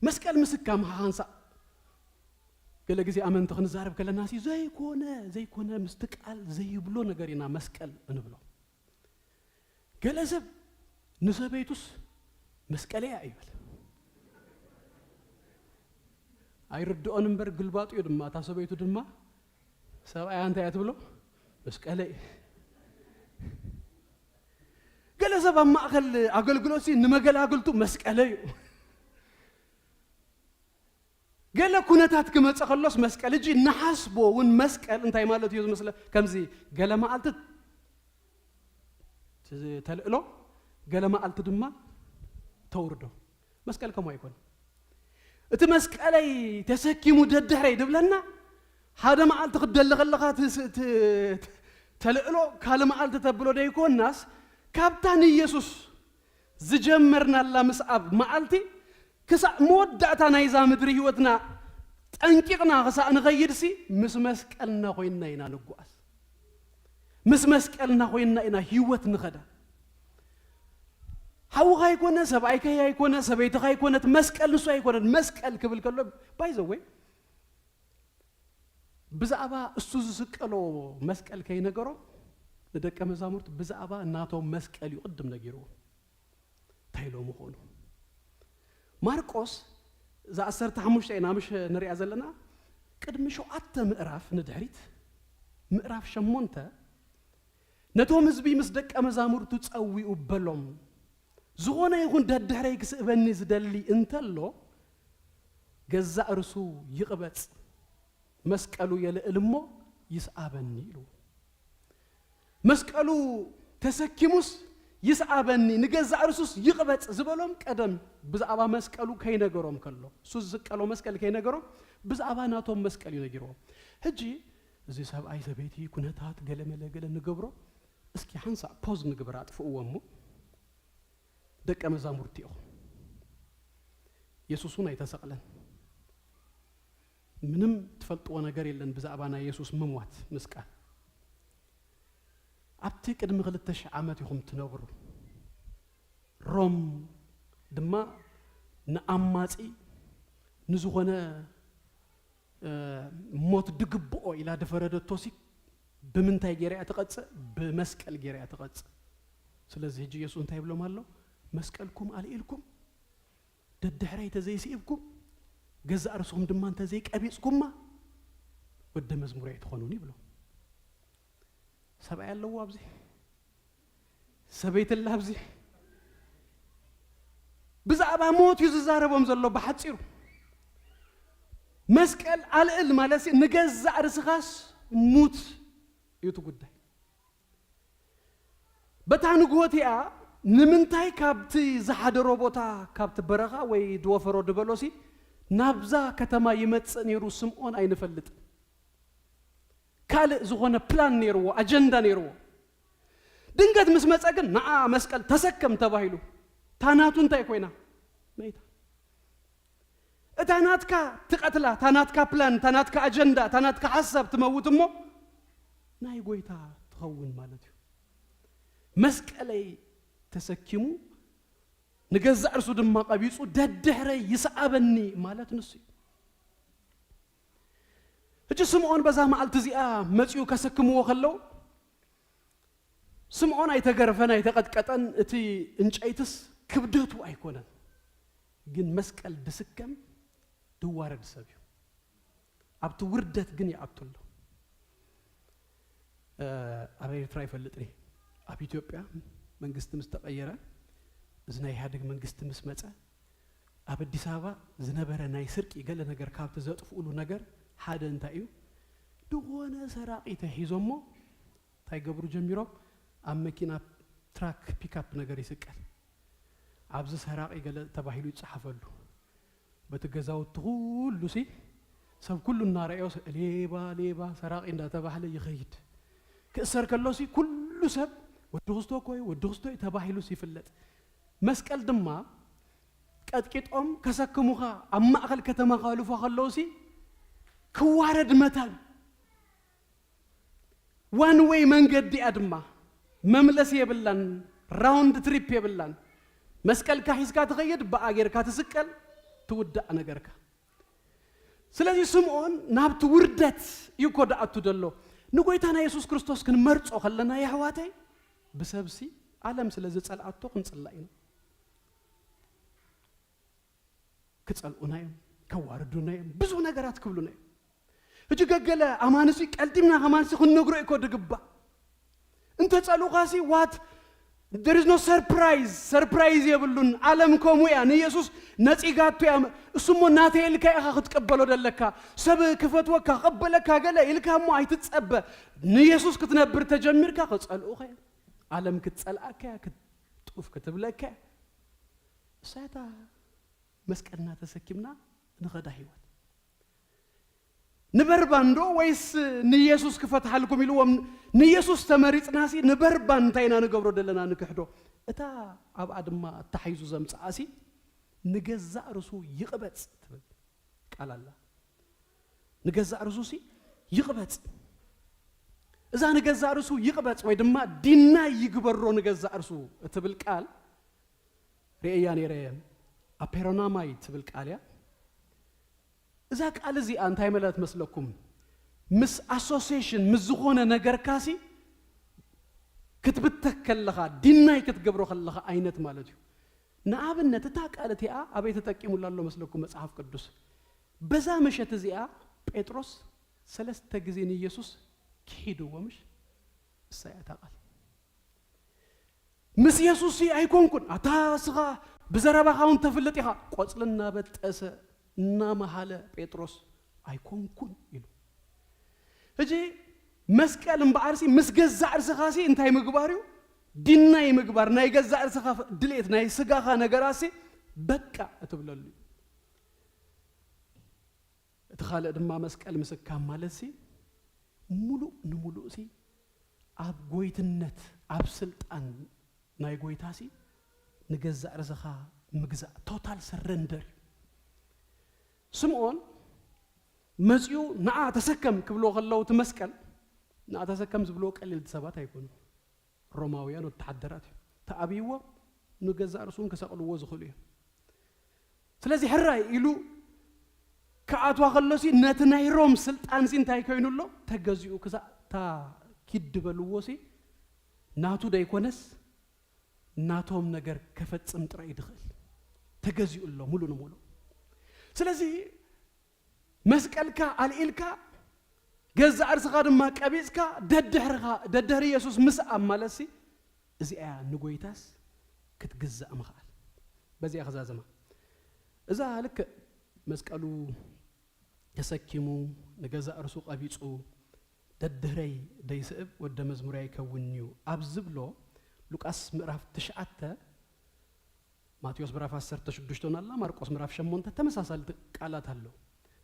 መስቀል ምስካም ሓንሳእ ገለ ግዜ ኣመንቲ ክንዛረብ ከለና ሲ ዘይኮነ ዘይኮነ ምስቲ ቃል ዘይብሎ ነገር ኢና መስቀል እንብሎ። ገለ ሰብ ንሰበይቱስ መስቀለያ ይብል። ኣይርድኦን እምበር ግልባጡ እዩ ድማ። እታ ሰበይቱ ድማ ሰብኣያ እንታይ እያ ትብሎ? መስቀለይ። ገለ ሰብ ኣብ ማእከል ኣገልግሎት ሲ ንመገላግልቱ መስቀለ እዩ። ገለ ኩነታት ክመፀ ከሎስ መስቀል እጂ ንሓስቦ እውን መስቀል እንታይ ማለት እዩ ዝመስለ? ከምዚ ገለ መዓልቲ ተልእሎ ገለ መዓልቲ ድማ ተውርዶ። መስቀል ከምኡ ኣይኮነ። እቲ መስቀለይ ተሰኪሙ ደድሕረይ ድብለና ሓደ መዓልቲ ክትደሊ ከለኻ ተልእሎ ካልእ መዓልቲ ተብሎ ደይኮናስ ካብታ ንኢየሱስ ዝጀመርናላ ምስኣብ መዓልቲ ክሳዕ መወዳእታ ናይዛ ምድሪ ህይወትና ጠንቂቕና ክሳዕ ንኸይድሲ ምስ መስቀልና ኮይንና ኢና ንጓዓዝ። ምስ መስቀልና ኮይንና ኢና ህይወት ንኸዳ። ሓውኻ ኣይኮነ፣ ሰብኣይካ ኣይኮነ፣ ሰበይትኻ ኣይኮነት፣ መስቀል ንሱ ኣይኮነን። መስቀል ክብል ከሎ ባይዘወይ ብዛዕባ እሱ ዝስቀሎ መስቀል ከይነገሮም ንደቀ መዛሙርቱ ብዛዕባ ናቶም መስቀል እዩ ቅድም ነጊርዎም። እንታይ ኢሎም ይኾኑ? ማርቆስ እዛ ዓሰርተ ሓሙሽተ ኢና ምሽ ንሪኣ ዘለና። ቅድሚ ሸውዓተ ምዕራፍ ንድሕሪት፣ ምዕራፍ ሸሞንተ፣ ነቶም ህዝቢ ምስ ደቀ መዛሙርቱ ጸዊኡ በሎም፣ ዝኾነ ይኹን ደድሕረይ ክስእበኒ ዝደሊ እንተሎ ገዛእ ርሱ ይቕበጽ፣ መስቀሉ የልዕል እሞ ይስኣበኒ ኢሉ። መስቀሉ ተሰኪሙስ ይስኣበኒ፣ ንገዛእ ርሱስ ይቕበጽ ዝበሎም ቀደም ብዛዕባ መስቀሉ ከይነገሮም ከሎ፣ እሱ ዝስቀሎ መስቀል ከይነገሮም ብዛዕባ ናቶም መስቀል እዩ ነጊርዎም። ሕጂ እዚ ሰብኣይ ሰበይቲ ኩነታት ገለመለ ገለ ንገብሮ። እስኪ ሓንሳእ ፖዝ ንግበር፣ ኣጥፍእዎ እሞ። ደቀ መዛሙርቲ ኢኹም። የሱስ እውን ኣይተሰቕለን። ምንም ትፈልጥዎ ነገር የለን ብዛዕባ ናይ የሱስ ምሟት ምስቃል። ኣብቲ ቅድሚ ክልተ ሽሕ ዓመት ኢኹም ትነብሩ። ሮም ድማ ንኣማጺ ንዝኾነ እ፣ ሞት ድግብኦ ኢላ ድፈረደቶሲ ብምንታይ ገይራ እያ ትቐጽእ? ብመስቀል ገይራ እያ ትቐጽእ። ስለዚ ሕጂ የሱስ እንታይ ይብሎም ኣሎ? መስቀልኩም ኣልዒልኩም ደድሕረይ ተዘይስኢብኩም፣ ገዛእ ርእስኹም ድማ እንተዘይቀቢጽኩማ፣ ወደ መዝሙረይ ኣይትኾኑን ይብሎ። ሰብኣይ ኣለዎ ኣብዚ? ሰበይቲ ኣላ ኣብዚ? ብዛዕባ ሞት እዩ ዝዛረቦም ዘሎ ብሓጺሩ። መስቀል ኣልዕል ማለት ሲ ንገዛእ ርስኻስ ሙት እዩ እቲ ጉዳይ። በታ ንግሆ እቲኣ ንምንታይ ካብቲ ዝሓደሮ ቦታ፣ ካብቲ በረኻ ወይ ድወፈሮ ድበሎሲ ናብዛ ከተማ ይመጽእ ነይሩ ስምዖን ኣይንፈልጥን። ካልእ ዝኾነ ፕላን ነይርዎ፣ ኣጀንዳ ነይርዎ። ድንገት ምስ መጸ ግን ንዓ መስቀል ተሰከም ተባሂሉ። እታ ናቱ እንታይ ኮይና? መይታ። እታ ናትካ ትቐትላ፣ እታ ናትካ ፕላን፣ እታ ናትካ ኣጀንዳ፣ እታ ናትካ ሓሳብ ትመውት እሞ ናይ ጎይታ ትኸውን ማለት እዩ። መስቀለይ ተሰኪሙ ንገዛእ ርእሱ ድማ ቀቢጹ ደድሕረይ ይስዓበኒ ማለት ንሱ እዩ። ሕጂ ስምዖን በዛ መዓልቲ እዚኣ መጺኡ ከሰክምዎ ከለዉ፣ ስምዖን ኣይተገረፈን ኣይተቐጥቀጠን፣ እቲ እንጨይትስ ክብደቱ ኣይኮነን። ግን መስቀል ድስከም ድዋረድ ሰብ እዩ። ኣብቲ ውርደት ግን ይኣቱ ኣሎ። እ፣ ኣብ ኤርትራ ይፈልጥ እየ። ኣብ ኢትዮጵያ መንግስቲ ምስ ተቐየረ፣ እዚ ናይ ኢህኣዴግ መንግስቲ ምስ መጸ፣ ኣብ ኣዲስ ኣበባ ዝነበረ ናይ ስርቂ ገለ ነገር ካብቲ ዘጥፍኡሉ ነገር ሓደ እንታይ እዩ? ዝኾነ ሰራቒ ተሒዞሞ እንታይ ገብሩ ጀሚሮም? ኣብ መኪና ትራክ ፒካፕ ነገር ይስቀል። ኣብዚ ሰራቒ ገለ ተባሂሉ ይጸሓፈሉ። በቲ ገዛውቲ ኩሉ ሲ ሰብ ኩሉ እናረኣዮ ሌባ ሌባ ሰራቒ እንዳተባህለ ይኸይድ። ክእሰር ከሎ ሲ ኩሉ ሰብ ወዲ ክስቶ እኮ እዩ፣ ወዲ ክስቶ እዩ ተባሂሉ ሲ ይፍለጥ። መስቀል ድማ ቀጥቂጦም ከሰክሙኻ ኣብ ማእኸል ከተማ ከሕልፎ ከለዉ ሲ ክዋረድ መታን ዋን ዌይ መንገዲ እያ ድማ መምለሲ የብላን፣ ራውንድ ትሪፕ የብላን። መስቀልካ ሒዝካ ትኸይድ፣ ብኣ ጌርካ ትስቀል፣ ትውዳእ ነገርካ። ስለዚ ስምዖን ናብቲ ውርደት እዩ እኮ ደኣቱ ደሎ። ንጎይታና የሱስ ክርስቶስ ክንመርጾ ከለና የሕዋተይ፣ ብሰብሲ ዓለም ስለ ዝጸልኣቶ ክንጽላእ ኢና። ክጸልኡና እዮም፣ ከዋርዱና እዮም፣ ብዙ ነገራት ክብሉና እዮም። ሕጂ ገገለ ኣማንሲ ቀልጢምና ከማንሲ ክንነግሮ እኮ ድግባእ። እንተ ጸልኡኻሲ ዋት there is no surprise፣ ሰርፕራይዝ የብሉን። ዓለም ከምኡ እያ። ንየሱስ ነጺጋቶ እያ። እሱ እሞ ናተይ ኢልካ ኢኻ ክትቀበሎ ደለካ። ሰብ ክፈትወካ ክቐበለካ ገለ ኢልካ እሞ ኣይትጸበ። ንየሱስ ክትነብር ተጀሚርካ ክጸልኡኻ እዮም። ዓለም ክትጸልኣካ እያ፣ ክትጡፍ ክትብለካ እያ። እሳታ መስቀልና ተሰኪምና ንኸዳ ህይወት። ንበርባን ዶ ወይስ ንየሱስ ክፈትሓልኩም ኢልዎም? ንየሱስ ተመሪጽናሲ ንበርባን እንታይ ኢና ንገብሮ ደለና ንክሕዶ? እታ ኣብኣ ድማ ኣተሓይዙ ዘምጽኣሲ ንገዛእ ርእሱ ይቕበጽ ትብል ቃል ኣላ። ንገዛእ ርእሱሲ ይቕበጽ። እዛ ንገዛእ ርእሱ ይቕበጽ ወይ ድማ ዲናይ ይግበሮ ንገዛእ ርእሱ እትብል ቃል ርእያ ነይረ። ኣፔሮናማይ ትብል ቃል እያ። እዛ ቃል እዚኣ እንታይ ማለት መስለኩም? ምስ ኣሶሲሽን ምስ ዝኾነ ነገርካሲ ክትብተክ ከለኻ፣ ዲናይ ክትገብሮ ከለኻ ዓይነት ማለት እዩ። ንኣብነት እታ ቃል እቲኣ ኣበይ ተጠቂሙላ ኣሎ መስለኩም መጽሓፍ ቅዱስ? በዛ ምሸት እዚኣ ጴጥሮስ ሰለስተ ግዜ ንየሱስ ክሒድዎ ምሽ? እሳ እያ እታ ቃል። ምስ የሱስ ኣይኮንኩን። ኣታ እስኻ ብዘረባኻ እውን ተፍልጥ ኢኻ። ቆጽሊ እናበጠሰ እናመሃለ ጴጥሮስ ኣይኮንኩን ኢሉ። ሕጂ መስቀል እምበኣርሲ ምስ ገዛእ ርእስኻሲ እንታይ ምግባር እዩ? ዲናይ ምግባር፣ ናይ ገዛእ ርእስኻ ድሌት፣ ናይ ስጋኻ ነገራሲ በቃ እትብለሉ እዩ። እቲ ካልእ ድማ መስቀል ምስካም ማለትሲ ሙሉእ ንሙሉእ ሲ ኣብ ጎይትነት ኣብ ስልጣን ናይ ጎይታ ሲ ንገዛእ ርእስኻ ምግዛእ፣ ቶታል ሰረንደር እዩ። ስምዖን መጺኡ ንዓ ተሰከም ክብልዎ ከለዉ እቲ መስቀል፣ ንዓ ተሰከም ዝብልዎ ቀለልቲ ሰባት ኣይኮኑን። ሮማውያን ወተሓደራት እዮም ተኣብይዎ፣ ንገዛእ ርእሱ እውን ክሰቕልዎ ዝኽእሉ እዮም። ስለዚ ሕራይ ኢሉ ክኣትዋ ከሎሲ ነቲ ናይ ሮም ስልጣንሲ እንታይ ኮይኑ ኣሎ? ተገዚኡ። ክሳእ እታ ኪድ ዝበልዎሲ ናቱ ደይኮነስ ናቶም ነገር ከፈጽም ጥራይ እዩ ዝኽእል። ተገዚኡ ኣሎ ሙሉ ንሙሉ። ስለዚ መስቀልካ ኣልኢልካ ገዛእ ርእስኻ ድማ ቀቢጽካ ደድሕርኻ ደድሕሪ የሱስ ምስኣብ ማለትሲ እዚኣ እያ ንጎይታስ ክትግዛእ ምኽኣል። በዚኣ ክዛዘማ እዛ ልክዕ መስቀሉ ተሰኪሙ ንገዛእ ርእሱ ቀቢጹ ደድህረይ ደይስእብ ወደ መዝሙር ኣይከውንን'ዩ ኣብ ዝብሎ ሉቃስ ምዕራፍ ትሽዓተ ማቴዎስ ምዕራፍ ዓሰርተ ሽዱሽተ እውን ኣላ፣ ማርቆስ ምዕራፍ ሸሞንተ ተመሳሳሊ ቃላት ኣሎ።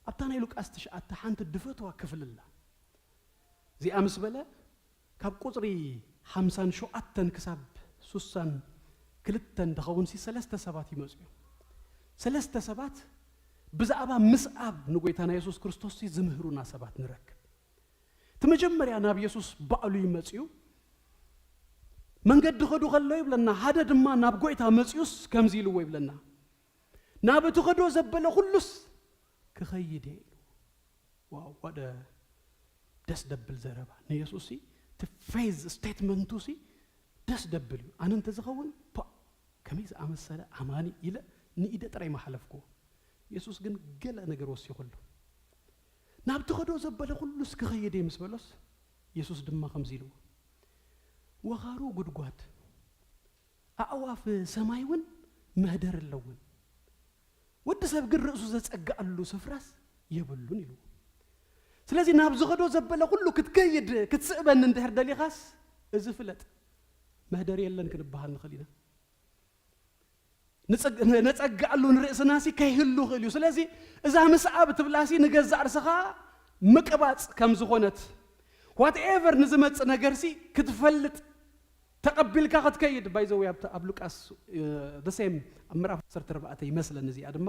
ኣብታ ናይ ሉቃስ ትሽዓተ ሓንቲ ድፈትዋ ክፍል ኣላ። እዚኣ ምስ በለ ካብ ቁጽሪ ሓምሳን ሸውዓተን ክሳብ ሱሳን ክልተን ድኸውን ሲ ሰለስተ ሰባት ይመጹ እዮም። ሰለስተ ሰባት ብዛዕባ ምስኣብ ንጎይታና የሱስ ክርስቶስ ሲ ዝምህሩና ሰባት ንረክብ። እቲ መጀመርያ ናብ የሱስ ባዕሉ ይመጽኡ። መንገዲ ኸዱ ከሎ ይብለና፣ ሓደ ድማ ናብ ጎይታ መጽኡስ ከምዚ ኢልዎ ይብለና፣ ናብ እቲ ኸዶ ዘበለ ኩሉስ ክኸይድ እየ ኢሉ። ዋው፣ ዋደ ደስ ደብል ዘረባ። ንየሱስ ሲ እቲ ፌዝ ስቴትመንቱ ሲ ደስ ደብል እዩ። ኣነ እንተዝኸውን፣ ፓ፣ ከመይ ዝኣመሰለ ኣማኒ ኢለ ንኢደ ጥራይ ምሓለፍክዎ። የሱስ ግን ገለ ነገር ወሲኹሉ። ናብቲ ኸዶ ዘበለ ኩሉስ ክኸይድ እየ ምስ በሎስ፣ የሱስ ድማ ከምዚ ኢልዎ፣ ወኻሩ ጉድጓድ፣ ኣዕዋፍ ሰማይ እውን መህደር ኣለውን፣ ወዲ ሰብ ግን ርእሱ ዘጸግኣሉ ስፍራስ የብሉን ኢልዎ። ስለዚ ናብ ዝኸዶ ዘበለ ኩሉ ክትከይድ ክትስእበኒ እንድሕር ደሊኻስ፣ እዚ ፍለጥ፣ መህደር የለን ክንበሃል ንኽእል ኢና። ንጸግ-፣ ነጸግኣሉ ንርእስና ሲ ከይህሉ ይኽእል እዩ። ስለዚ እዛ ምስኣብ ትብላ ሲ ንገዛእ ርእስኻ ምቅባጽ ከም ዝኾነት፣ ዋትኤቨር ንዝመጽእ ነገር ሲ ክትፈልጥ ተቐቢልካ ክትከይድ። ባይ ዘ ወይ ኣብ ሉቃስ፣ እ፣ the same ኣብ ምዕራፍ ዓሰርተ ኣርባዕተ ይመስለኒ እዚኣ ድማ፣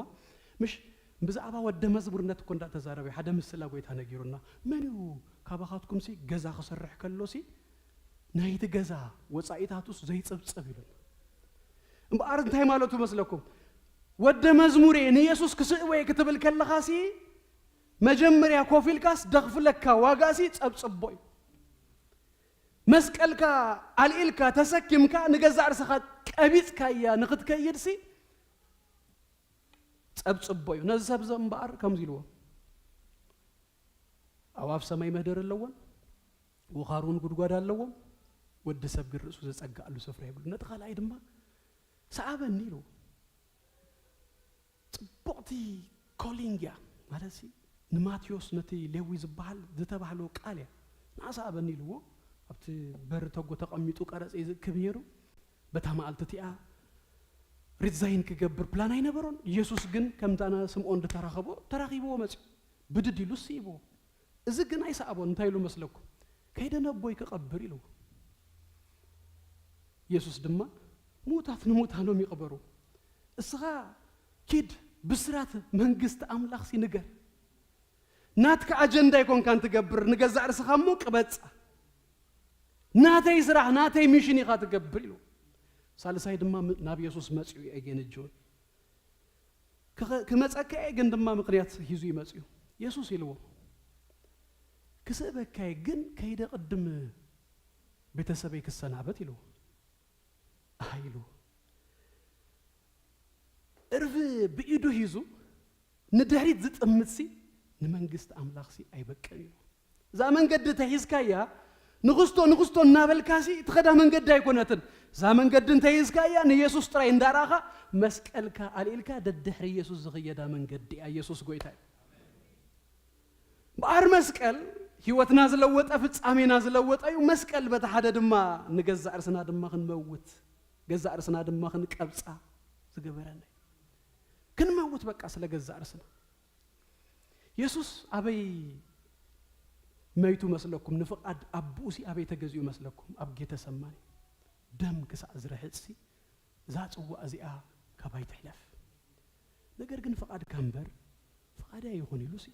ምሽ ብዛዕባ ወደ መዝሙርነት እኮ እንዳተዛረበ ሓደ ምስላ ጎይታ ነጊሩና፣ መን እዩ ካባኻትኩም ሲ ገዛ ክሰርሕ ከሎ ሲ ናይቲ ገዛ ወጻኢታቱስ ዘይጽብጽብ ኢሉና። እምበኣር እንታይ ማለቱ መስለኩም? ወደ መዝሙሬ ንየሱስ ክስእቦ እየ ክትብል ከለኻሲ፣ መጀመርያ ኮፍ ኢልካስ ደኽፍለካ ዋጋሲ ጸብጽቦ እዩ። መስቀልካ ኣልኢልካ ተሰኪምካ ንገዛእ ርእስኻ ቀቢጽካያ ንኽትከይድሲ ጸብጽቦ እዩ። ነዚ ሰብ እዚ እምበኣር ከምዚ ኢልዎ፣ ኣዋፍ ሰማይ መህደር ኣለዎን፣ ወኻር እውን ጉድጓድ ኣለዎም፣ ወዲ ሰብ ግን ርእሱ ዘጸግኣሉ ስፍራ የብሉ። ነቲ ካልኣይ ድማ ሰኣበኒ ኢልዎ። ጽቡቕቲ ኮሊንግ እያ። ማለትሲ ንማቴዎስ ነቲ ሌዊ ዝበሃል ዝተባህሎ ቃል እያ። ንዓ ሰኣበኒ ኢልዎ። ኣብቲ በሪ ተጎ ተቐሚጡ ቀረጽ ይዝክብ ነይሩ። በታ መዓልቲ እቲኣ ሪዛይን ክገብር ፕላን ኣይነበሮን። ኢየሱስ ግን ከምታ ና ስምዖን ዝተራኸቦ ተራኺብዎ መጽዩ። ብድድ ኢሉ ስኢብዎ። እዚ ግን ኣይሰኣቦን። እንታይ ኢሉ መስለኩም? ከይደ ነቦይ ክቐብር ኢልዎ። ኢየሱስ ድማ ምዉታት ንምዉታኖም ይቕበሩ። እስኻ ኪድ ብስራት መንግስቲ ኣምላኽ ሲ ንገር። ናትካ ኣጀንዳ ኣይኮንካን ትገብር፣ ንገዛእ ርእስኻ እሞ ቅበጻ። ናተይ ስራሕ፣ ናተይ ሚሽን ኢኻ ትገብር ኢሉ። ሳልሳይ ድማ ም-፣ ናብ የሱስ መጺኡ ኤጌን እጅውን። ክኸ-፣ ክመጸካ እየ ግን ድማ ምኽንያት ሂዙ ይመጽኡ። የሱስ ኢልዎ፣ ክስእበካ እየ ግን ከይደ ቅድም ቤተሰበይ ክሰናበት ኢልዎ። ኣህ ኢልዎ። እርፍ ብኢዱ ሂዙ ንድሕሪት ዝጥምትሲ ንመንግስቲ ኣምላኽሲ ኣይበቅዕን እዩ። እዛ መንገዲ ተሒዝካያ ንኽስቶ ንኽስቶ እናበልካሲ ትኸዳ መንገዲ ኣይኮነትን። እዛ መንገዲ እንተሒዝካያ ንየሱስ ጥራይ እንዳረኣኻ መስቀልካ ኣልኢልካ ደድሕሪ የሱስ ዝኽየዳ መንገዲ እያ። የሱስ ጎይታ እዩ። እምበኣር መስቀል ህይወትና ዝለወጠ ፍጻሜና ዝለወጠ እዩ። መስቀል በቲ ሓደ ድማ ንገዛእ ርእስና ድማ ክንመውት ገዛእ ርእስና ድማ ክንቀብጻ ዝገበረና እዩ። ክንመውት በቃ ስለ ገዛእ ርእስና። የሱስ ኣበይ መይቱ መስለኩም፣ ንፍቓድ ኣቦኡሲ ኣበይ ተገዚኡ መስለኩም? ኣብ ጌተሰማኒ። ደም ክሳዕ ዝርሕጽሲ እዛ ጽዋእ እዚኣ ካባይ ትሕለፍ። ነገር ግን ፍቓድካ እምበር ፍቓደይ ኣይኹን ኢሉሲ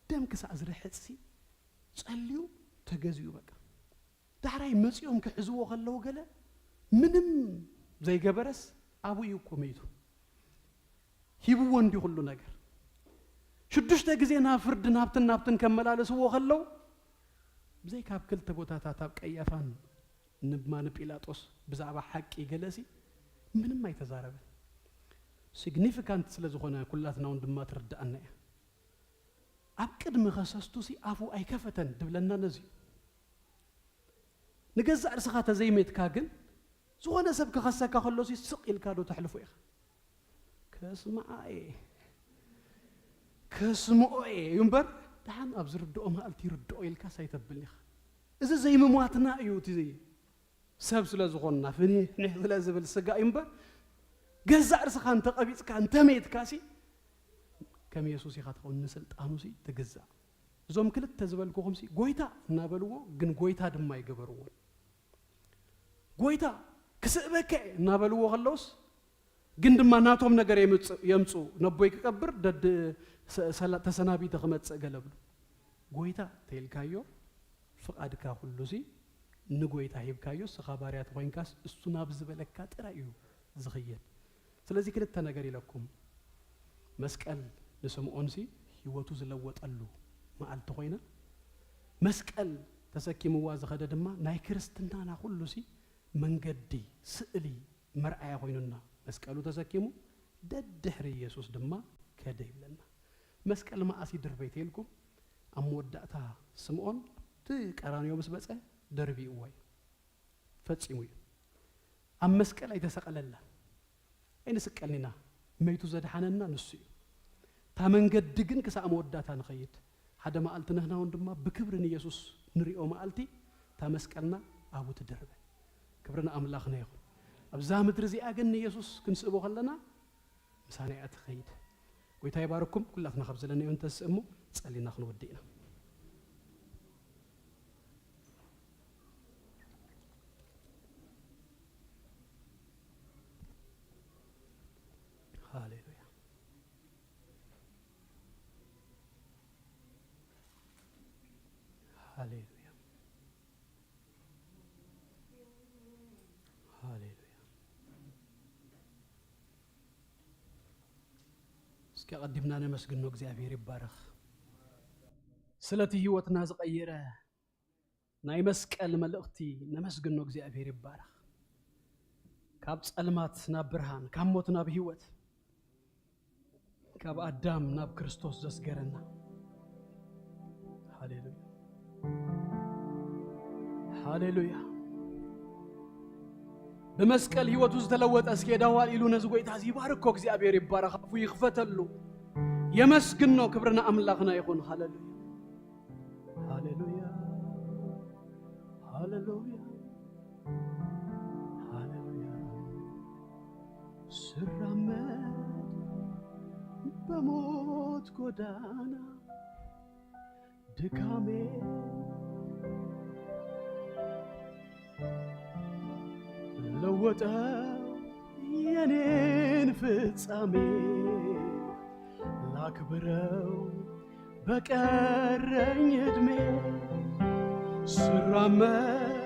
ደም ክሳዕ ዝርሕጽሲ ጸልዩ ተገዚኡ በቃ። ዳሕራይ መጺኦም ክሕዝዎ ከለዉ ገለ ምንም ዘይገበረስ ኣብኡ እዩ እኮ መይቱ። ሂብዎ እንዲ ኩሉ ነገር። ሽዱሽተ ግዜ ናብ ፍርዲ ናብትን ናብትን ከመላለስዎ ከለዉ ብዘይ ካብ ክልተ ቦታታት ኣብ ቀያፋን ንማ ንጲላጦስ ብዛዕባ ሓቂ ገለሲ ምንም ኣይተዛረበን። ሲግኒፊካንት ስለ ዝኾነ ኩላትና እውን ድማ ትርድኣና እያ። ኣብ ቅድሚ ከሰስቱሲ ኣፉ ኣይከፈተን ድብለና ነዚ እዩ። ንገዛእ ርእስኻ ተዘይሜትካ ግን ዝኾነ ሰብ ክኸሰካ ከሎሲ ስቕ ኢልካ ዶ ተሕልፎ ኢኻ? ከስምዓ እየ፣ ከስምኦ እየ እዩ እምበር፣ ደሓን ኣብ ዝርድኦ መዓልቲ ይርድኦ ኢልካስ ኣይተብልን ኢኻ። እዚ ዘይምሟትና እዩ። እቲ ሰብ ስለ ዝኾንና ፍኒሕኒሕ ስለ ዝብል ስጋ እዩ እምበር፣ ገዛእ ርእስኻ እንተቐቢጽካ እንተሜትካሲ ከም የሱስ ኢኻ ትኸውን። ንስልጣኑሲ ትግዛእ። እዞም ክልተ ዝበልኩኹምሲ ጎይታ እናበልዎ ግን ጎይታ ድማ ኣይገበርዎን። ጎይታ ክስእበካ እየ እናበልዎ ከለውስ ግን ድማ ናቶም ነገር የምጽ- የምጹ። ነቦይ ክቀብር ደድ ሰ- ሰላ- ተሰናቢተ ክመጽእ ገለ ብሉ። ጎይታ ተይልካዮ ፍቓድካ ኩሉሲ ንጎይታ ሂብካዮ፣ እስኻ ባርያ ተኾይንካስ እሱ ናብ ዝበለካ ጥራይ እዩ ዝኽየድ። ስለዚ ክልተ ነገር ኢለኩም። መስቀል ንስምዖንሲ ህይወቱ ዝለወጠሉ መዓልቲ ኮይና፣ መስቀል ተሰኪምዋ ዝኸደ ድማ ናይ ክርስትናና ኩሉሲ መንገዲ፣ ስእሊ፣ መርኣያ ኮይኑና መስቀሉ ተሰኪሙ ደድሕሪ ኢየሱስ ድማ ከደ ይብለና። መስቀል መዓስ ይድርበይ ተይልኩም፣ ኣብ መወዳእታ ስምዖን እቲ ቀራንዮ ምስ በጸ ደርቢእዎ እዩ። ፈጺሙ እዩ። ኣብ መስቀል ኣይተሰቐለላን። ኣይንስቀልን ኢና። መይቱ ዘድሓነና ንሱ እዩ። እታ መንገዲ ግን ክሳዕ መወዳእታ ንኸይድ። ሓደ መዓልቲ ንሕና እውን ድማ ብክብሪ ንየሱስ ንሪኦ መዓልቲ እታ መስቀልና ኣብኡ ትድርበ። ክብሪ ንኣምላኽና ይኹን። ኣብዛ ምድሪ እዚኣ ግን ንየሱስ ክንስእቦ ከለና ምሳና እያ ትኸይድ። ጎይታ ይባርኩም። ኩላትና ካብ ዘለናዮ እንተስእሞ ጸሊና ክንወድእ ኢና። ሃሌሉያ። ሃሌሉያ። ሃሌሉያ። እስኪ ኣቐዲምና ነመስግኖ። እግዚኣብሔር ይባረኽ። ስለቲ ህይወትና ዝቐየረ ናይ መስቀል መልእኽቲ ነመስግኖ። እግዚኣብሔር ይባረኽ። ካብ ጸልማት ናብ ብርሃን፣ ካብ ሞት ናብ ህይወት፣ ካብ ኣዳም ናብ ክርስቶስ ዘስገረና። ሃሌሉያ። ሃሌሉያ። ብመስቀል ህይወቱ ዝተለወጠ እስኪ ዳዋል ኢሉ ነዚ ጎይታ እዚ ይባርኮ። እግዚኣብሔር ይባረኽ። ኣፉ ይኽፈተሉ። የመስግኖ። ክብሪ ንኣምላኽና ይኹን። ሃሌሉያ። ሃሌሉያ። ሃሌሉያ። ሃሌሉያ። ስራመድ በሞት ጎዳና ድካሜ ለወጠው የኔን ፍጻሜ ላክብረው በቀረኝ ዕድሜ ስራመድ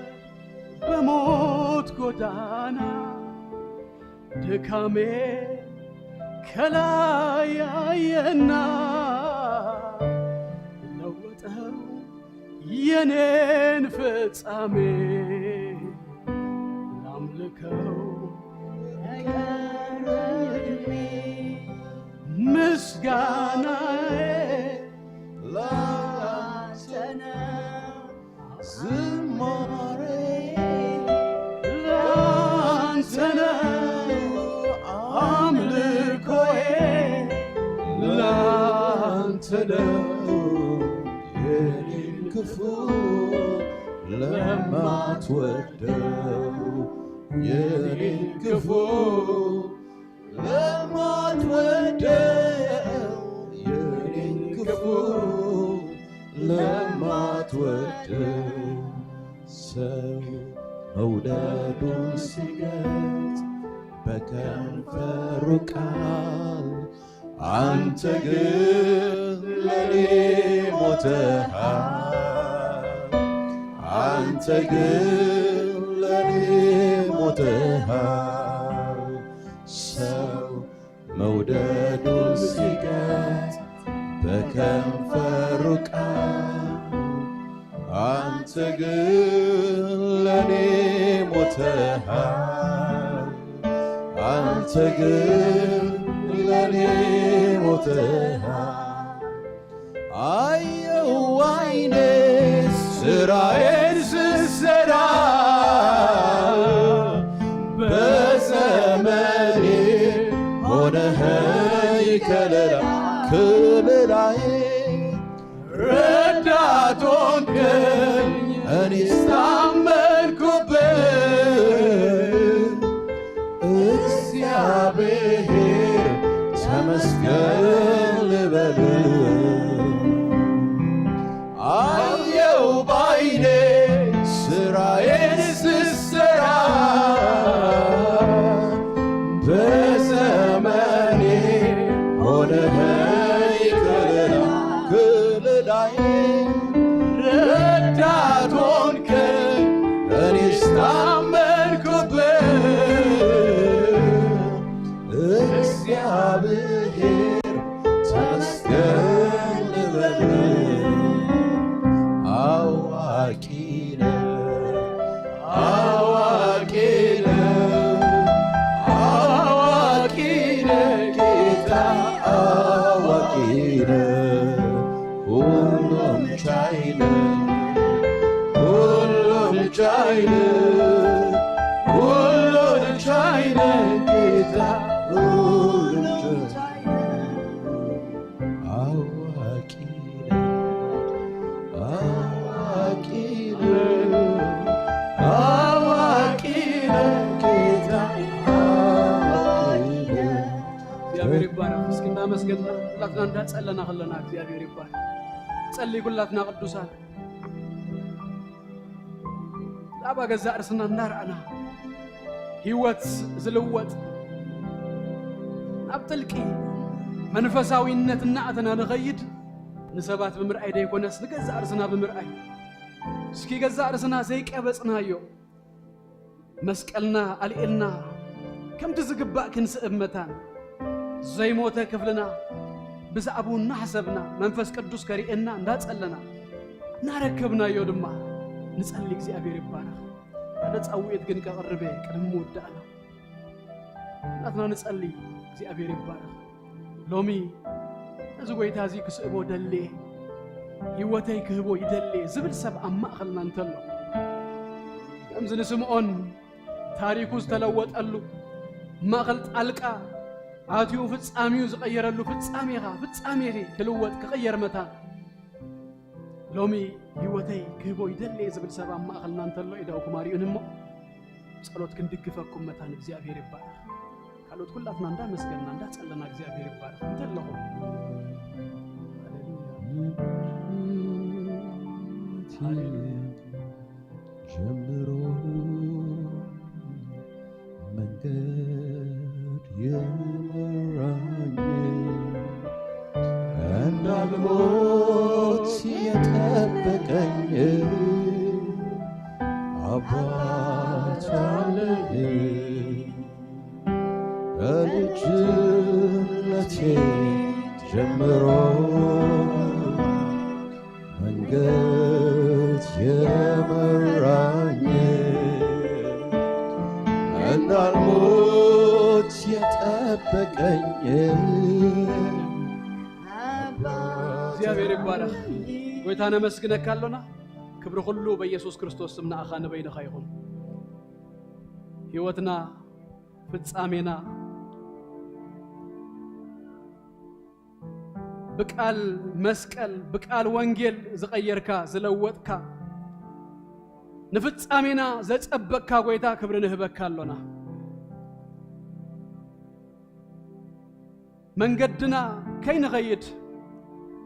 በሞት ጎዳና ድካሜ ከላይ አየና ለወጠው የኔን ፍጻሜ ላምልከው በቀረኝ ዕድሜ ምስጋናዬ ላንተ ነው። ዝማሬ ላንተ ነው። አምልኮዬ ላንተ ነው። የኔን ክፉ ለማትወደው የኔን ክፉ ለማትወደው የኔን ክፉ ለማት ከንፈሩ ቃል፣ አንተ ግን ለኔ ሞተሃል፣ አንተ ግን ለኔ ሞተሃል። ሰው መውደዱን ሲገልጽ በከንፈሩ ቃል፣ አንተ ግን ለኔ ሞተሃል፣ አንተ ግን ለኔ ሞተሃል። አየው አይኔ ስራዬን ስሰራ፣ በዘመኔ ሆነኸኝ ከለላ ከለላዬ፣ ረዳት ሆንከኝ እኔስ ታመንኩብህ። እግዚአብሔር ተመስገን ልበል። አየው ባይኔ ስራዬን ስሰራ፣ በዘመኔ ሆነኸኝ ከለላ ከለላዬ፣ ረዳት ሆንከኝ እኔስ ታመንኩብህ። እግዚአብሔር ተመስገን ልበል። አዋቂ ነህ፣ አዋቂ ነህ፣ አዋቂ ነህ ጌታ፣ አዋቂ ነህ፣ ሁሉን ቻይ ነህ፣ ሁሉን ቻይ ነህ፣ ሁሉን ቻይ ነህ ጌታ፣ ሁሉን ቻይ ነህ። አዋቂ ነህ፣ አዋቂ ነህ፣ አዋቂ ነህ ጌታ፣ አዋቂ ነህ። እግዚኣብሔር ይባረክ። እስኪ እንዳመስገንና ሁላትና እንዳጸለና ከለና እግዚኣብሔር ይባረክ። ጸልይ ኩላትና ቅዱሳን። ብዛዕባ ገዛእ ርእስና እናረኣና ህይወት ዝልወጥ ናብ ጥልቂ መንፈሳዊነት እናኣተና ንኸይድ ንሰባት ብምርኣይ ደይኮነስ ንገዛእ ርእስና ብምርኣይ። እስኪ ገዛእ ርእስና ዘይቀበጽናዮ መስቀልና ኣልዒልና ከምቲ ዝግባእ ክንስእብ መታን ዘይሞተ ክፍልና ብዛዕባኡ እናሓሰብና መንፈስ ቅዱስ ከርእየና እንዳጸለና እናረከብናዮ ድማ ንጸሊ። እግዚኣብሔር ይባረኽ። ሓደ ጻውዒት ግን ከቕርብ እየ ቅድሚ ምውዳእና። ናትና ንጸሊ። እግዚኣብሔር ይባረኽ። ሎሚ ነዚ ጐይታ እዚ ክስእቦ ደልየ፣ ህይወተይ ክህቦ ይደልየ ዝብል ሰብ ኣብ ማእኸልና እንተሎ፣ ከምዚ ንስምዖን ታሪኩ ዝተለወጠሉ፣ ማእኸል ጣልቃ ኣትዩ ፍጻሜኡ ዝቐየረሉ፣ ፍጻሜኻ፣ ፍጻሜኺ ክልወጥ ክቕየር መታን፣ ሎሚ ህይወተይ ክህቦ ይደልየ ዝብል ሰብ ኣብ ማእኸልና እንተሎ፣ ኢዳውኩም ኣርእዩኒ እሞ፣ ጸሎት ክንድግፈኩም መታን እግዚኣብሔር ይባረኽ። ካልኦት ኩላትና እንዳመስገንና እንዳጸለና እግዚኣብሔር ይባረኽ እንተለኹም። ሃሌሉያ። ሃሌሉያ። ጀምሮ መንገድ የመራኝ፣ እንዳልሞት የጠበቀኝ አባት አለኝ። ከልጅነቴ ጀምሮ መንገድ የመራኝ፣ እንዳልሞት የጠበቀኝ እግዚኣብሔር ይባረኽ። ጐይታ ነመስግነካ ኣሎና። ክብሪ ኩሉ በኢየሱስ ክርስቶስ ስም ንኣኻ ንበይንኻ ይኹን። ህይወትና፣ ፍጻሜና ብቃል መስቀል፣ ብቃል ወንጌል ዝቐየርካ፣ ዝለወጥካ፣ ንፍጻሜና ዘጸበቅካ ጐይታ ክብሪ ንህበካ ኣሎና። መንገድና ከይንኸይድ፣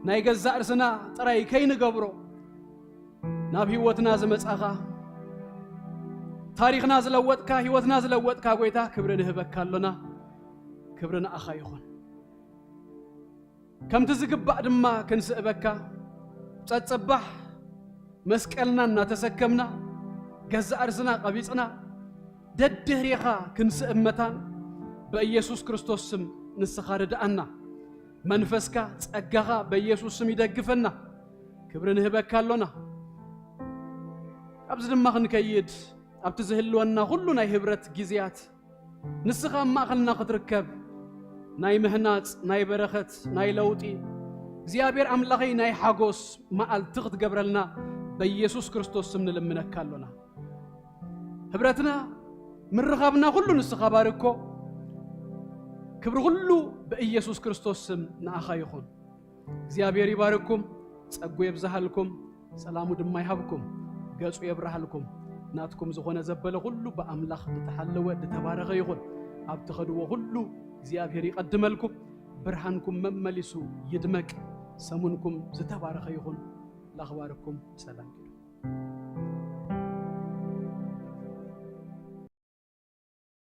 ናይ ገዛእ ርእስና ጥራይ ከይንገብሮ፣ ናብ ህይወትና ዝመጻኻ፣ ታሪኽና ዝለወጥካ፣ ህይወትና ዝለወጥካ ጎይታ፣ ክብሪ ንህበካ ኣሎና። ክብሪ ንኣኻ ይኹን። ከምቲ ዝግባእ ድማ ክንስእበካ፣ ጸጽባሕ መስቀልና እናተሰከምና፣ ገዛእ ርእስና ቀቢጽና፣ ደድህሬኻ ክንስእብ መታን፣ ብኢየሱስ ክርስቶስ ስም ንስኻ ርድኣና። መንፈስካ፣ ጸጋኻ ብኢየሱስ ስም ይደግፈና። ክብሪ ንህበካ ኣሎና። ኣብዚ ድማ ክንከይድ፣ ኣብቲ ዝህልወና ኩሉ ናይ ህብረት ግዜያት፣ ንስኻ ኣብ ማእኸልና ክትርከብ፣ ናይ ምህናጽ፣ ናይ በረኸት፣ ናይ ለውጢ፣ እግዚኣብሔር ኣምላኸይ ናይ ሓጎስ መዓልቲ ክትገብረልና በኢየሱስ ክርስቶስ ስም ንልምነካ ኣሎና። ህብረትና፣ ምርኻብና ኩሉ ንስኻ ባርኮ። ክብሪ ኩሉ ብኢየሱስ ክርስቶስ ስም ንኣኻ ይኹን። እግዚኣብሔር ይባርኩም፣ ጸጉ የብዝሃልኩም፣ ሰላሙ ድማ ይሃብኩም፣ ገጹ የብርሃልኩም። ናትኩም ዝኾነ ዘበለ ኩሉ ብኣምላኽ ዝተሓለወ ዝተባረኸ ይኹን። ኣብ ትኸድዎ ኩሉ እግዚኣብሔር ይቐድመልኩም፣ ብርሃንኩም መመሊሱ ይድመቅ። ሰሙንኩም ዝተባረኸ ይኹን። ላኽባርኩም ሰላም ኪዱ።